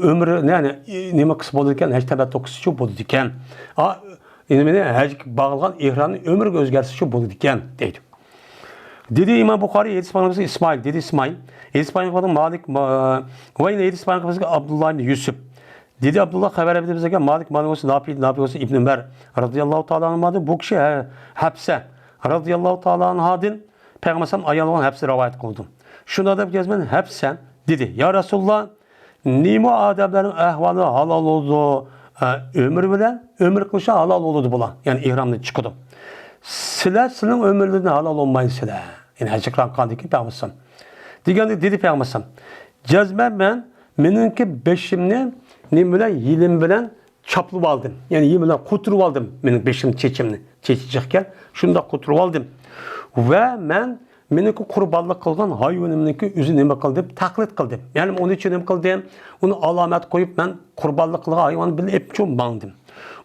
ئۆمرە، يەنى نېمە قىلسا بولىدىكەن، ھەج تەمەتتۇ قىلسىچۇ بولىدىكەن. ئا، نېمىنى، ھەج باغلىغان ئېھرامنى ئۆمرىگە ئۆزگەرتسىچۇ بولىدىكەن دەيدۇ. دېدى ئىمام بۇخارىي، ھەدىس پايغىمبىرىمىز ئىسمائىل، دېدى ئىسمائىل. ھەدىس پايغىمبىرىمىز مالىك، ما-، ۋە يەنە ھەدىس پايغىمبىرىمىز ئابدۇللا ئىبن يۈسۈپ. دېدى ئابدۇللا خەۋەر بەردى بىزگە، مالىك، مالىك بولسا نافىئ، نافىئ بولسا ئىبنى ئۆمەر رەزىياللاھۇ تائالا ئەنھۇمادىن، بۇ كىشى ھە-، ھەپسە رەزىياللاھۇ تائالا ئەنھادىن پەيغەمبەر ئەلەيھىسسالام ئايال بولغان ھەپسە رىۋايەت قىلىدۇ. شۇنداق دەپ كەلسىمەن، ھەپسە دېدى، يا رەسۇلاللا، نېمە ئادەملەرنىڭ ئەھۋالى ھالال بولىدۇ، ئە، ئۆمرە بىلەن ئۆمرە قىلىشى ھالال بولىدۇ بۇلار، يەنى ئېھرامدىن چىقىدۇ. سىلەر، سىلىنىڭ ئۆمرىلىرىدىن ھالال بولمايدۇ سىلەر. يەنى ھەج قىلغاندىن كېيىن پەيغەمبەر ئەلەيھىسسالام دېگەندە دېدى پەيغەمبەر ئەلەيھىسسالام، جەزمەن مەن مېنىڭكى بېشىمنى نېمە بىلەن، يېلىم بىلەن چاپلىۋالدىم. يەنى يېلىم بىلەن قوتۇرۇۋالدىم مېنىڭ بېشىم، چېچىمنى. چېچى جىقكەن، شۇنداق قوتۇرۇۋالدىم. ۋە مەن مېنىڭكى قۇربانلىق قىلغان ھايۋىنىمنىڭكى ئۆزى نېمە قىلدىم؟ تەقلىد قىلدىم. يەنى ئۇنى ئۈچۈن نېمە قىلدىم؟ ئۇنى ئالامەت قويۇپ، مەن قۇربانلىق قىلغان ھايۋاننى بىللە ئېلىپ چوڭ ماڭدىم.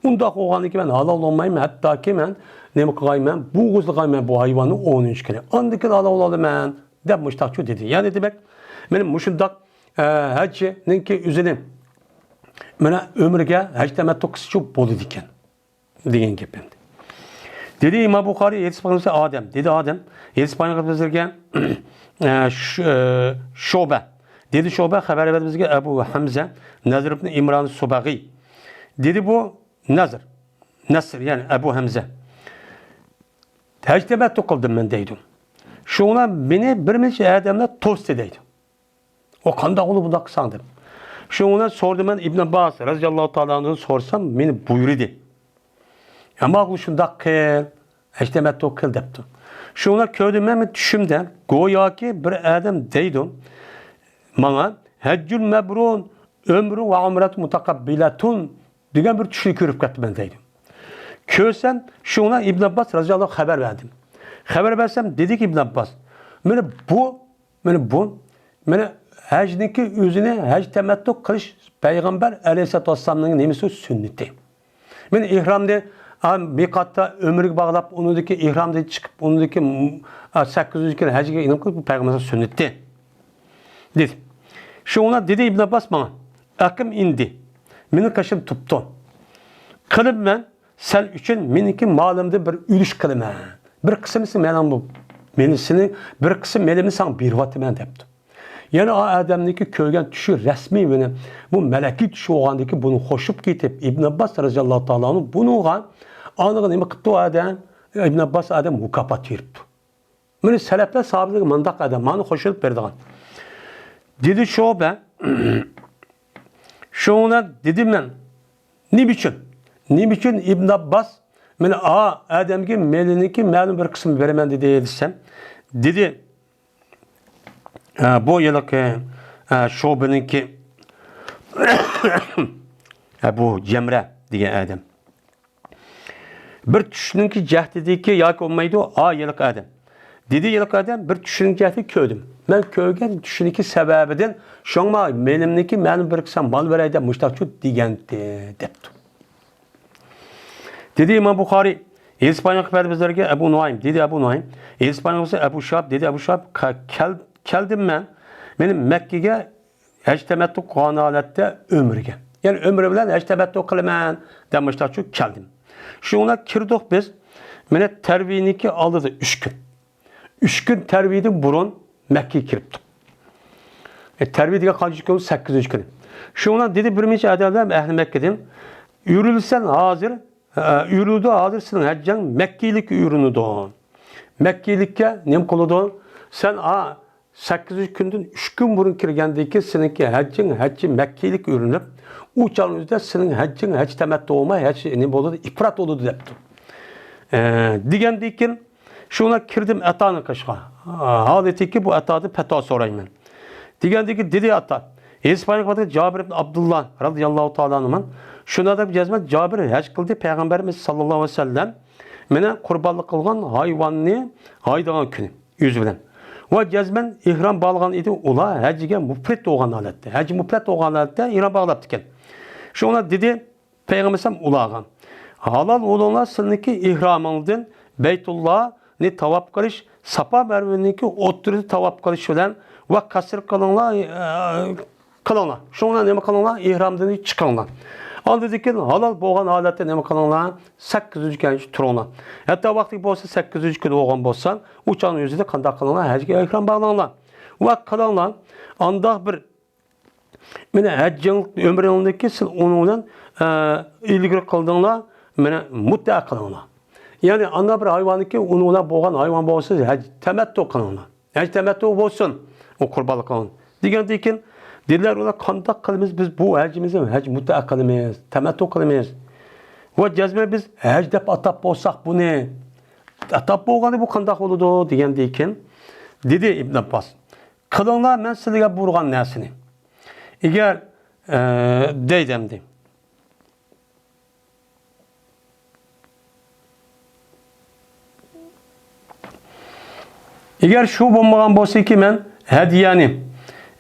ئۇنداق بولغاندىن كېيىن مەن ھالال بولمايمەن، ھەتتاكى مەن نېمە قىلغايمەن؟ بوغۇزلىغايمەن بۇ ھايۋاننى ئونىنچى كۈنى. ئاندىن كېيىن ھالال بولىمەن، دەپ مۇشتاقچۇ دېدى. يەنى دېمەك، مانا مۇشۇنداق، ئە، ھەجنىڭكى ئۆزىنى، مانا ئۆمرىگە ھەج تەمەتتۇ قىلسىچۇ بولىدىكەن. دېگەن گەپ ئەمدى. دېدى ئىمام بۇخارىي، ھەدىس پايغىمبىرىمىز ئادەم. دېدى ئادەم. ھەدىس پايغىمبىرىمىزگە، ئە، ش-، ئە، شۇبە. دېدى شۇبە، خەۋەر بەردى بىزگە ئەبۇ ھەمزە، نەزر ئىبن ئىمران سۇبەغى. دېدى بۇ نەزر. نەسر، يەنى ئەبۇ ھەمزە. ھەج تەمەتتۇ قىلدىم مەن دەيدۇ. شۇڭا مېنى بىر نەچچە ئادەملەر توستى دەيدۇ. ئۇ قانداق بولۇپ بۇنداق قىلساڭ دەپ. شۇڭا سورىدىم مەن ئىبن ئابباس رەزىياللاھۇ تائالا ئەنھۇدىن سورىسام، مېنى بۇيرۇدى. ئەمما بۇ شۇنداق قىل، ھەج تەمەتتۇ قىل دەپتۇ. شۇڭا كۆردۈم مەن چۈشۈمدە، گوياكى بىر ئادەم دەيدۇ ماڭا، ھەججۇن مەبرۇر، ئۆمرە ۋە ئۇمرەتۇن مۇتەقەببىلەتۇن دېگەن بىر چۈشنى كۆرۈپ كەتتىم مەن دەيدۇ. كۆرسەم، شۇڭا ئىبن ئابباس رەزىياللاھۇ خەۋەر بەردىم. خەۋەر بەرسەم، دېدىكى ئىبن ئابباس، مانا بۇ، مانا بۇ، مانا ھەجنىڭكى ئۆزىنى ھەج تەمەتتۇ قىلىش پەيغەمبەر ئەلەيھىسسالاتۇ ۋەسسالامنىڭ نېمىسى، سۈننىتى. مانا ئېھرامنى، ئا، مىقاتتا ئۆمرىگە باغلاپ، ئۇنىڭدىكى ئېھرامدىن چىقىپ، ئۇنىڭدىكى، ئا، سەككىزىنچى كۈنى ھەجگە ئېلىپ كېلىپ، پەيغەمبەر سۈننىتى. دېدى. شۇڭا دېدى ئىبن ئابباس ماڭا، ئەقىم ئىندى. مېنىڭ قېشىم تۇپتۇ. قىلىمەن سەن ئۈچۈن مېنىڭكى مالىمدىن بىر ئۈلۈش قىلىمەن. بىر قىسمىسى مېنىڭ بۇ، مېنى سېنىڭ بىر قىسىم مېلىمنى ساڭا بېرىۋاتىمەن دەپتۇ. يەنە ئا ئادەمنىڭكى كۆرگەن چۈشى رەسمىي مېنى بۇ مەلەكىي چۈش بولغاندىكى بۇنى قوشۇپ كېتىپ، ئىبن ئابباس رەزىياللاھۇ تائالا ئانھۇ بۇنىڭغا ئانىغا نېمە قىپتۇ ئادەم؟ ئىبن ئابباس ئادەم مۇكاپات بېرىپتۇ. مانا سەلەفلەر ساھابىلەرگە مۇنداق ئادەم، مانا قوشۇلۇپ بېرىدىغان. دېدى شۇبە. شۇڭا دېدىم مەن، نېمە ئۈچۈن؟ نېمە ئۈچۈن ئىبن ئابباس مانا ئا ئادەمگە مېلىنىڭكى مەلۇم بىر قىسمىنى بېرىمەن دېدى دېسەم، دېدى، ئە، بۇ ھېلىقى، ئە، شۇبىنىڭكى، ئە، بۇ جەمرە دېگەن ئادەم. بىر چۈشنىڭكى جەھىتىدىكى ياكى بولمايدۇ، ئا، ھېلىقى ئادەم. دېدى ھېلىقى ئادەم، بىر چۈشنىڭ جەھىتىدە كۆردۈم. مەن كۆرگەن چۈشنىڭكى سەۋەبىدىن شۇڭا مېلىمنىڭكى مەلۇم بىر قىسىم مال بېرەي دەپ مۇشتاقچۇ دېگەنتى، دەپتۇ. دېدى ئىمام بۇخارىي، ھېلىسى بايان قىلىپ بەردى بىزلەرگە ئەبۇ نۇئايم، دېدى ئەبۇ نۇئايم، ھېلىسى بايان قىلسا ئەبۇ شىھاب، دېدى ئەبۇ شىھاب، كە-، كەل-، كەلدىم مەن، مېنى مەككىگە ھەج تەمەتتۇ قىلغان ھالەتتە ئۆمرىگە. يەنى ئۆمرە بىلەن ھەج تەمەتتۇ قىلىمەن دەپ مۇشتاقچۇ كەلدىم. شۇڭا كىردۇق بىز، مانا تەرۋىينىڭكى ئالدىدا ئۈچ كۈن. ئۈچ كۈن تەرۋىيدىن بۇرۇن مەككىگە كىرىپتۇق. ئە، تەرۋىي دېگەن قانچە كۈن؟ سەككىزىنچى كۈنى. شۇڭا دېدى بىر نەچچە ئادەملەر ئەھلى مەككىدىن، يۈرۈلسەن ھازىر، ئە، يۈرۈلدى ھازىر سېنىڭ ھەججىڭ مەككىلىككە يۈرۈنىدۇ. مەككىلىككە نېمە قىلىدۇ؟ سەن، ئا، سەككىزىنچى كۈندىن ئۈچ كۈن بۇرۇن كىرگەندىن كېيىن سېنىڭكى ھەججىڭ ھەججى مەككىلىككە يۈرۈنۈپ، ئۇ چاغنىڭ ئۆزىدە سېنىڭ ھەججىڭ ھەج تەمەتتۇ بولماي، ھەج نېمە بولىدۇ؟ ئىپرات بولىدۇ دەپتۇ. ئە، دېگەندىن كېيىن شۇڭا كىردىم ئەتانىڭ قېشىغا. ھالىتىكى بۇ ئەتادىن پەتىۋا سورايمەن. دېگەندىكى دېدى ئەتا، ھېلىسى بايان قىلىپ جابىر ئىبن ئابدۇللا رەزىياللاھۇ تائالا ئەنھۇما، شۇنداق دەپ جەزمەن جابىر ھەج قىلدى، پەيغەمبەرىمىز ساللاللاھۇ ئەلەيھى ۋەسەللەم مانا قۇربانلىق قىلغان ھايۋاننى ھايدىغان كۈنى ئۆزى بىلەن. ۋە جەزمەن ئېھرام باغلىغان ئىدى، ئۇلار ھەجگە مۇپرىت بولغان ھالەتتە، ھەج مۇپرەت بولغان ھالەتتە ئېھرام باغلاپتىكەن. شۇڭا دېدى، پەيغەمبەر ئەلەيھىسسالام ئۇلارغا، ھالال بولۇڭلار سىلىنىڭكى ئېھرامىڭدىن بەيتۇللانى تاۋاپ قىلىش، ساپا مەرۋىنىڭكى ئوتتۇرىدا تاۋاپ قىلىش بىلەن ۋە قەسر قىلىڭلار، ئە، قىلىڭلار. شۇڭا نېمە قىلىڭلار؟ ئېھرامدىن چىقىڭلار. ئاندىن كېيىن ھالال بولغان ھالەتتە نېمە قىلىڭلار؟ سەككىزىنچى كۈنگىچە تۇرۇڭلار. ھەتتا ۋاقتى بولسا سەككىزىنچى كۈن بولغان بولسا، ئۇ چاغنىڭ ئۆزىدە قانداق قىلىڭلار؟ ھەجگە ئېھرام باغلاڭلار. ۋە قىلىڭلار. ئانداق بىر مانا ھەججىڭ ئۆمرىڭدىكى سىز ئۇنىڭ بىلەن، ئە، ئىلگىرى قىلدىڭلار، مانا مۇتتەئە قىلىڭلار. يەنى ئانداق بىر ھايۋاننىكى ئۇنىڭ بىلەن بولغان ھايۋان بولسا ھەج تەمەتتۇ قىلىڭلار. ھەج تەمەتتۇ بولسۇن، ئۇ قۇربانلىق قىلىڭ. دېگەندىن كېيىن دېدىلەر ئۇلار، قانداق قىلىمىز بىز بۇ ھەجىمىزنى؟ ھەج مۇتتەئە قىلىمىز، تەمەتتۇ قىلىمىز. ۋە جەزمەن بىز ھەج دەپ ئاتاپ بولساق بۇنى، ئاتاپ بولغاندا بۇ قانداق بولىدۇ؟ دېگەندىن كېيىن دېدى ئىبن ئابباس، قىلىڭلار مەن سىلەرگە بۇيرۇغان نەرسىنى. ئەگەر، ئە، دەيدۇ ئەمدى. ئەگەر شۇ بولمىغان بولسىكى، مەن ھەدىيەنى،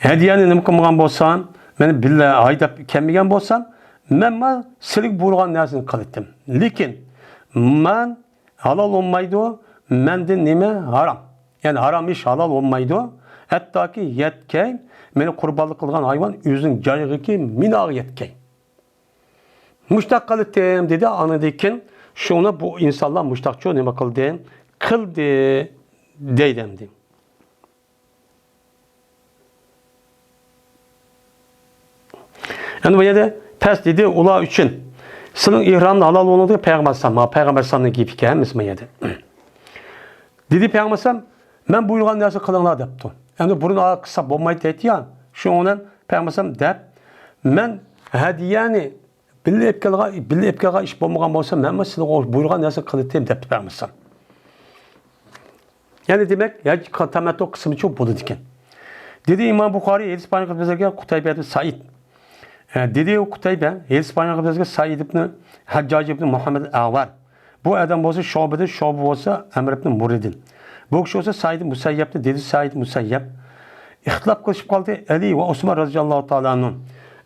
ھەدىيەنى نېمە قىلمىغان بولسام، مەن بىللە ھايداپ كەلمىگەن بولسام، مەنمۇ سىلىگە بۇيرۇغان نەرسىنى قىلاتتىم. لېكىن مەن ھالال بولمايدۇ، مەندىن نېمە ھارام. يەنى ھارام ئىش ھالال بولمايدۇ. ھەتتاكى يەتكەي، مېنى قۇربانلىق قىلغان ھايۋان ئۆزىنىڭ جايىغىكى مىناغا يەتكەي. مۇشتاق قىلىتتىم، دېدى. ئاندىن كېيىن شۇڭا بۇ ئىنسانلار مۇشتاقچۇ نېمە قىلدى؟ قىلدى، دەيدۇ ئەمدى. يەنە بۇ يەردە پەس دېدى، ئۇلار ئۈچۈن سىلىڭ ئېھرامنى ھالال بولۇڭ دېگەن پەيغەمبەر ئەلەيھىسسالام، پەيغەمبەر ئەلەيھىسسالامنىڭ گېپى ئىكەن، ھەممىسى بۇ يەردە. دېدى پەيغەمبەر ئەلەيھىسسالام، مەن بۇيرۇغان نەرسىنى قىلىڭلار دەپتۇ. ئەمدى بۇرۇن ئارا قىلسا بولمايدۇ دەيتتى يا. شۇنىڭ بىلەن پەيغەمبەر ئەلەيھىسسالام دەپ، مەن ھەدىيەنى بىللە ئېلىپ كەلغان، بىللە ئېلىپ كەلغان ئىش بولمىغان بولسا، مەنمۇ سىلىگە بۇيرۇغان نەرسىنى قىلىتتىم دەپتۇ پەيغەمبەر ئەلەيھىسسالام. يەنى دېمەك، ھەج تەمەتتۇ قىسمىچۇ بولىدىكەن. دېدى ئىمام بۇخارىي، ھەدىس بايان قىلىپ بىزگە قۇتەيبە ئىبن سەئىد. ئە، دېدى ئۇ قۇتەيبە، ھەدىس بايان قىلىپ بىزگە سەئىد ئىبن ھەججاج ئىبن مۇھەممەد ئەۋەر. بۇ ئادەم بولسا شۇبىدىن، شۇبە بولسا ئەمر ئىبن مۇررىدىن. بۇ كىشى بولسا سەئىد مۇسەييەبنى دېدى، سەئىد مۇسەييەب ئىختىلاپ قىلىشىپ قالدى ئەلى ۋە ئوسمان رەزىياللاھۇ تائالا ئەنھۇ.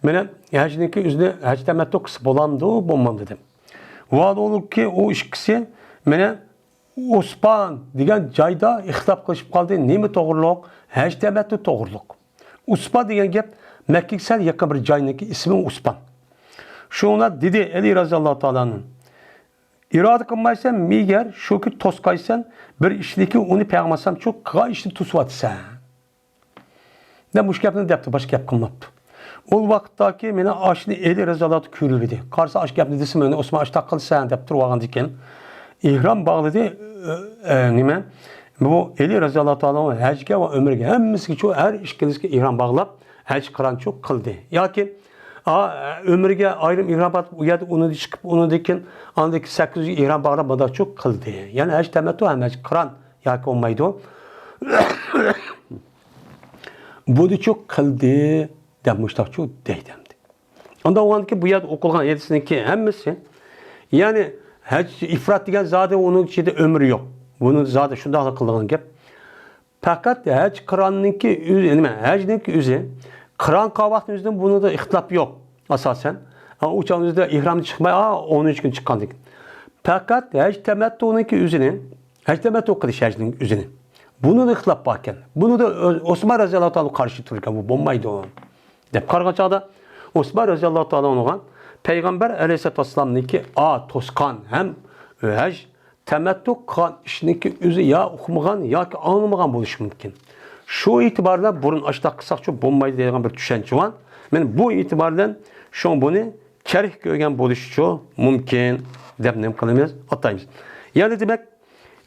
مانا ھەجنىڭكى ئۆزىنى، ھەج تەمەتتۇ قىلسا بولامدۇ، بولمامدۇ دەپ. ۋاھالەنكى ئۇ ئىككىسى مانا ئۇسپان دېگەن جايدا ئىختىلاپ قىلىشىپ قالدى. نېمە توغرۇلۇق؟ ھەج تەمەتتۇ توغرۇلۇق. ئۇسپان دېگەن گەپ مەككىگە سەل يېقىن بىر جاينىڭكى ئىسمى ئۇسپان. شۇڭا دېدى ئەلى رەزىياللاھۇ تائالا ئەنھۇ، ئىرادە قىلمايسەن، مېگەر شۇكى توسقايسەن، بىر ئىشنىكى ئۇنى پەيغەمبەر ئەلەيھىسسالام چوق قىلغان ئىشنى توسۇۋاتىسەن. دەپ مۇشۇ گەپنى دەپتۇ، باشقا گەپ قىلماپتۇ. ئۇ ۋاقىتتاكى مانا ئاشۇنى ئەلى رەزىياللاھۇ تائالا كۆرۈۋىدى. قارىسا ئاشۇ گەپنى دېسىمۇ، ئەمدى ئوسمان ئاشۇنداق قىلىسەن دەپ تۇرۇۋالغاندىكىن، ئېھرام باغلىدى. ئە، ئە، نېمە؟ بۇ ئەلى رەزىياللاھۇ تائالا ھەجگە ۋە ئۆمرىگە ھەممىسىگە شۇ ھەر ئىككىلىسىگە ئېھرام باغلاپ، ھەج قىران شۇ قىلدى. ياكى، ئا، ئۆمرىگە ئايرىم ئېھرام باغلاپ، ئۇ يەردە ئۇنى چىقىپ، ئۇنىڭدىن كېيىن ئاندىن كېيىن سەككىز يۈز ئېھرام باغلاپ مۇنداق شۇ قىلدى. يەنى ھەج تەمەتتۇ ھەم ھەج قىران ياكى بولمايدۇ. بۇنىچۇ قىلدى دەپ مۇشتاقچۇ دەيدۇ ئەمدى. ئانداق بولغاندىكىن بۇ يەردە ئوقۇلغان ھەدىسنىڭكى ھەممىسى، يەنى ھەج ئىفرات دېگەن زادى ئۇنىڭ ئىچىدە ئۆمرى يوق. بۇنى زادى شۇنداقلا قىلىدىغان گەپ. پەقەت ھەج قىراننىڭكى ئۆزى، نېمە، ھەجنىڭكى ئۆزى قىران قىلغان ۋاقىتنىڭ ئۆزىدىن بۇنىڭدا ئىختىلاپ يوق ئاساسەن. ئا، ئۇ چاغنىڭ ئۆزىدە ئېھرامدىن چىقماي، ئا، ئون ئۈچ كۈن چىققاندىن كېيىن. پەقەت ھەج تەمەتتۇنىڭكى ئۆزىنى، ھەج تەمەتتۇ قىلىش ھەجنىڭ ئۆزىنى. بۇنىدا ئىختىلاپ بار ئىكەن. بۇنىدا ئۆ-، ئوسمان رەزىياللاھۇ تائالا قارشى تۇرىدىكەن، بۇ بولمايدۇ دەپ قارىغان چاغدا، ئوسمان رەزىياللاھۇ تائالا ئەنھۇغا پەيغەمبەر ئەلەيھىسسالاتۇ ۋەسسالامنىڭكى ئا توسقان ھەم ھەج تەمەتتۇ قىلغان ئىشنىڭكى ئۆزى يا ئۇقمىغان ياكى ئاڭلىمىغان بولۇشى مۇمكىن. شۇ ئېتىبار بىلەن بۇرۇن ئاشۇنداق قىلساقچۇ بولمايدۇ دەيدىغان بىر چۈشەنچە بار. مانا بۇ ئېتىبار بىلەن شۇڭا بۇنى كەرھ كۆرگەن بولۇشىچۇ مۇمكىن دەپ نېمە قىلىمىز؟ ئاتايمىز. يەنى دېمەك،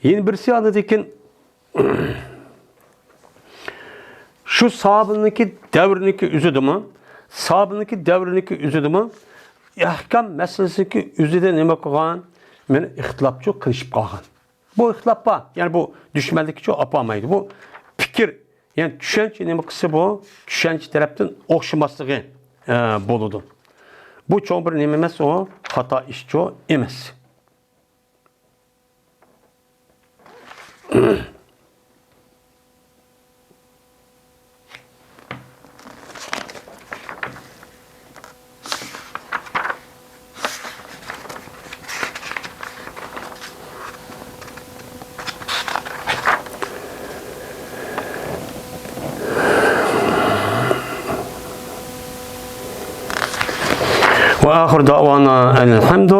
يەنە بىرسى ئاندىن كېيىن شۇ ساھابىنىڭكى دەۋرىنىڭكى ئۆزىدىمۇ، ساھابىنىڭكى دەۋرىنىڭكى ئۆزىدىمۇ ئەھكام مەسىلىسىنىڭكى ئۆزىدە نېمە قىلغان؟ مانا ئىختىلاپچۇ قىلىشىپ قالغان. بۇ ئىختىلاپ بار. يەنى بۇ دۈشمەنلىككىچۇ ئاپارمايدۇ. بۇ پىكىر، يەنى چۈشەنچە نېمە قىلسا بۇ چۈشەنچە تەرەپتىن ئوخشىماسلىقى، ئە، بولىدۇ. بۇ چوڭ بىر نېمە ئەمەس، ئۇ خاتا ئىشچۇ ئەمەس. وآخر دعوانا أن الحمد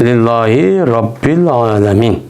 لله رب العالمين.